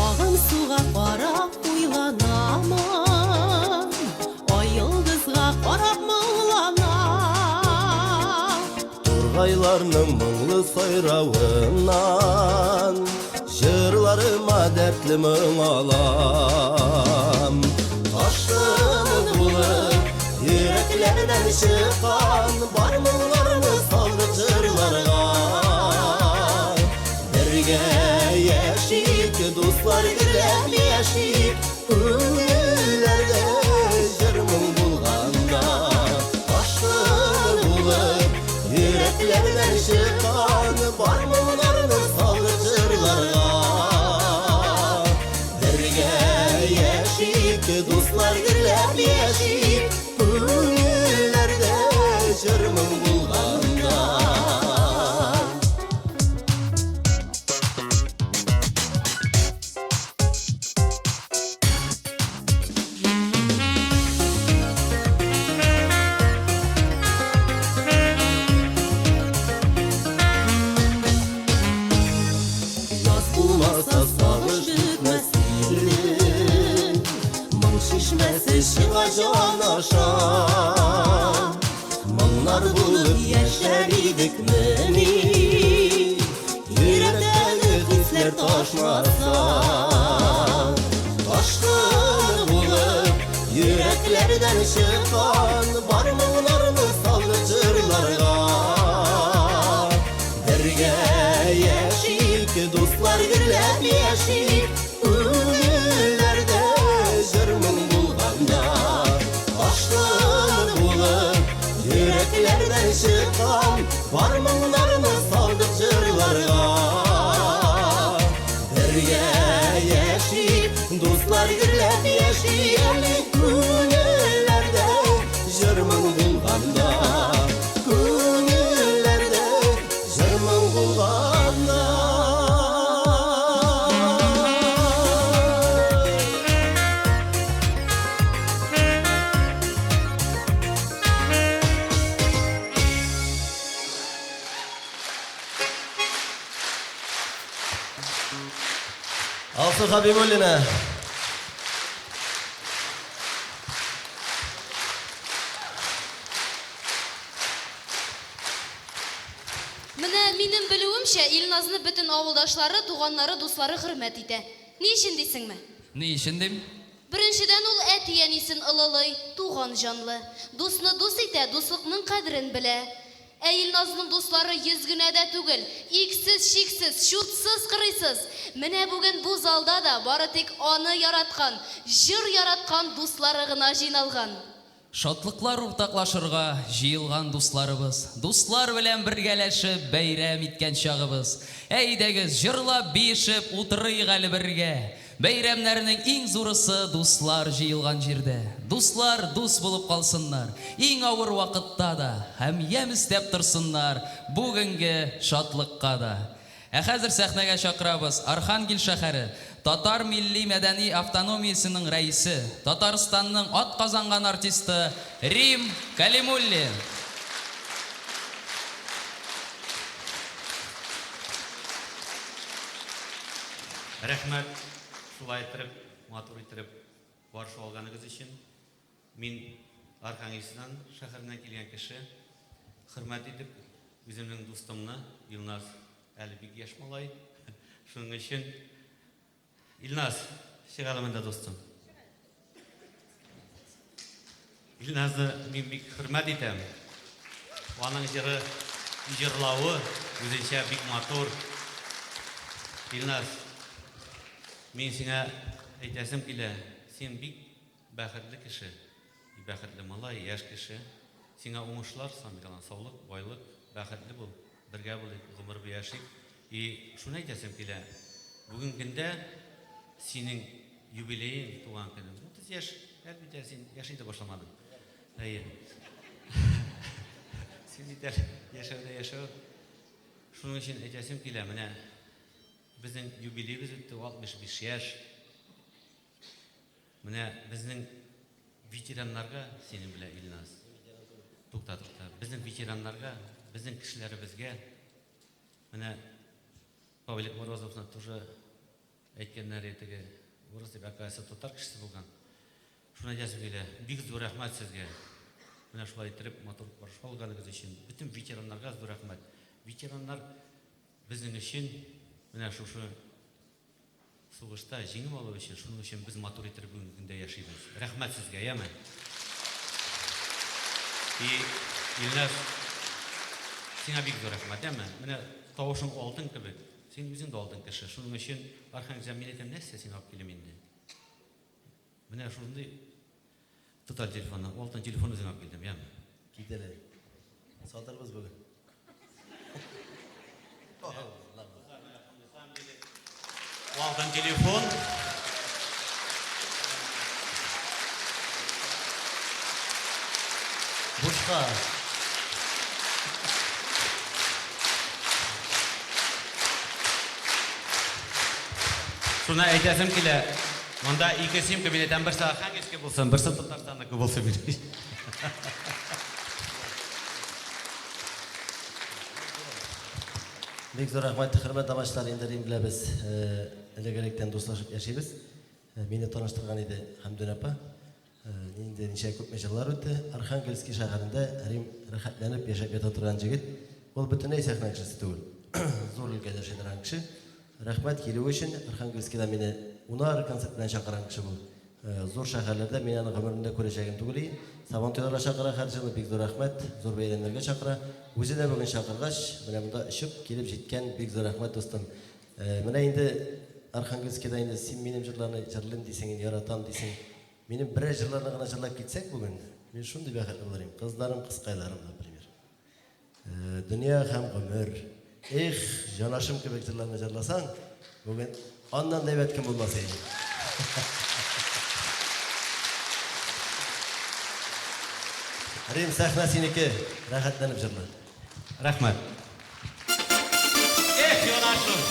Агым суга карап уйланамын, Ай йолдызга карап моңланам. Тургайларның моңлы сайравыннан Җырларыма дәртле моң алам. Ташкын булып йөрәкләрдән чыккан бар моңнарны салдык җырларга. Бергә яшик, дуслар, гөрләп яшик, күңелләрдә җыр моң булганда. Ташкын булып йөрәкләрдән чыккан бар моңнарны салдык җырларга. Бергә яшик, дуслар, гөрләп яшик, күңелләрдә җыр моң булганда. Яз булмаса сагыш бетмәс иде, Моң чишмәсе чыга җан аша. Моңнар булып яшәр идек мени, Йөрәктәге хисләр ташмаса. Ташкын булып йөрәкләрдән чыккан бар моңнарны салдык җырларга. Бергә яшик, дуслар, гөрләп яшик, күңелләрдә җыр моң булганда. Ташкын булып йөрәкләрдән чыккан бар моңнарны салдык җырларга. Бергә яшик, дуслар, гөрләп яшик, әле күңелләрдә җыр моң булганда. Күңелләрдә җыр моң булганда. Алсу Хабибуллина. Менә минем белүемчә, Илназны бөтен авылдашлары, туганнары, дуслары хөрмәт итә. Ни өчен дисеңме? Ни өчен дим? Беренчедән, ул әти-әнисен олылый, туган җанлы. Дусны дус итә, дуслыкның кадерен белә. Ә Илназның дуслары 100 генә дә түгел, иксез-чиксез, чутсыз-кырыйсыз. Менә бүген бу залда да бары тик аны яраткан, җыр яраткан дуслары гына җыйналган. Шатлыклар уртаклашырга җыелган дусларыбыз, Дуслар белән бергәләшеп бәйрәм иткән чагыбыз. Әйдәгез, җырлап, биешеп утырыйк әле бергә. Бәйрәмнәрнең иң зурысы дуслар җыелган җирдә. Дуслар дус булып калсыннар, иң авыр вакытта да, һәм ямь өстәп торсыннар бүгенге шатлыкка да. Ә хәзер сәхнәгә чакырабыз Архангел шәһәре татар милли-мәдәни автономиясенең рәисе, Татарстанның атказанган артисты Рим Кәлимуллин. Рәхмәт, шулай иттереп, матур иттереп каршы алганыгыз өчен. Мин Архангельскидан шәһәреннән килгән кеше. Хөрмәт итеп, үземнең дустымны, Илназ әле бик яшь малай. Шуның өчен Илназ, чык әле монда, дустым. Илназны мин бик хөрмәт итәм. Аның җыры, җырлавы үзенчә бик матур. Илназ, мин сиңа әйтәсем килә, син бик Бәхетле кеше, и бәхетле малай, яшь кеше. Сиңа уңышлар, самый саулык, байлык, бәхетле бул, бергә булыйк, гомер буе яшик. И шуны әйтәсем килә, бүгенге көндә синең юбилеең, туган көнең, 30 яшь, әлбиттә, син яши дә башламадың. Әйе. Син бит әле яшәүдә яшәү. Шуның өчен әйтәсем килә, менә безнең юбилеебез үтте, 65 яшь. Менә безнең ветераннарга, синең белән, Илназ. Тукта, тукта. Безнең ветераннарга, безнең кешеләребезгә, менә Павлик Морозовны тоже әйткәннәр теге урыс дип, оказывается, татар кешесе булган. Шуны әйтәсем килә, бик зур рәхмәт сезгә. Менә шулай иттереп матур каршы алганыгыз өчен. Бөтен ветераннарга зур рәхмәт. Ветераннар безнең өчен менә шушы Сугышта җиңеп алу өчен, шуның өчен без матур иттереп бүгенге көндә яшибез. Рәхмәт сезгә, яме. И, Илназ, сиңа бик зур рәхмәт, яме. Менә тавышың алтын кебек. Син үзең дә алтын кеше. Шуның өчен, Архангел, мин әйтәм, нәрсә сиңа алып килим инде? Менә шундый тоталь телефонны, алтын телефон үзең алып килдем, яме. Кит әле. Сатырбыз бүген. Алтын телефон. Бушка. Шуны әйтәсем килә, монда ике симка мин әйтәм, берсе Архангельский булсын, берсе Татарстанныкы булсын. Бик зур рәхмәт, хөрмәтле тамашачылар, инде Рим белән без элек-электән дуслашып яшибез. Мине таныштырган иде Хәмдүнә апа. Инде ничә күпме җыллар үтте. Архангельский шәһәрендә Рим рәхәтләнеп яшәп ята торган җегет. Ул бөтенләй сәхнә кешесе түгел. Зур өлкәдә яши торган кеше. Рәхмәт килүе өчен. Архангельскида мине унар концерт белән чакырган кеше бу. Зур шәһәрләрдә мин аны гомеремдә күрәчәгем түгел и. Сабантуйларга чакыра һәр җылны, бик зур рәхмәт. Зур бәйрәмнәргә чакыра. Үзе дә бүген чакыргач, менә монда очып килеп җиткән, бик зур рәхмәт, дустым. Менә инде Архангельскида инде син минем җырларны җырлыйм дисең инде, яратам дисең. Минем берәр җырларны гына җырлап китсәк бүген, мин шундый бәхетле булыр идем. Кызларым, кызкайларым, например. Дөнья һәм гомер. Эх, җанашым кебек җырларны җырласаң, бүген аннан да әйбәт кем булмас иде. Рим, сәхнә синеке, рәхәтләнеп җырла. Рәхмәт. Эх, җанашым!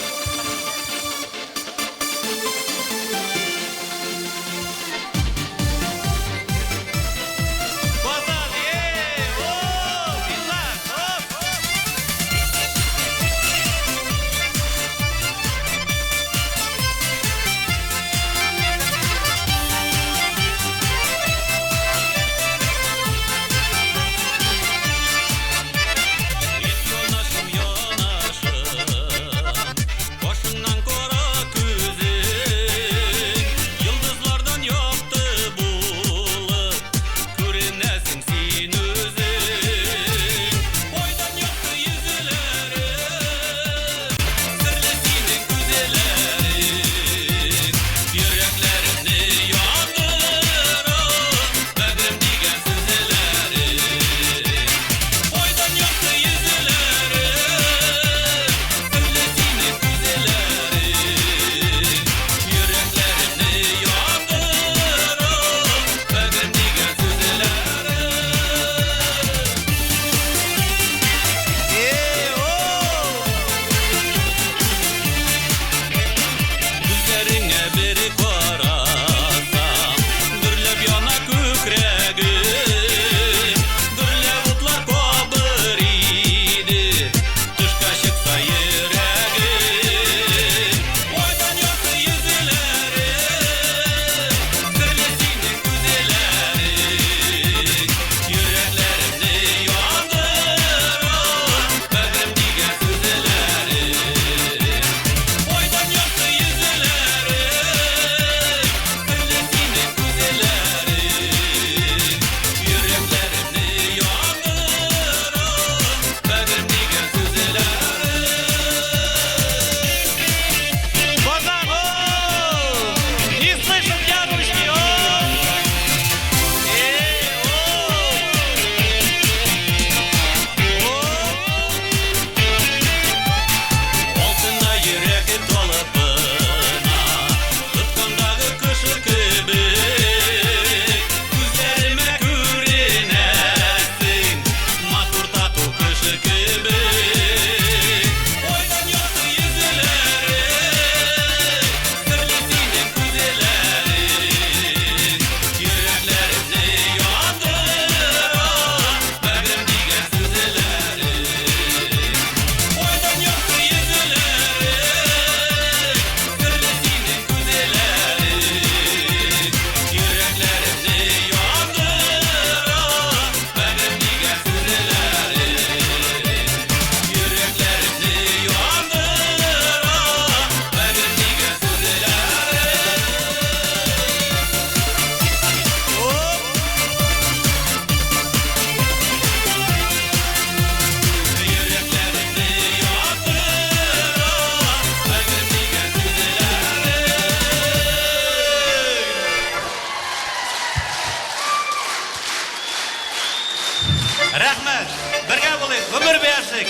Рәхмәт! Бергә булыйк, гомер бирсек.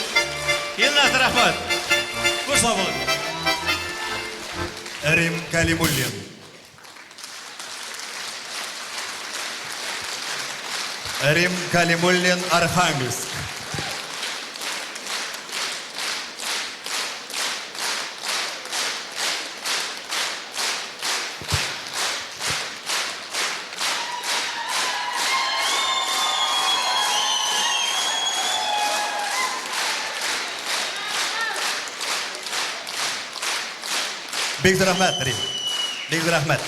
Илназ, рәхмәт. Хуш сау булыгыз. Рим Калимуллин. Рим Калимуллин, Архангельск. Бик зур рәхмәт, Рим. Бик зур рәхмәт.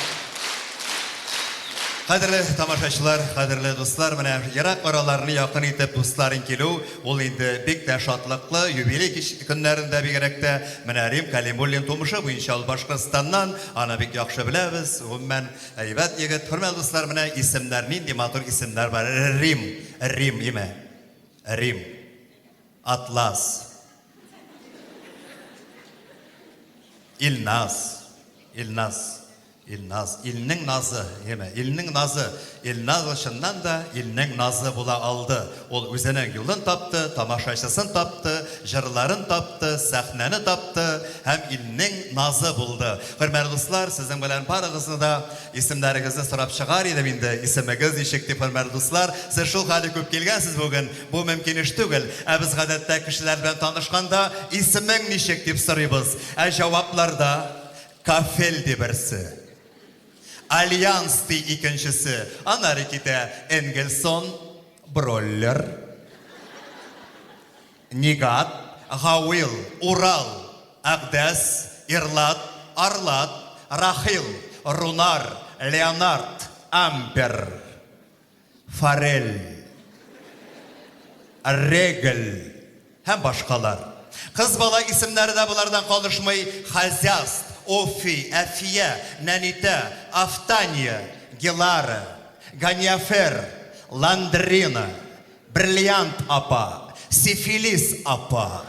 Кадерле тамашачылар, кадерле дуслар, менә ерак араларны якын итеп дусларың килү, ул инде бик тә шатлыклы, юбилей кич көннәрендә бигрәк тә. Менә Рим Кәлимуллин тумышы буенча ул Башкортстаннан, аны бик яхшы беләбез, гомумән, әйбәт егет. Хөрмәтле дуслар, менә исемнәр, нинди матур исемнәр бар. Рим, Рим, име? Рим. Атлас. Илназ. Илназ. Илназ. Илнең назы, яме, илнең назы. Илназ ул чыннан да илнең назы була алды. Ул үзенең юлын тапты, тамашачысын тапты, җырларын тапты, сәхнәне тапты һәм илнең назы булды. Хөрмәтле дуслар, сезнең белән барыгызны да исемнәрегезне сорап чыгар идем инде. Исемегез ничек дип, хөрмәтле дуслар. Сез шул хәле күп килгәнсез бүген. Бу мөмкин эш түгел. Ә без гадәттә кешеләр белән танышканда, исемең ничек дип сорыйбыз. Ә җавапларда Кафель ди берсе. Альянс ди икенчесе. Аннары китә Энгельсон, Броллер, Нигат, Гауил, Урал, Әкъдәс, Ирлат, Арлат, Рахил, Рунар, Леонард, Ампер. Форель, Регль һәм башкалар. Кыз бала исемнәре дә болардан калышмый, Хазяст, Офи, Әфия, Нәнитә, Афтания, Гелара, Ганьяфер, Ландрина, Бриллиант апа, Сифилис апа.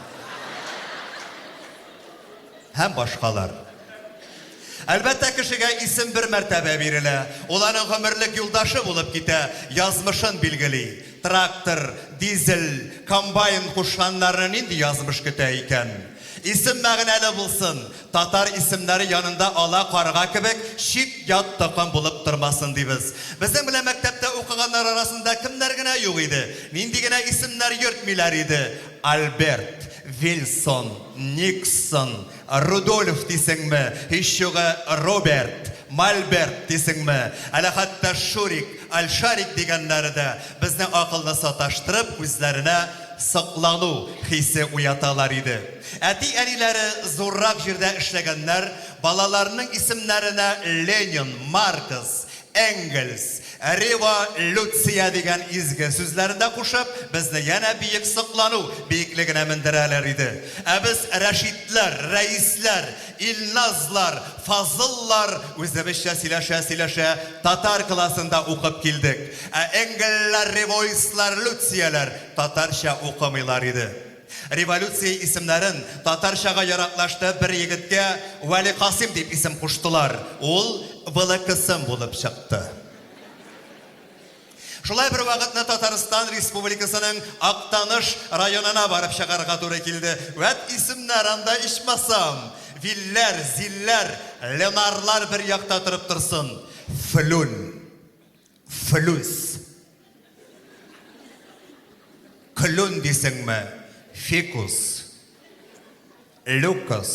Һәм башкалар. Әлбәттә, кешегә исем бер мәртәбә бирелә. Ул аның гомерлек юлдашы булып китә, язмышын билгели. Трактор, дизель, комбайн кушканнарны нинди язмыш көтә икән? Исем мәгънәле булсын, татар исемнәре янында ала карга кебек чит-ят токым булып тормасын дибез. Безнең белән мәктәптә укыганнар арасында кемнәр генә юк иде, нинди генә исемнәр йөртмиләр иде. Альберт, Вильсон, Никсон, Рудольф дисеңме, һич югы Роберт, Мальберт дисеңме, әле хәтта Шурик, Альшарик дигәннәре дә безнең акылны саташтырып, үзләренә соклану хисе уяталар иде. Әти-әниләре зуррак җирдә эшләгәннәр балаларының исемнәренә Ленин, Маркс, Энгельс, рево-люция дигән изге сүзләрен дә кушып, безне янә биек соклану биеклегенә мендерәләр иде. Ә без Рәшитләр, Рәисләр, Илназлар, Фазыллар үзебезчә сөйләшә-сөйләшә татар классында укып килдек. Ә Энгельләр, Ревойслар, Люцияләр татарча укымыйлар иде. Революция исемнәрен татарчага яраклашты бер егеткә Вәли Касыйм дип исем куштылар. Ул ВЛКСМ булып чыкты. Шулай бер вакытны Татарстан Республикасының Актаныш районына барып чыгарга туры килде. Вәт исемнәр анда ичмасам! Вилләр, Зилләр, Ленарлар бер якта торып торсын. Флүн. Флүс. Клүн дисеңме? Фикус. Люкас.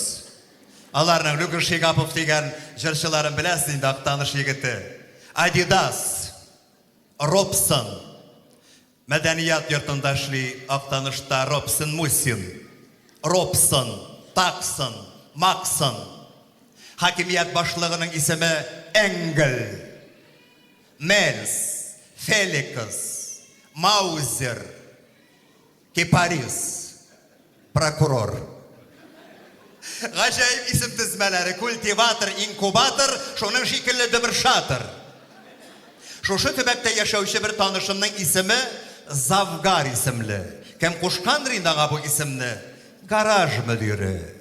Аларның Люкас Шигапов дигән җырчыларын беләсез инде, Актаныш егете. Адидас. Робсон. Мәдәният йортында эшли Актанышта Робсон Мусин. Робсон, Таксон, Максон. Хакимият башлыгының исеме Энгель. Мельс, Феликс, Маузер, Кипарис, прокурор. Гаҗәеп исем тезмәләре, культиватор, инкубатор, шуның шикелле дөбер-шатыр. Шушы төбәктә яшәүче бер танышымның исеме Завгар исемле. Кем кушкандыр инде аңа бу исемне? Гараж мөдире.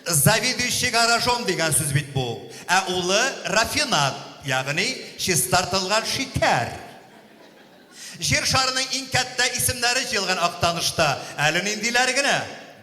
Заведующий гаражом дигән сүз бит бу. Ә улы рафинад, ягъни чистартылган шикәр. Җир шарының иң кәттә исемнәре җыелган Актанышта әле ниндиләре генә?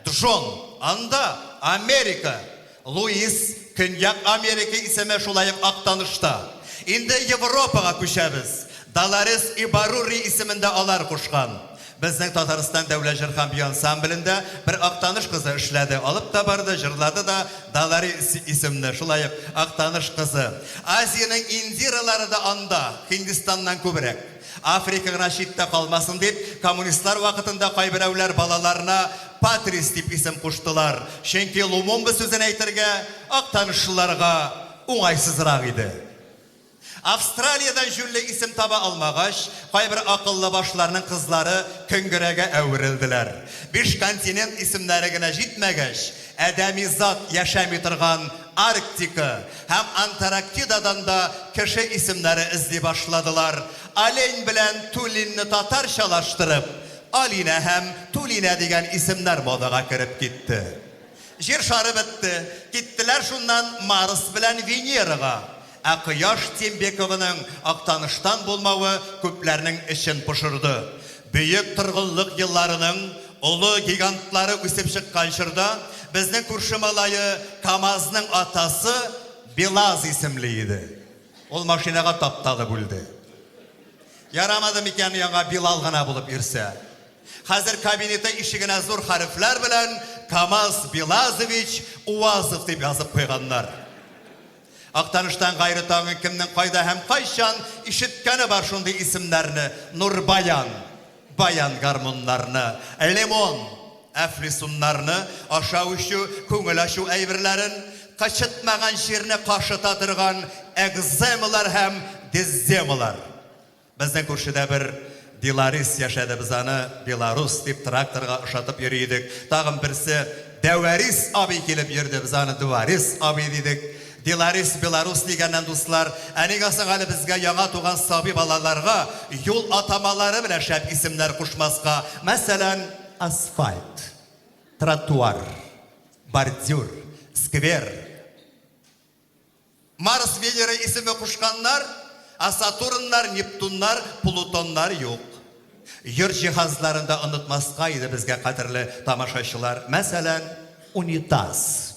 Джон, анда, Америка. Луис, Көньяк Америка исеме шулай ук Актанышта. Инде Европага күчәбез. Долорес Ибарурри исемен дә алар кушкан. Безнең Татарстан дәүләт җыр һәм бию ансамблендә бер Актаныш кызы эшләде, алып та барды, җырлады да Долорес исемне, шулай ук Актаныш кызы. Азиянең Индиралары да анда, Һиндистаннан күбрәк. Африка гына читтә калмасын дип, коммунистлар вакытында кайберәүләр балаларына Патрис дип исем куштылар, чөнки Лумумба сүзен әйтергә актанышлыларга уңайсызрак иде. Австралиядән җүнле исем таба алмагач, кайбер акыллы башларның кызлары көнгерәгә әверелделәр. Биш континент исемнәре генә җитмәгәч, адәми зат яшәми торган Арктика һәм Антарактидадан да кеше исемнәре эзли башладылар. Олень белән Тулинны татарчалаштырып, Алинә һәм Тулинә дигән исемнәр модага кереп китте. Җир шары бетте. Киттеләр шуннан Марс белән Венерага. Ә Кояш Тимбекованың Актаныштан булмавы күпләрнең эчен пошырды. Бөек торгынлык елларының олы гигантлары үсеп чыккан чорда безнең күрше малае КАМАЗның атасы БелАЗ исемле иде. Ул машинага тапталып үлде. Ярамады микән яңа Билал гына булып йөрсә? Хәзер кабинеты ишегенә зур хәрефләр белән КАМАЗ Белазович УАЗов дип язып куйганнар. Актаныштан гайре тагын кемнең кайда һәм кайчан ишеткәне бар шундый исемнәрне, Нурбаян, баян гармуннарны, Лимон, әфлисуннарны, ашау-эчү, күңел ачу әйберләрен, кычытмаган җирне кашыта торган экземалар һәм дизземалар. Безнең күршедә бер Диларис яшәде, без аны Беларус дип тракторга ошатып йөри идек. Тагын берсе Дәвәрис абый килеп йөрде, без аны Дуварис абый дидек. Диларис, Беларус дигәннән, дуслар, ә нигә соң әле безгә яңа туган сабый балаларга юл атамалары белән шәп исемнәр кушмаска? Мәсәлән, асфальт, тротуар, бордюр, сквер, Марс, Венера исеме кушканнар, ә Сатурннар, Нептуннар, Плутоннар юк. Йорт җиһазларын да онытмаска иде безгә, кадерле тамашачылар. Мәсәлән, унитаз.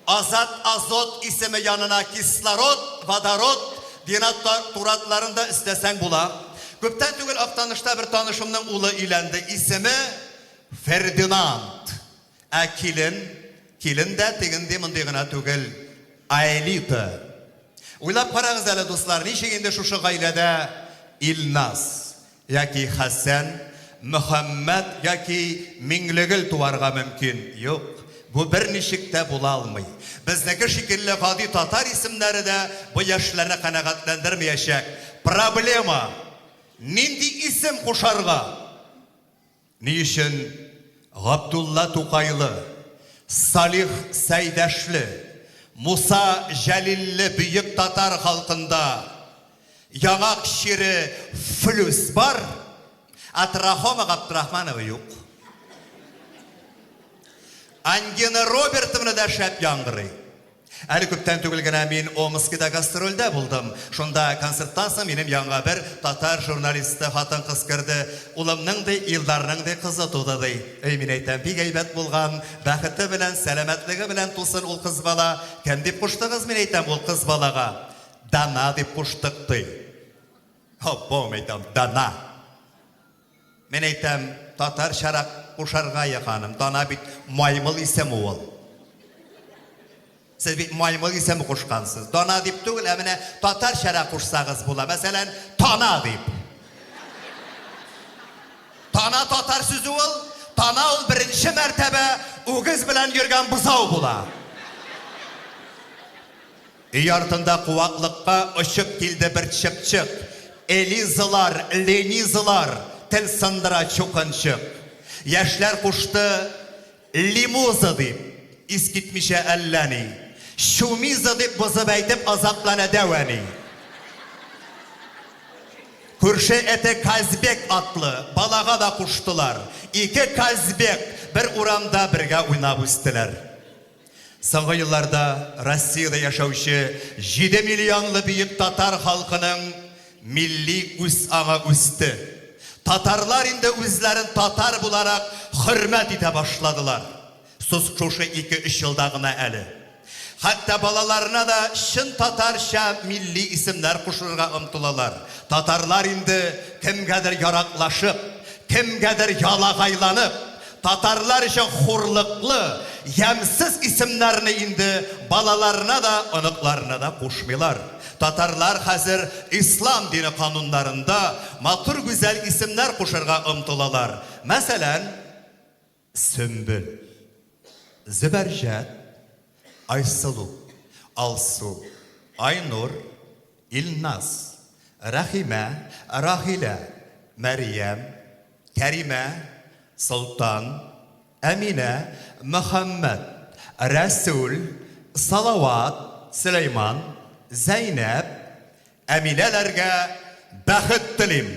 Азат азот исеме янына кислород, водород, динатуратларын да өстәсәң була. Күптән түгел Актанышта бер танышымның улы өйләнде. Исеме Фердинанд. Ә килен, килен дә тегенди-мондый гына түгел, Аэлита. Уйлап карагыз әле, дуслар, ничек инде шушы гаиләдә Илназ яки Хәсән, Мөхәммәт яки Миңлегөл туарга мөмкин? Юк, бу берничек тә була алмый. Безнеке шикелле гади татар исемнәре дә бу яшьләрне канәгатьләндермиячәк. Проблема! Нинди исем кушарга? Ни өчен Габдулла Тукайлы, Салих Сәйдәшле, Муса Җәлилле бөек татар халкында яңак чире флүс бар, ә трахома Габдрахманова юк? Ангина Робертовна да шәп яңгырый. Әле күптән түгел генә мин Омскида гастрольдә булдым. Шунда концерттан соң минем янга бер татар журналисты хатын-кыз керде. Улымның, ди, Илдарның, ди, кызы туды, ди. Эй, мин әйтәм, бик әйбәт булган, бәхете белән, сәламәтлеге белән тусын ул кыз бала. Кем дип куштыгыз, мин әйтәм, ул кыз балага? Дана дип куштык, ди. Һо-бо, мин әйтәм, Дана. Мин әйтәм, татарчарак кушарга я, ханым, дана бит маймыл исеме ул. Сез бит маймыл исеме кушкансыз. Дана дип түгел, ә менә татарчарак кушсагыз була. Мәсәлән, тана дип. Тана татар сүзе ул. Тана ул беренче мәртәбә үгез белән йөргән бозау була. Өй артында куаклыкка очып килде бер чыпчык. Элизалар, Ленизалар, тел сындыра чукынчык. Яшьләр кушты Лимуза дип, искитмичә әллә ни. Чумиза дип бозып әйтеп азаплана дәү әни. Күрше эте Казбек атлы балага да куштылар. Ике Казбек бер урамда бергә уйнап үстеләр. Соңгы елларда Россиядә яшәүче җиде миллионлы бөек татар халкының Милли үз аңы үсте. Татарлар инде үзләрен татар буларак хөрмәт итә башладылар. Сус шушы ике-өч елда гына әле. Хәтта балаларына да чын татарча милли исемнәр кушырырга омтылалар. Татарлар инде кемгәдер яраклашып, кемгәдер ялагайланып, татарлар өчен хурлыклы, ямьсез исемнәрне инде балаларына да, оныкларына да кушмыйлар. Татарлар хәзер ислам дине кануннарында матур гүзәл исемнәр кушырга омтылалар. Мәсәлән, Сөмбел, Зөбәрҗәт, Айсылу, Алсу, Айнур, Илназ, Рәхимә, Раһилә, Мәрьям, Кәримә, Солтан, Әминә, Мөхәммәт, Рәсүл, Салават, Сөләйман, Зәйнәп, Әминәләргә бәхет телим!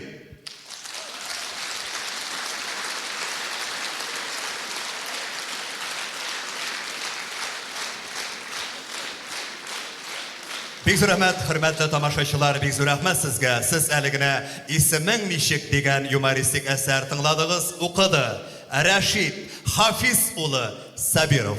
Бик зур рәхмәт, хөрмәтле тамашачылар, бик зур рәхмәт сезгә. Сез әле генә Исемең ничек дигән юмористик әсәр тыңладыгыз, укыды Рәшит Хафиз улы Сабиров.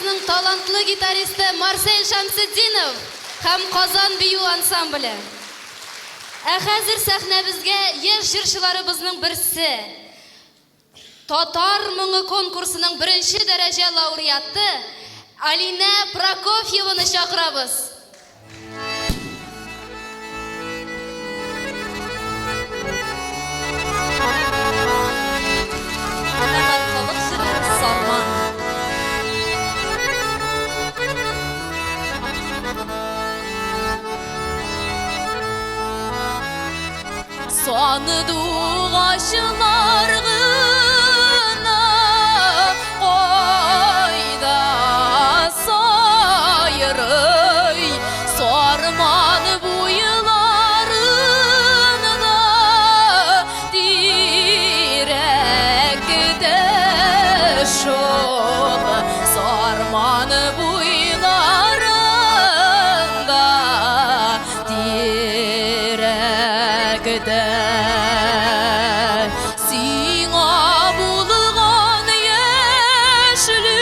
Республикабызның талантлы гитаристы Марсель Шәмсетдинов һәм Казан бию ансамбле. Ә хәзер сәхнәбезгә яшь җырчыларыбызның берсе, Татар моңы конкурсының беренче дәрәҗә лауреаты Алинә Прокофьеваны чакырабыз. Татар халык җыры Сарман. Сандугачлар гына кайда сайрый, Сарман буйларында тирәктә шул, Сарман буйларында Тирәктә сиңа булган яшьлек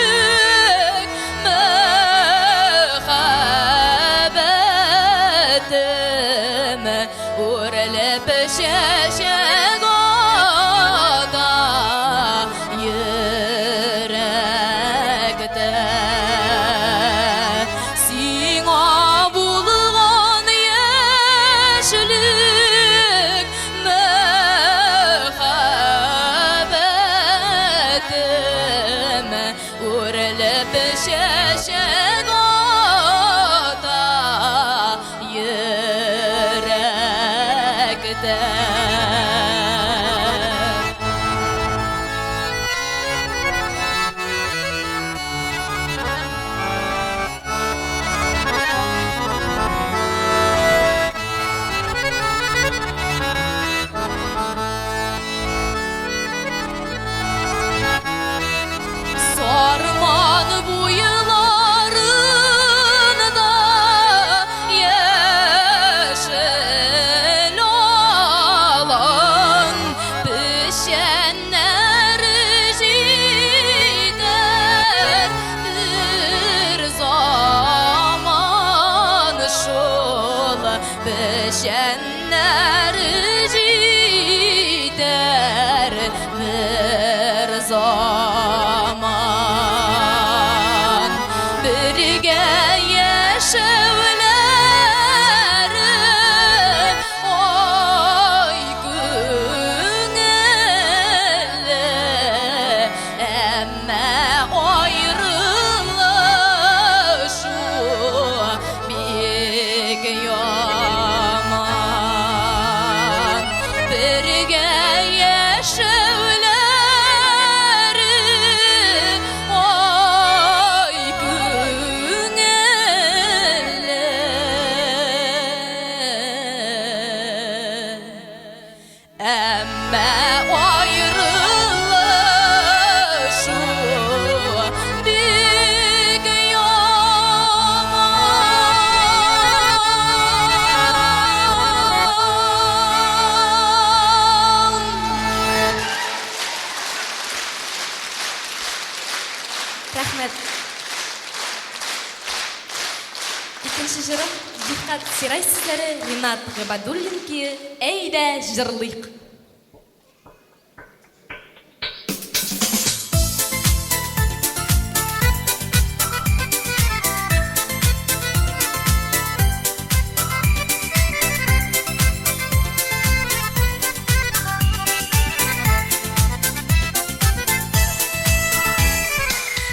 мәхәббәтем үрелеп чәчәк ата йөрәктә. Сиңа булган яшьлек мәхәббәтем үрелеп чәчәк ата йөрәктә. Сарман буйларында яшел алан печәннәр җитәр бер заман шул печәннәр җитәр бер заман бергә яшәүләре ай күңелле әмма аерылышу бик яман бергә яшәүләре ай күңелле әмма аерылышу бик яман. Рәхмәт. Икенче җырым Дихкат Сирай сүзләре, Ринат Гыйбадуллин көе Әйдә җырлыйк.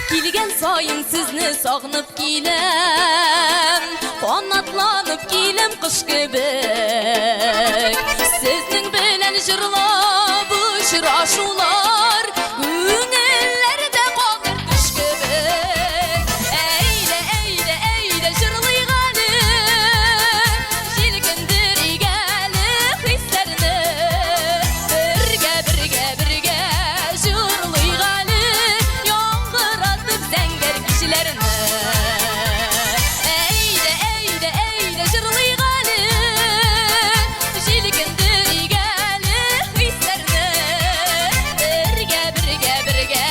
Килгән саен сезне сагынып киләм, Канатланып киләм кош кебек. Сезнең белән җырлап очрашулар Күңелләрдә калыр төш кебек. Әйдә, әйдә, әйдә җырлыйк әле, Җилкендерик әле хисләрне. Бергә, бергә, бергә җырлыйк әле, Яңгыратып зәңгәр кичләрне. Әйдә, әйдә, әйдә җырлыйк әле, Җилкендерик әле хисләрне. Бергә, бергә, бергә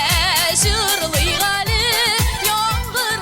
җырлыйк әле, Яңгыратып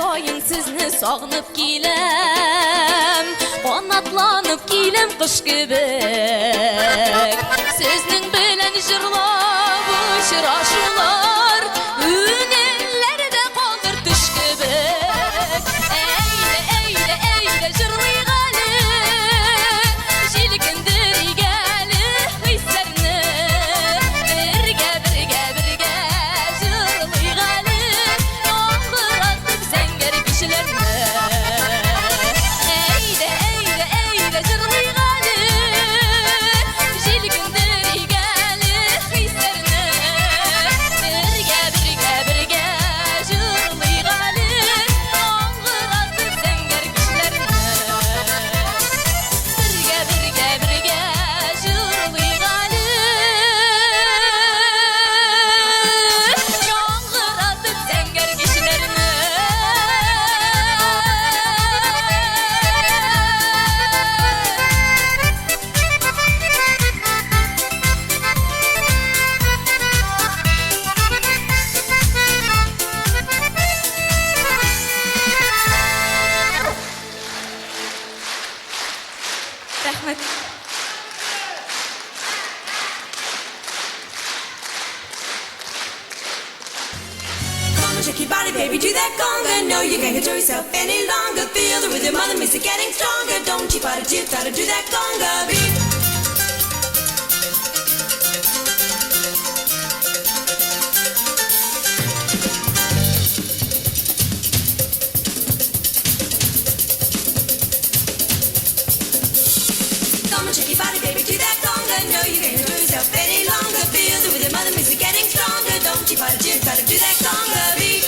саен сезне сагынып киләм. Канатланып киләм кош кебек. Сезнең белән җырлап очрашулар күңелләрдә калыр төш кебек. Әйдә, әйдә, әйдә җырлыйк әле. Җилкендерик әле хисләрне. Бергә, бергә, бергә җырлыйк әле. Яңгыратып зәңгәр кичләрне. Әйдә, әйдә, әйдә җырлыйк әле. Җилкендерик әле хисләрне. Бергә, бергә, бергә җырлыйк әле. Яңгыратып зәңгәр кичләрне. Бергә, бергә, бергә җырлыйк әле. Яңгыратып зәңгәр кичләрне. Рәхмәт. Come on, shake your body, baby, do that conga. No, you can't control yourself any longer. Feel the rhythm of the music getting stronger. Don't you fight it, you gotta do that conga beat. Come on, shake your body, baby, do that conga. No, you can't control yourself any longer. Feel the rhythm of the music getting stronger. Don't you fight it, you gotta do that conga beat.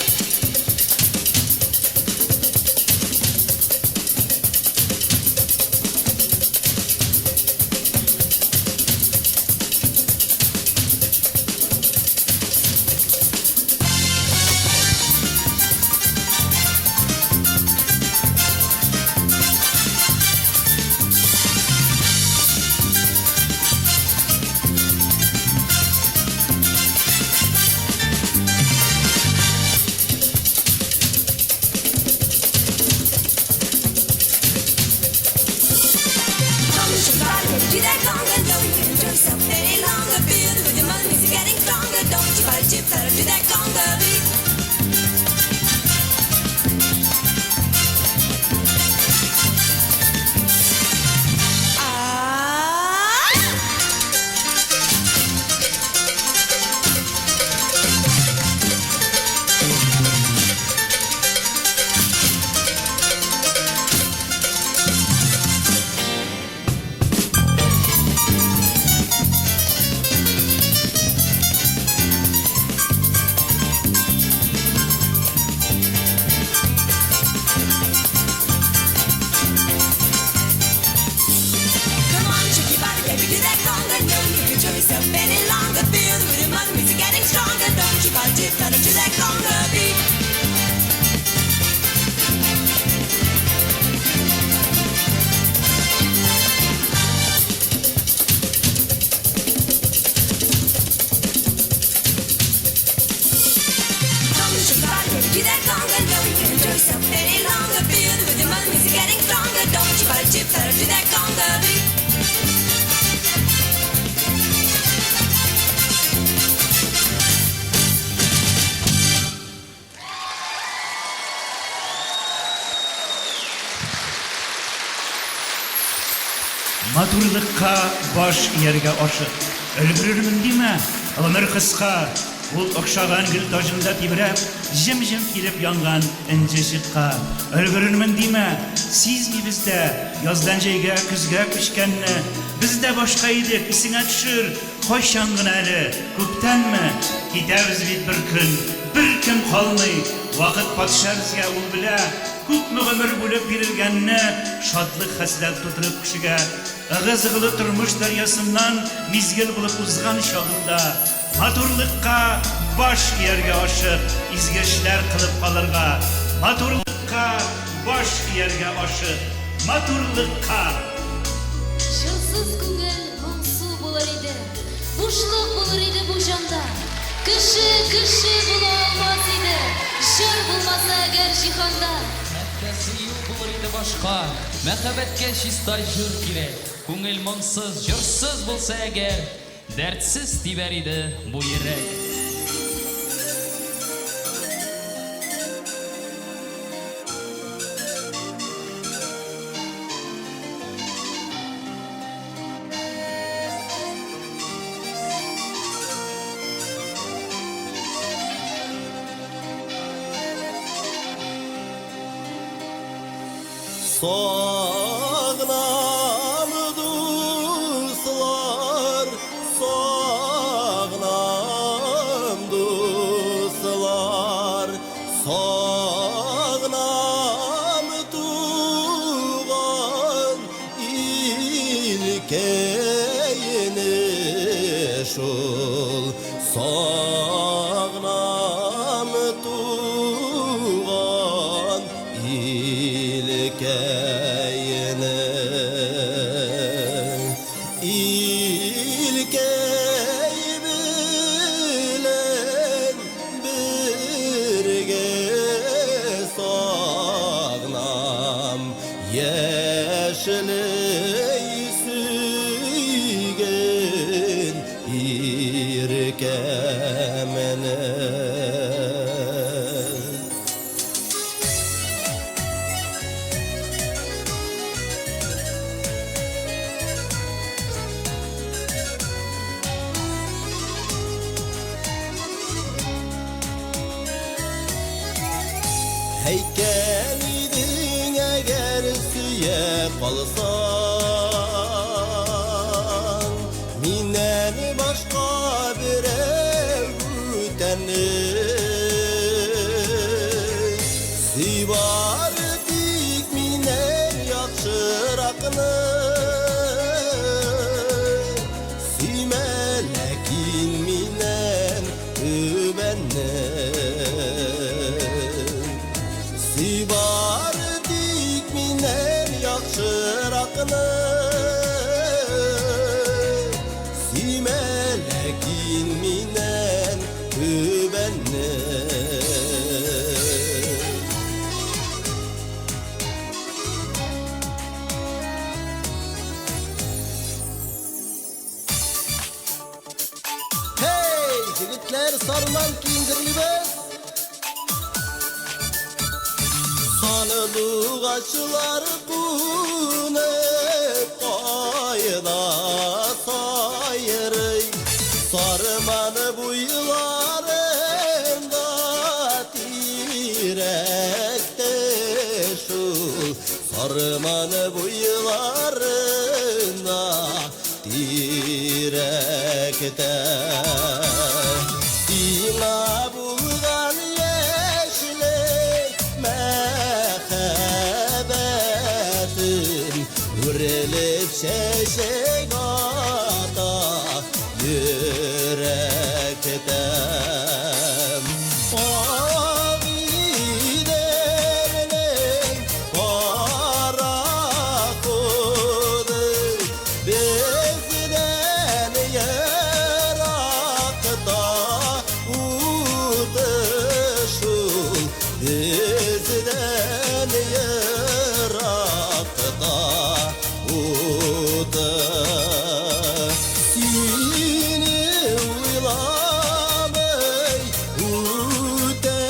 Come on, shake your body, baby, do that conga. No, you can't control yourself any longer. Feel the rhythm of the music getting stronger. Don't you fight it, you gotta do that conga beat. Come on, shake your body, baby, do that conga. No, you can't control yourself any longer. Feel the rhythm of the music getting stronger. Don't you fight it, you gotta do that conga beat. Come on, shake your body, baby, do that conga. No, you can't control yourself any longer. Feel the rhythm of the music getting stronger. Don't you fight it, you gotta do that conga beat. Матурлыкка баш ияргә ашык. Өлгерермен димә, гомер кыска. Ул охшаган гөл таҗында тибрәп, җем-җем килеп янган энҗе чыкка. Өлгерермен димә, сизмибез дә, яздан җәйгә, көзгә күчкәнне. Без дә башка идек, исеңә төшер, кайчан гына әле, күптәнме? Китәбез бит бер көн, беркем калмый. Вакыт патша безгә, ул белә, күпме гомер бүлеп бирелгәнне, шатлык-хәсрәт тутырып кешегә. Ыгы-зыгылы тормыш дәрьясыннан мизгел булып узган чагында, матурлыкка баш ияргә ашык, изге эшләр кылып калырга. Матурлыкка баш ияргә ашык, матурлыкка! Җырсыз күңел моңсу булыр иде, Бушлык булыр иде бу җанда. Кеше кеше була алмас иде, Җыр булмаса әгәр җиһанда. Хәтта сөю булыр иде башка, Мәхәббәткә чиста җыр кирәк. Күңел моңсыз, җырсыз булса әгәр, Дәртсез тибәр иде бу йөрәк. Сагынам, дуслар, сагынам, дуслар, сагынам туган илкәйне шул, сагынам туган илкәйне. Илкәй белән бергә сагынам, яшьләй сөйгән иркәмне. Һәйкәл идең әгәр сөя калсаң, Миннән башка берәү бүтәнне. Сөй бары тик миннән яхшыракны, Сөймә ләкин миннән түбәнне. Сөй бары тик миннән яхшыракны, Сөймә ләкин миннән түбәнне. Hey, егетләр, сарман киендерлибез. Сандугачлар кунып кайда сайрый, Сарман буйларында тирәктә шул, Сарман буйларында тирәктә. Сиңа булган яшьлек мәхәббәтем үрелеп чәчәк ата йөрәктә. Агыйделнең пароходы бездән еракта уты шул, бездән еракта уты. Сине уйламый үтә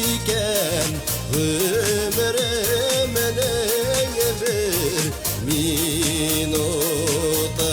икән гомеремнең бер минуты.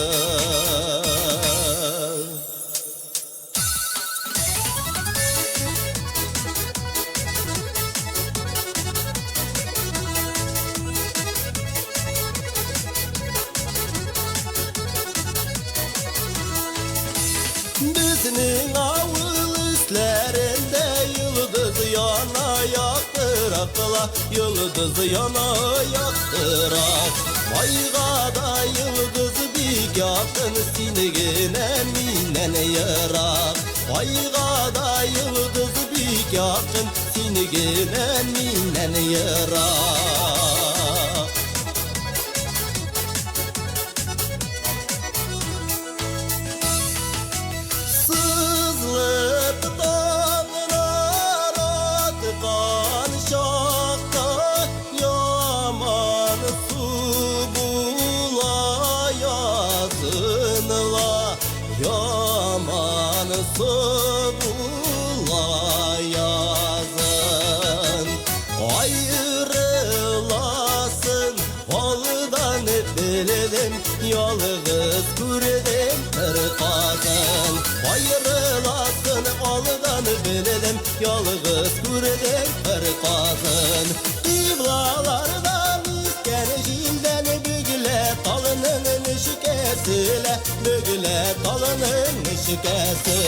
Безнең авыл өсләрендә йолдыз яна яктырак ла, йолдыз яна яктырак. Айга да йолдыз бик якын, син генә миннән ерак. Айга да йолдыз бик якын, син генә миннән ерак. Аерыласын алдан белдем, ялгыз күрдем бер казын. Аерыласын алдан белдем, ялгыз күрдем бер казын. Кыйблалардан искән җилдән бөгелә талының нечкәсе лә, бөгелә талының нечкәсе.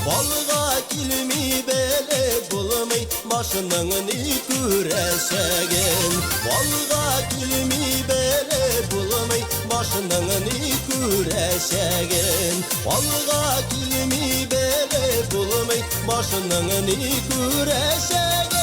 Алга килми белеп булмый башының ни күрәчәген. Алга килми белеп булмый башының ни күрәчәген. Алга килми белеп булмый башының ни күрәчәген.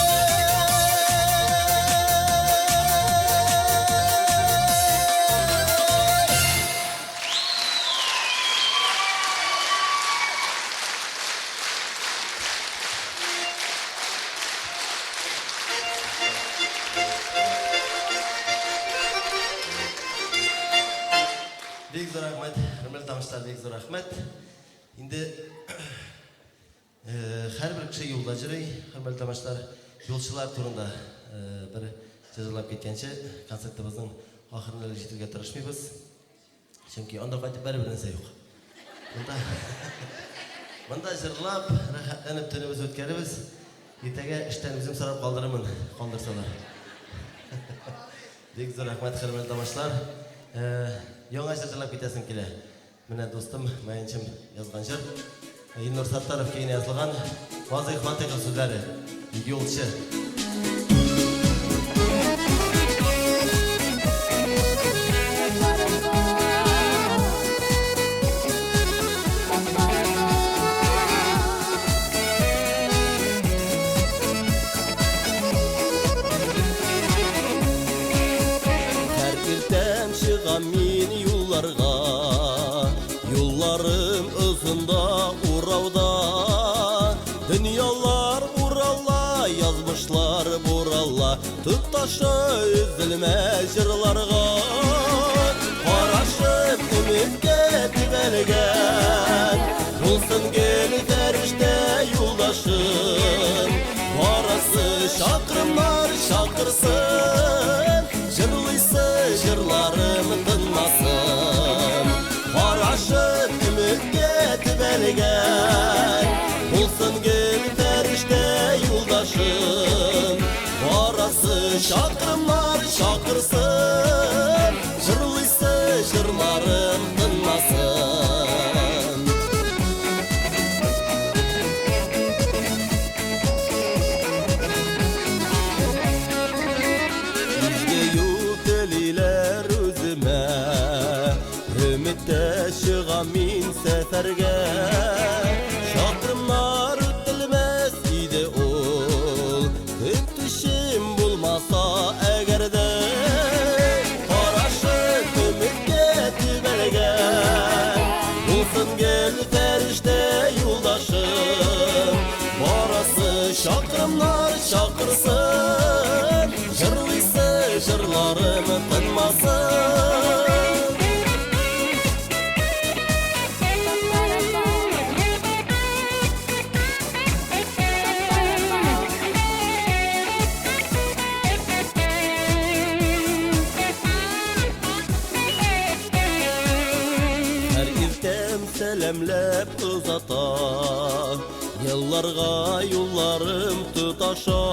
Бик зур рәхмәт, хөрмәтле тамашачылар, бик зур рәхмәт. Инде һәрбер кеше юлда йөри, хөрмәтле тамашачылар, юлчылар турында бер җырлап киткәнче, концертыбызның ахырына әле җитәргә тырышмыйбыз. Чөнки анда кайтып бәребер нәрсә юк. Монда монда җырлап, рәхәтләнеп төнебез үткәребез. Иртәгә эштән үзем сорап калдырырмын, калдырсалар. Бик зур рәхмәт, хөрмәтле тамашачылар. Яңа җыр җырлап китәсем килә. Менә дустым, баянчым язган җыр. Илнур Саттаров көенә язылган Вазыйх Фатыйхов сүзләре. Юлчы. Һәр иртән чыгам мин юлларга, Юлларым озында урауда. Дөньялар урала, язмышлар бурала, Тоташа өзелмә җырларга. Карашым өметкә төбәлгән, Булсын гел фәрештә юлдашым. Барасы чакрымнар чакырсын, Җырлыйсы җырларым тынмасын. Карашым өметкә төбәлгән, Булсын гел фәрештә юлдашым. Барасы чакрымнар чакырсын, Җырлыйсы җырларым тынмасын. Изге юл телиләр үземә, Өметтә чыгам мин сәфәргә. Чакрымнар үтелмәс иде ул, Көтүчем булмаса әгәр дә. Карашым өметкә төбәлгән, Булсын гел фәрештә юлдашым. Барасы чакрымнар чакырсын, Җырлыйсы җырларым тынмасын. Һәр иртәм сәламләп озата, Елларга юлларым тоташа.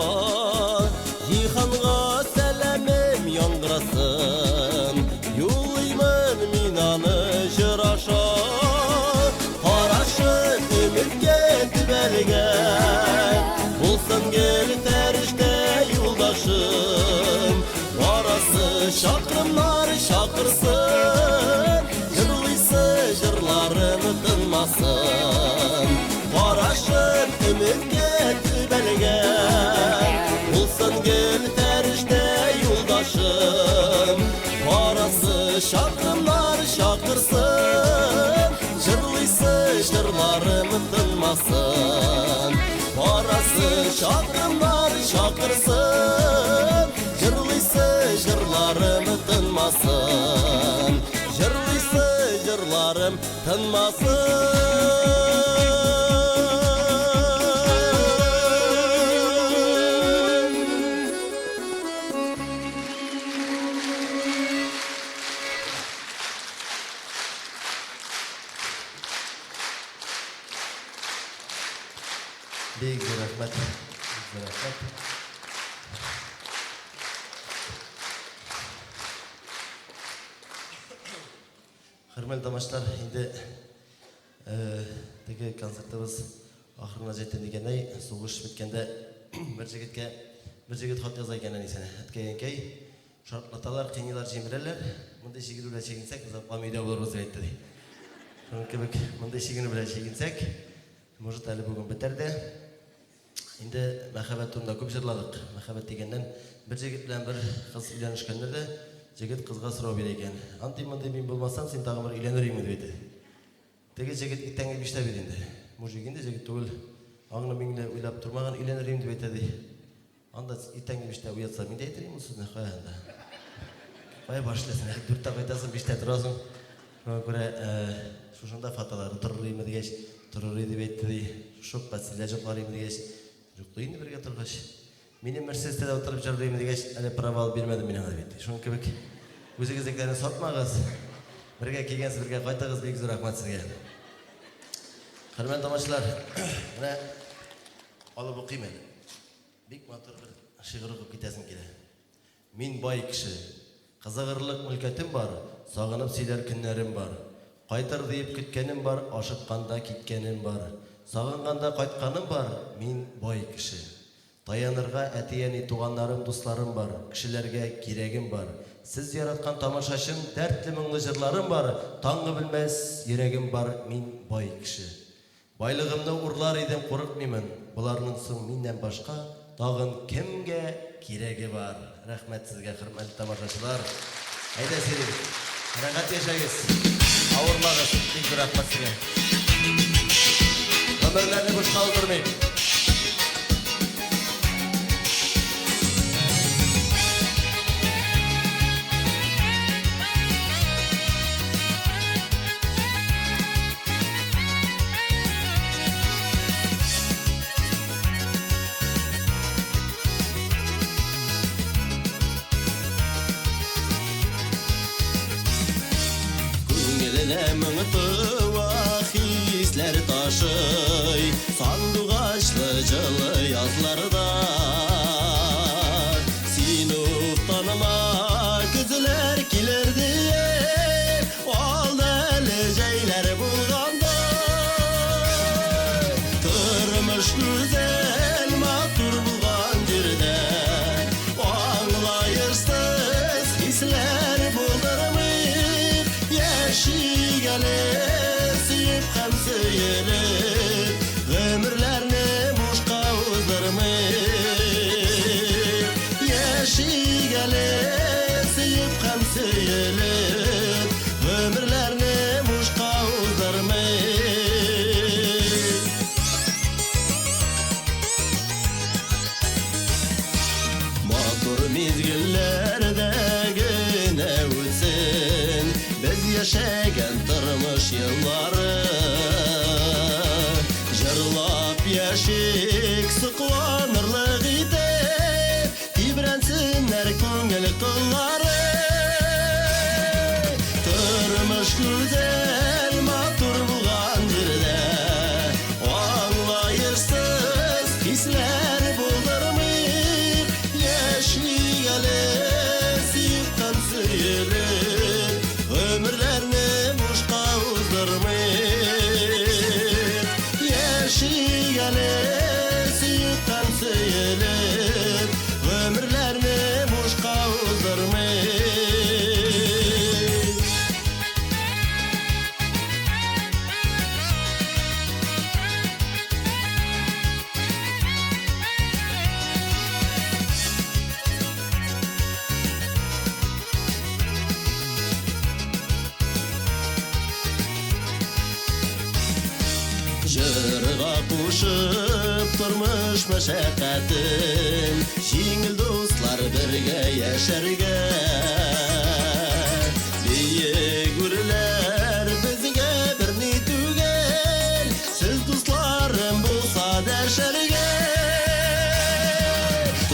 Җиһанга сәламем яңгырасын, Юлыймын мин аны җыр аша. Карашым өметкә төбәлгән, Булсын гел фәрештә юлдашым. Барасы чакрымнар чакырсын, Җырлыйсы җырларым тынмасын. Карашым өметкә төбәлгән, Булсын гел фәрештә юлдашым. Барасы чакрымнар чакырсын, Җырлыйсы җырларым тынмасын. Барасы чакрымнар чакырсын, Җырлыйсы җырларым тынмасын. Җырлыйсы җырларым тынмасын. Хөрмәтле тамашачылар, инде теге концертыбыз ахырына җитте дигәндәй, сугыш беткәндә бер җегеткә бер җегет хат яза икән әнисенә. Әткәй, әнкәй, шартлаталар, кыйныйлар, җимерәләр. Мондый чигенү белән чигенсәк, озакламый өйдә булырбыз дип әйтте ди. Шуның кебек, мондый чигенү белән чигенсәк, может әле бүген бетәр дә. Инде мәхәббәт турында күп җырладык. Мәхәббәт дигәннән, бер җегет белән бер кыз өйләнешкәннәр дә, җегет кызга сорау бирә икән. Антый-мондый мин булмасам, син тагын бер өйләнер идеңме, дип әйтә. Теге җегет иртәнге биштә бит инде. Мужик инде, җегет түгел. Аңлы-миңле уйлап тормаган, өйләнер идем, дип әйтә, ди. Анда иртәнге биштә уятса, мин дә әйтер идем ул сүзне, кая анда. Кая баш эшләсен, әле дүрттә кайтасың, биштә торасың. Шуңа күрә шушында фаталары торыр име дигәч, торыр иде дип әйтте ди. Шушы ук постельдә йоклар име дигәч, йоклый инде бергә торгач. Минем Мерседеста да утырып җырлый име дигәч, әле права алып бирмәдем мин аңа дип әйтте. Шуның кебек үзегезнекеләрне сатмагыз. Бергә килгәнсез, бергә кайтыгыз, бик зур рәхмәт сезгә. Хөрмәтле тамашачылар, менә алып укыйм әле. Бик матур бер шигырь укып китәсем килә. Мин бай кеше. Кызыгырлык мөлкәтем бар, Сагынып сөйләр көннәрем бар. Кайтыр диеп көткәнем бар, Ашыкканда киткәнем бар. Сагынганда кайтканым бар, Мин бай кеше. Таянырга әти-әни, туганнарым, дусларым бар, Кешеләргә кирәгем бар. Сез яраткан тамашачым, Дәртле-моңлы җырларым бар, Таңгы белмәс йөрәгем бар, Мин бай кеше. Байлыгымны урлар идем, курыкмыймын. Боларның соң миннән башка тагын кемгә кирәге бар? Рәхмәт сезгә, хөрмәтле тамашачылар. Әйдә, Сирин, рәхәт яшәгез, авырмагыз. Бик зур рәхмәт сезгә. Гомерләрне бушка уздырмыйк. Күңеленә моң туа, хисләр ташый, Сандугачлы җылы язларда. Син уфтанма, көзләр килер диеп, Алда әле җәйләр булганда. Тормыш гүзәл, матур булган җирдә, Аңлаешсыз хисләр булдырмыйк. Яшик әле сөеп һәм сөелеп, Гомерләрне бушка уздырмыйк. Яшик әле сөеп һәм сөелеп, Гомерләрне бушка уздырмыйк. Матур мизгелләрдә генә үтсен Без яшәгән тормыш еллары. Җырлап яшик, сокланырлык итеп, Тибрәнсеннәр күңел кыллары. Тормыш гүзәл, матур булган җирдә, Аңлаешсыз хисләр булдырмыйк. Яшик әле сөеп һәм сөелеп, Гомерләрне бушка уздырмыйк. Яшик әле сөеп һәм сөелеп, Гомерләрне бушка уздырмыйк. Җырга кушып тормыш мәшәкатен, Җиңел дуслар бергә яшәргә. Биек үрләр безгә берни түгел, Сез дусларым булса дәшәргә.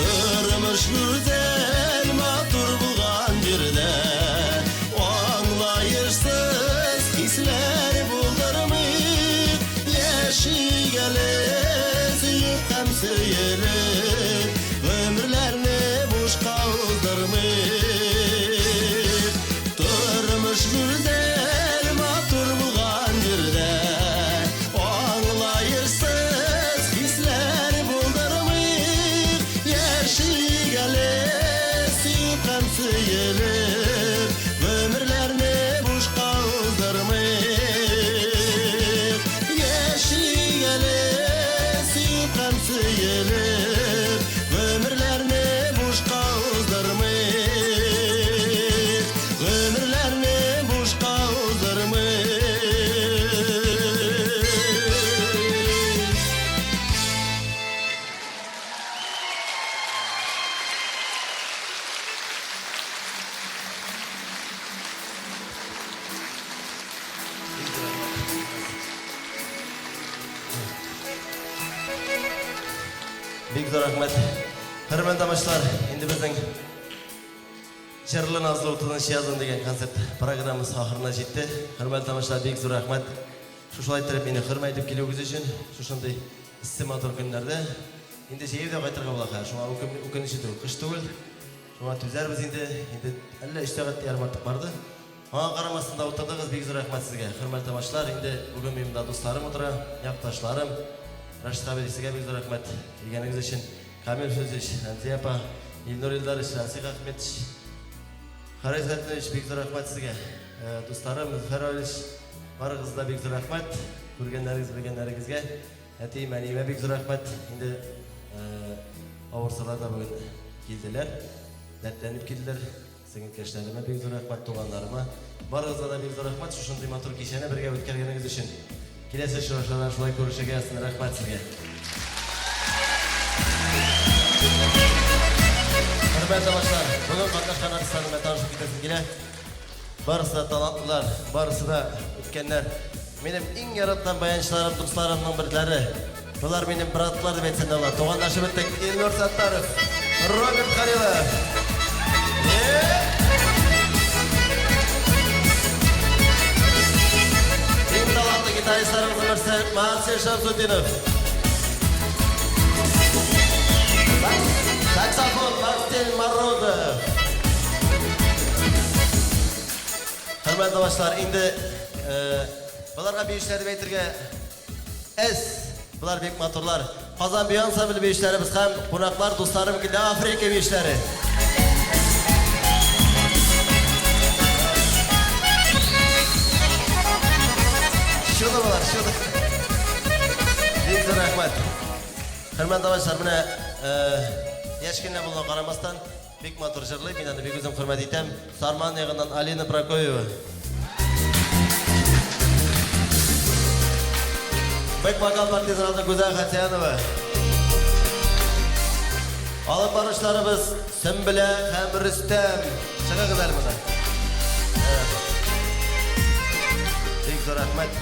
Тормыш гүзәл, матур булган җирдә, Аңлаешсыз хисләр булдырмыйк. Яшик әле сөеп һәм сөелеп, Гомерләрне бушка уздырмыйк. Тормыш гүзәл, сөелеп, гомерләрне бушка уздырмыйк. Яшик әле сөеп һәм сөелеп, гомерләрне бушка уздырмыйк. Гомерләрне бушка уздырмыйк. Бик зур рәхмәт. Хөрмәтле тамашачылар, инде безнең Җырлы назлы 30 язын дигән концерт программасы ахырына җитте. Хөрмәтле тамашачылар, бик зур рәхмәт. Шушылай иттереп мине хөрмәт итеп килүегез өчен, шушындый эссе матур көннәрдә. Инде җәяү дә кайтырга була хәзер, шуңа үкенече түгел, кыш түгел. Шуңа түзәрбез инде. Инде әллә өч сәгать ярым артык барды. Аңа карамастан да утырдыгыз, бик зур рәхмәт сезгә. Хөрмәтле тамашачылар, инде бүген минем монда дусларым утыра, якташларым. Рашит Хәбиров, сезгә бик зур рәхмәт килгәнегез өчен. Камил Фәүзиевич, Рәмзия апа, Илнур Илдарович, Расих Әхмәтович, Харис Хәтмович, бик зур рәхмәт сезгә. Дусларым, Зөфәр Вәлиевич, барыгызга да бик зур рәхмәт. Күргәннәрегез, белгәннәрегезгә. Әтием, әниемә бик зур рәхмәт. Инде авырсалар да бүген килделәр, дәртләнеп килделәр. Сеңелкәшләремә бик зур рәхмәт, туганнарыма. Барыгызга да бик зур рәхмәт шушындый матур кичәне бергә үткәргәнегез өчен. Киләсе очрашуларда шулай күрешергә язсын. Рәхмәт сезгә. Хөрмәтле тамашачылар, бүген катнашкан артистларны белән танышып китәсем килә. Барысы да талантлылар, барысы да үткәннәр. Минем иң яраткан баянчыларым, дусларымның берләре. Болар минем братлар дип әйтсәм дә була. Туганлашып беттек. Илнур Саттаров, Роберт Халилов. Иң талантлы гитаристларыбызның берсе Марсель Шамсутдинов. Саксофон Марсель Морозов. Хөрмәтле тамашачылар, инде боларга биючеләр дип әйтергә әз. Болар бик матурлар. Казан бию ансамбле биючеләребез һәм кунаклар, дусларым килде, Африка биючеләре. Чудо болар, чудо. Бик зур рәхмәт. Хөрмәтле тамашачылар, менә яшь кенә булуына карамастан, Бик матур җырлый, мин аны бик үзем хөрмәт итәм. Сарман ягыннан Алина Прокоева. Бэк вокал партизаны Гүзәл Хатянова. Алып баручыларыбыз Сөмбелә һәм Рөстәм. Чыгыгыз әле монда. Бик зур рәхмәт.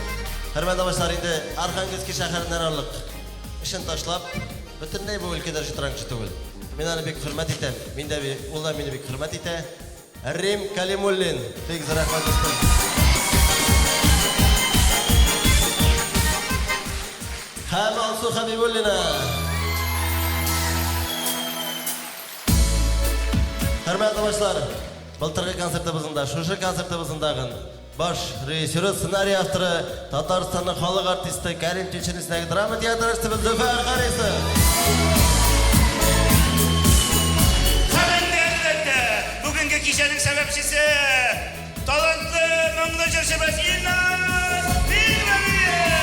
Хөрмәтле тамашачылар, инде Архангельский шәһәреннән арлык эшен ташлап, Бөтенләй бу өлкәдә эшли торган кеше түгел. Мин аны бик хөрмәт итәм. Мин дә би, ул да мине бик хөрмәт итә. Рим Калимуллин. Бик зур рәхмәт, дустым. Һәм Алсу Хәбибуллина. Хөрмәтле тамашачылар, былтыргы концертыбызның да, шушы концертыбызның дагын Баш режиссеры, сценарий авторы, Татарстанның халык артисты, Кәрим Тинчурин исемендәге драма театры артисты Зөфәр Харисов. Һәм инде, әлбәттә, бүгенге кичәнең сәбәпчесе, талантлы, моңлы җырчыбыз Илназ Мирвәлиев!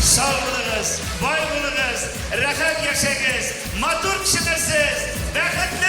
Сау булыгыз! Бай булыгыз, рәхәт яшәгез, матур кешеләр сез, бәхетле!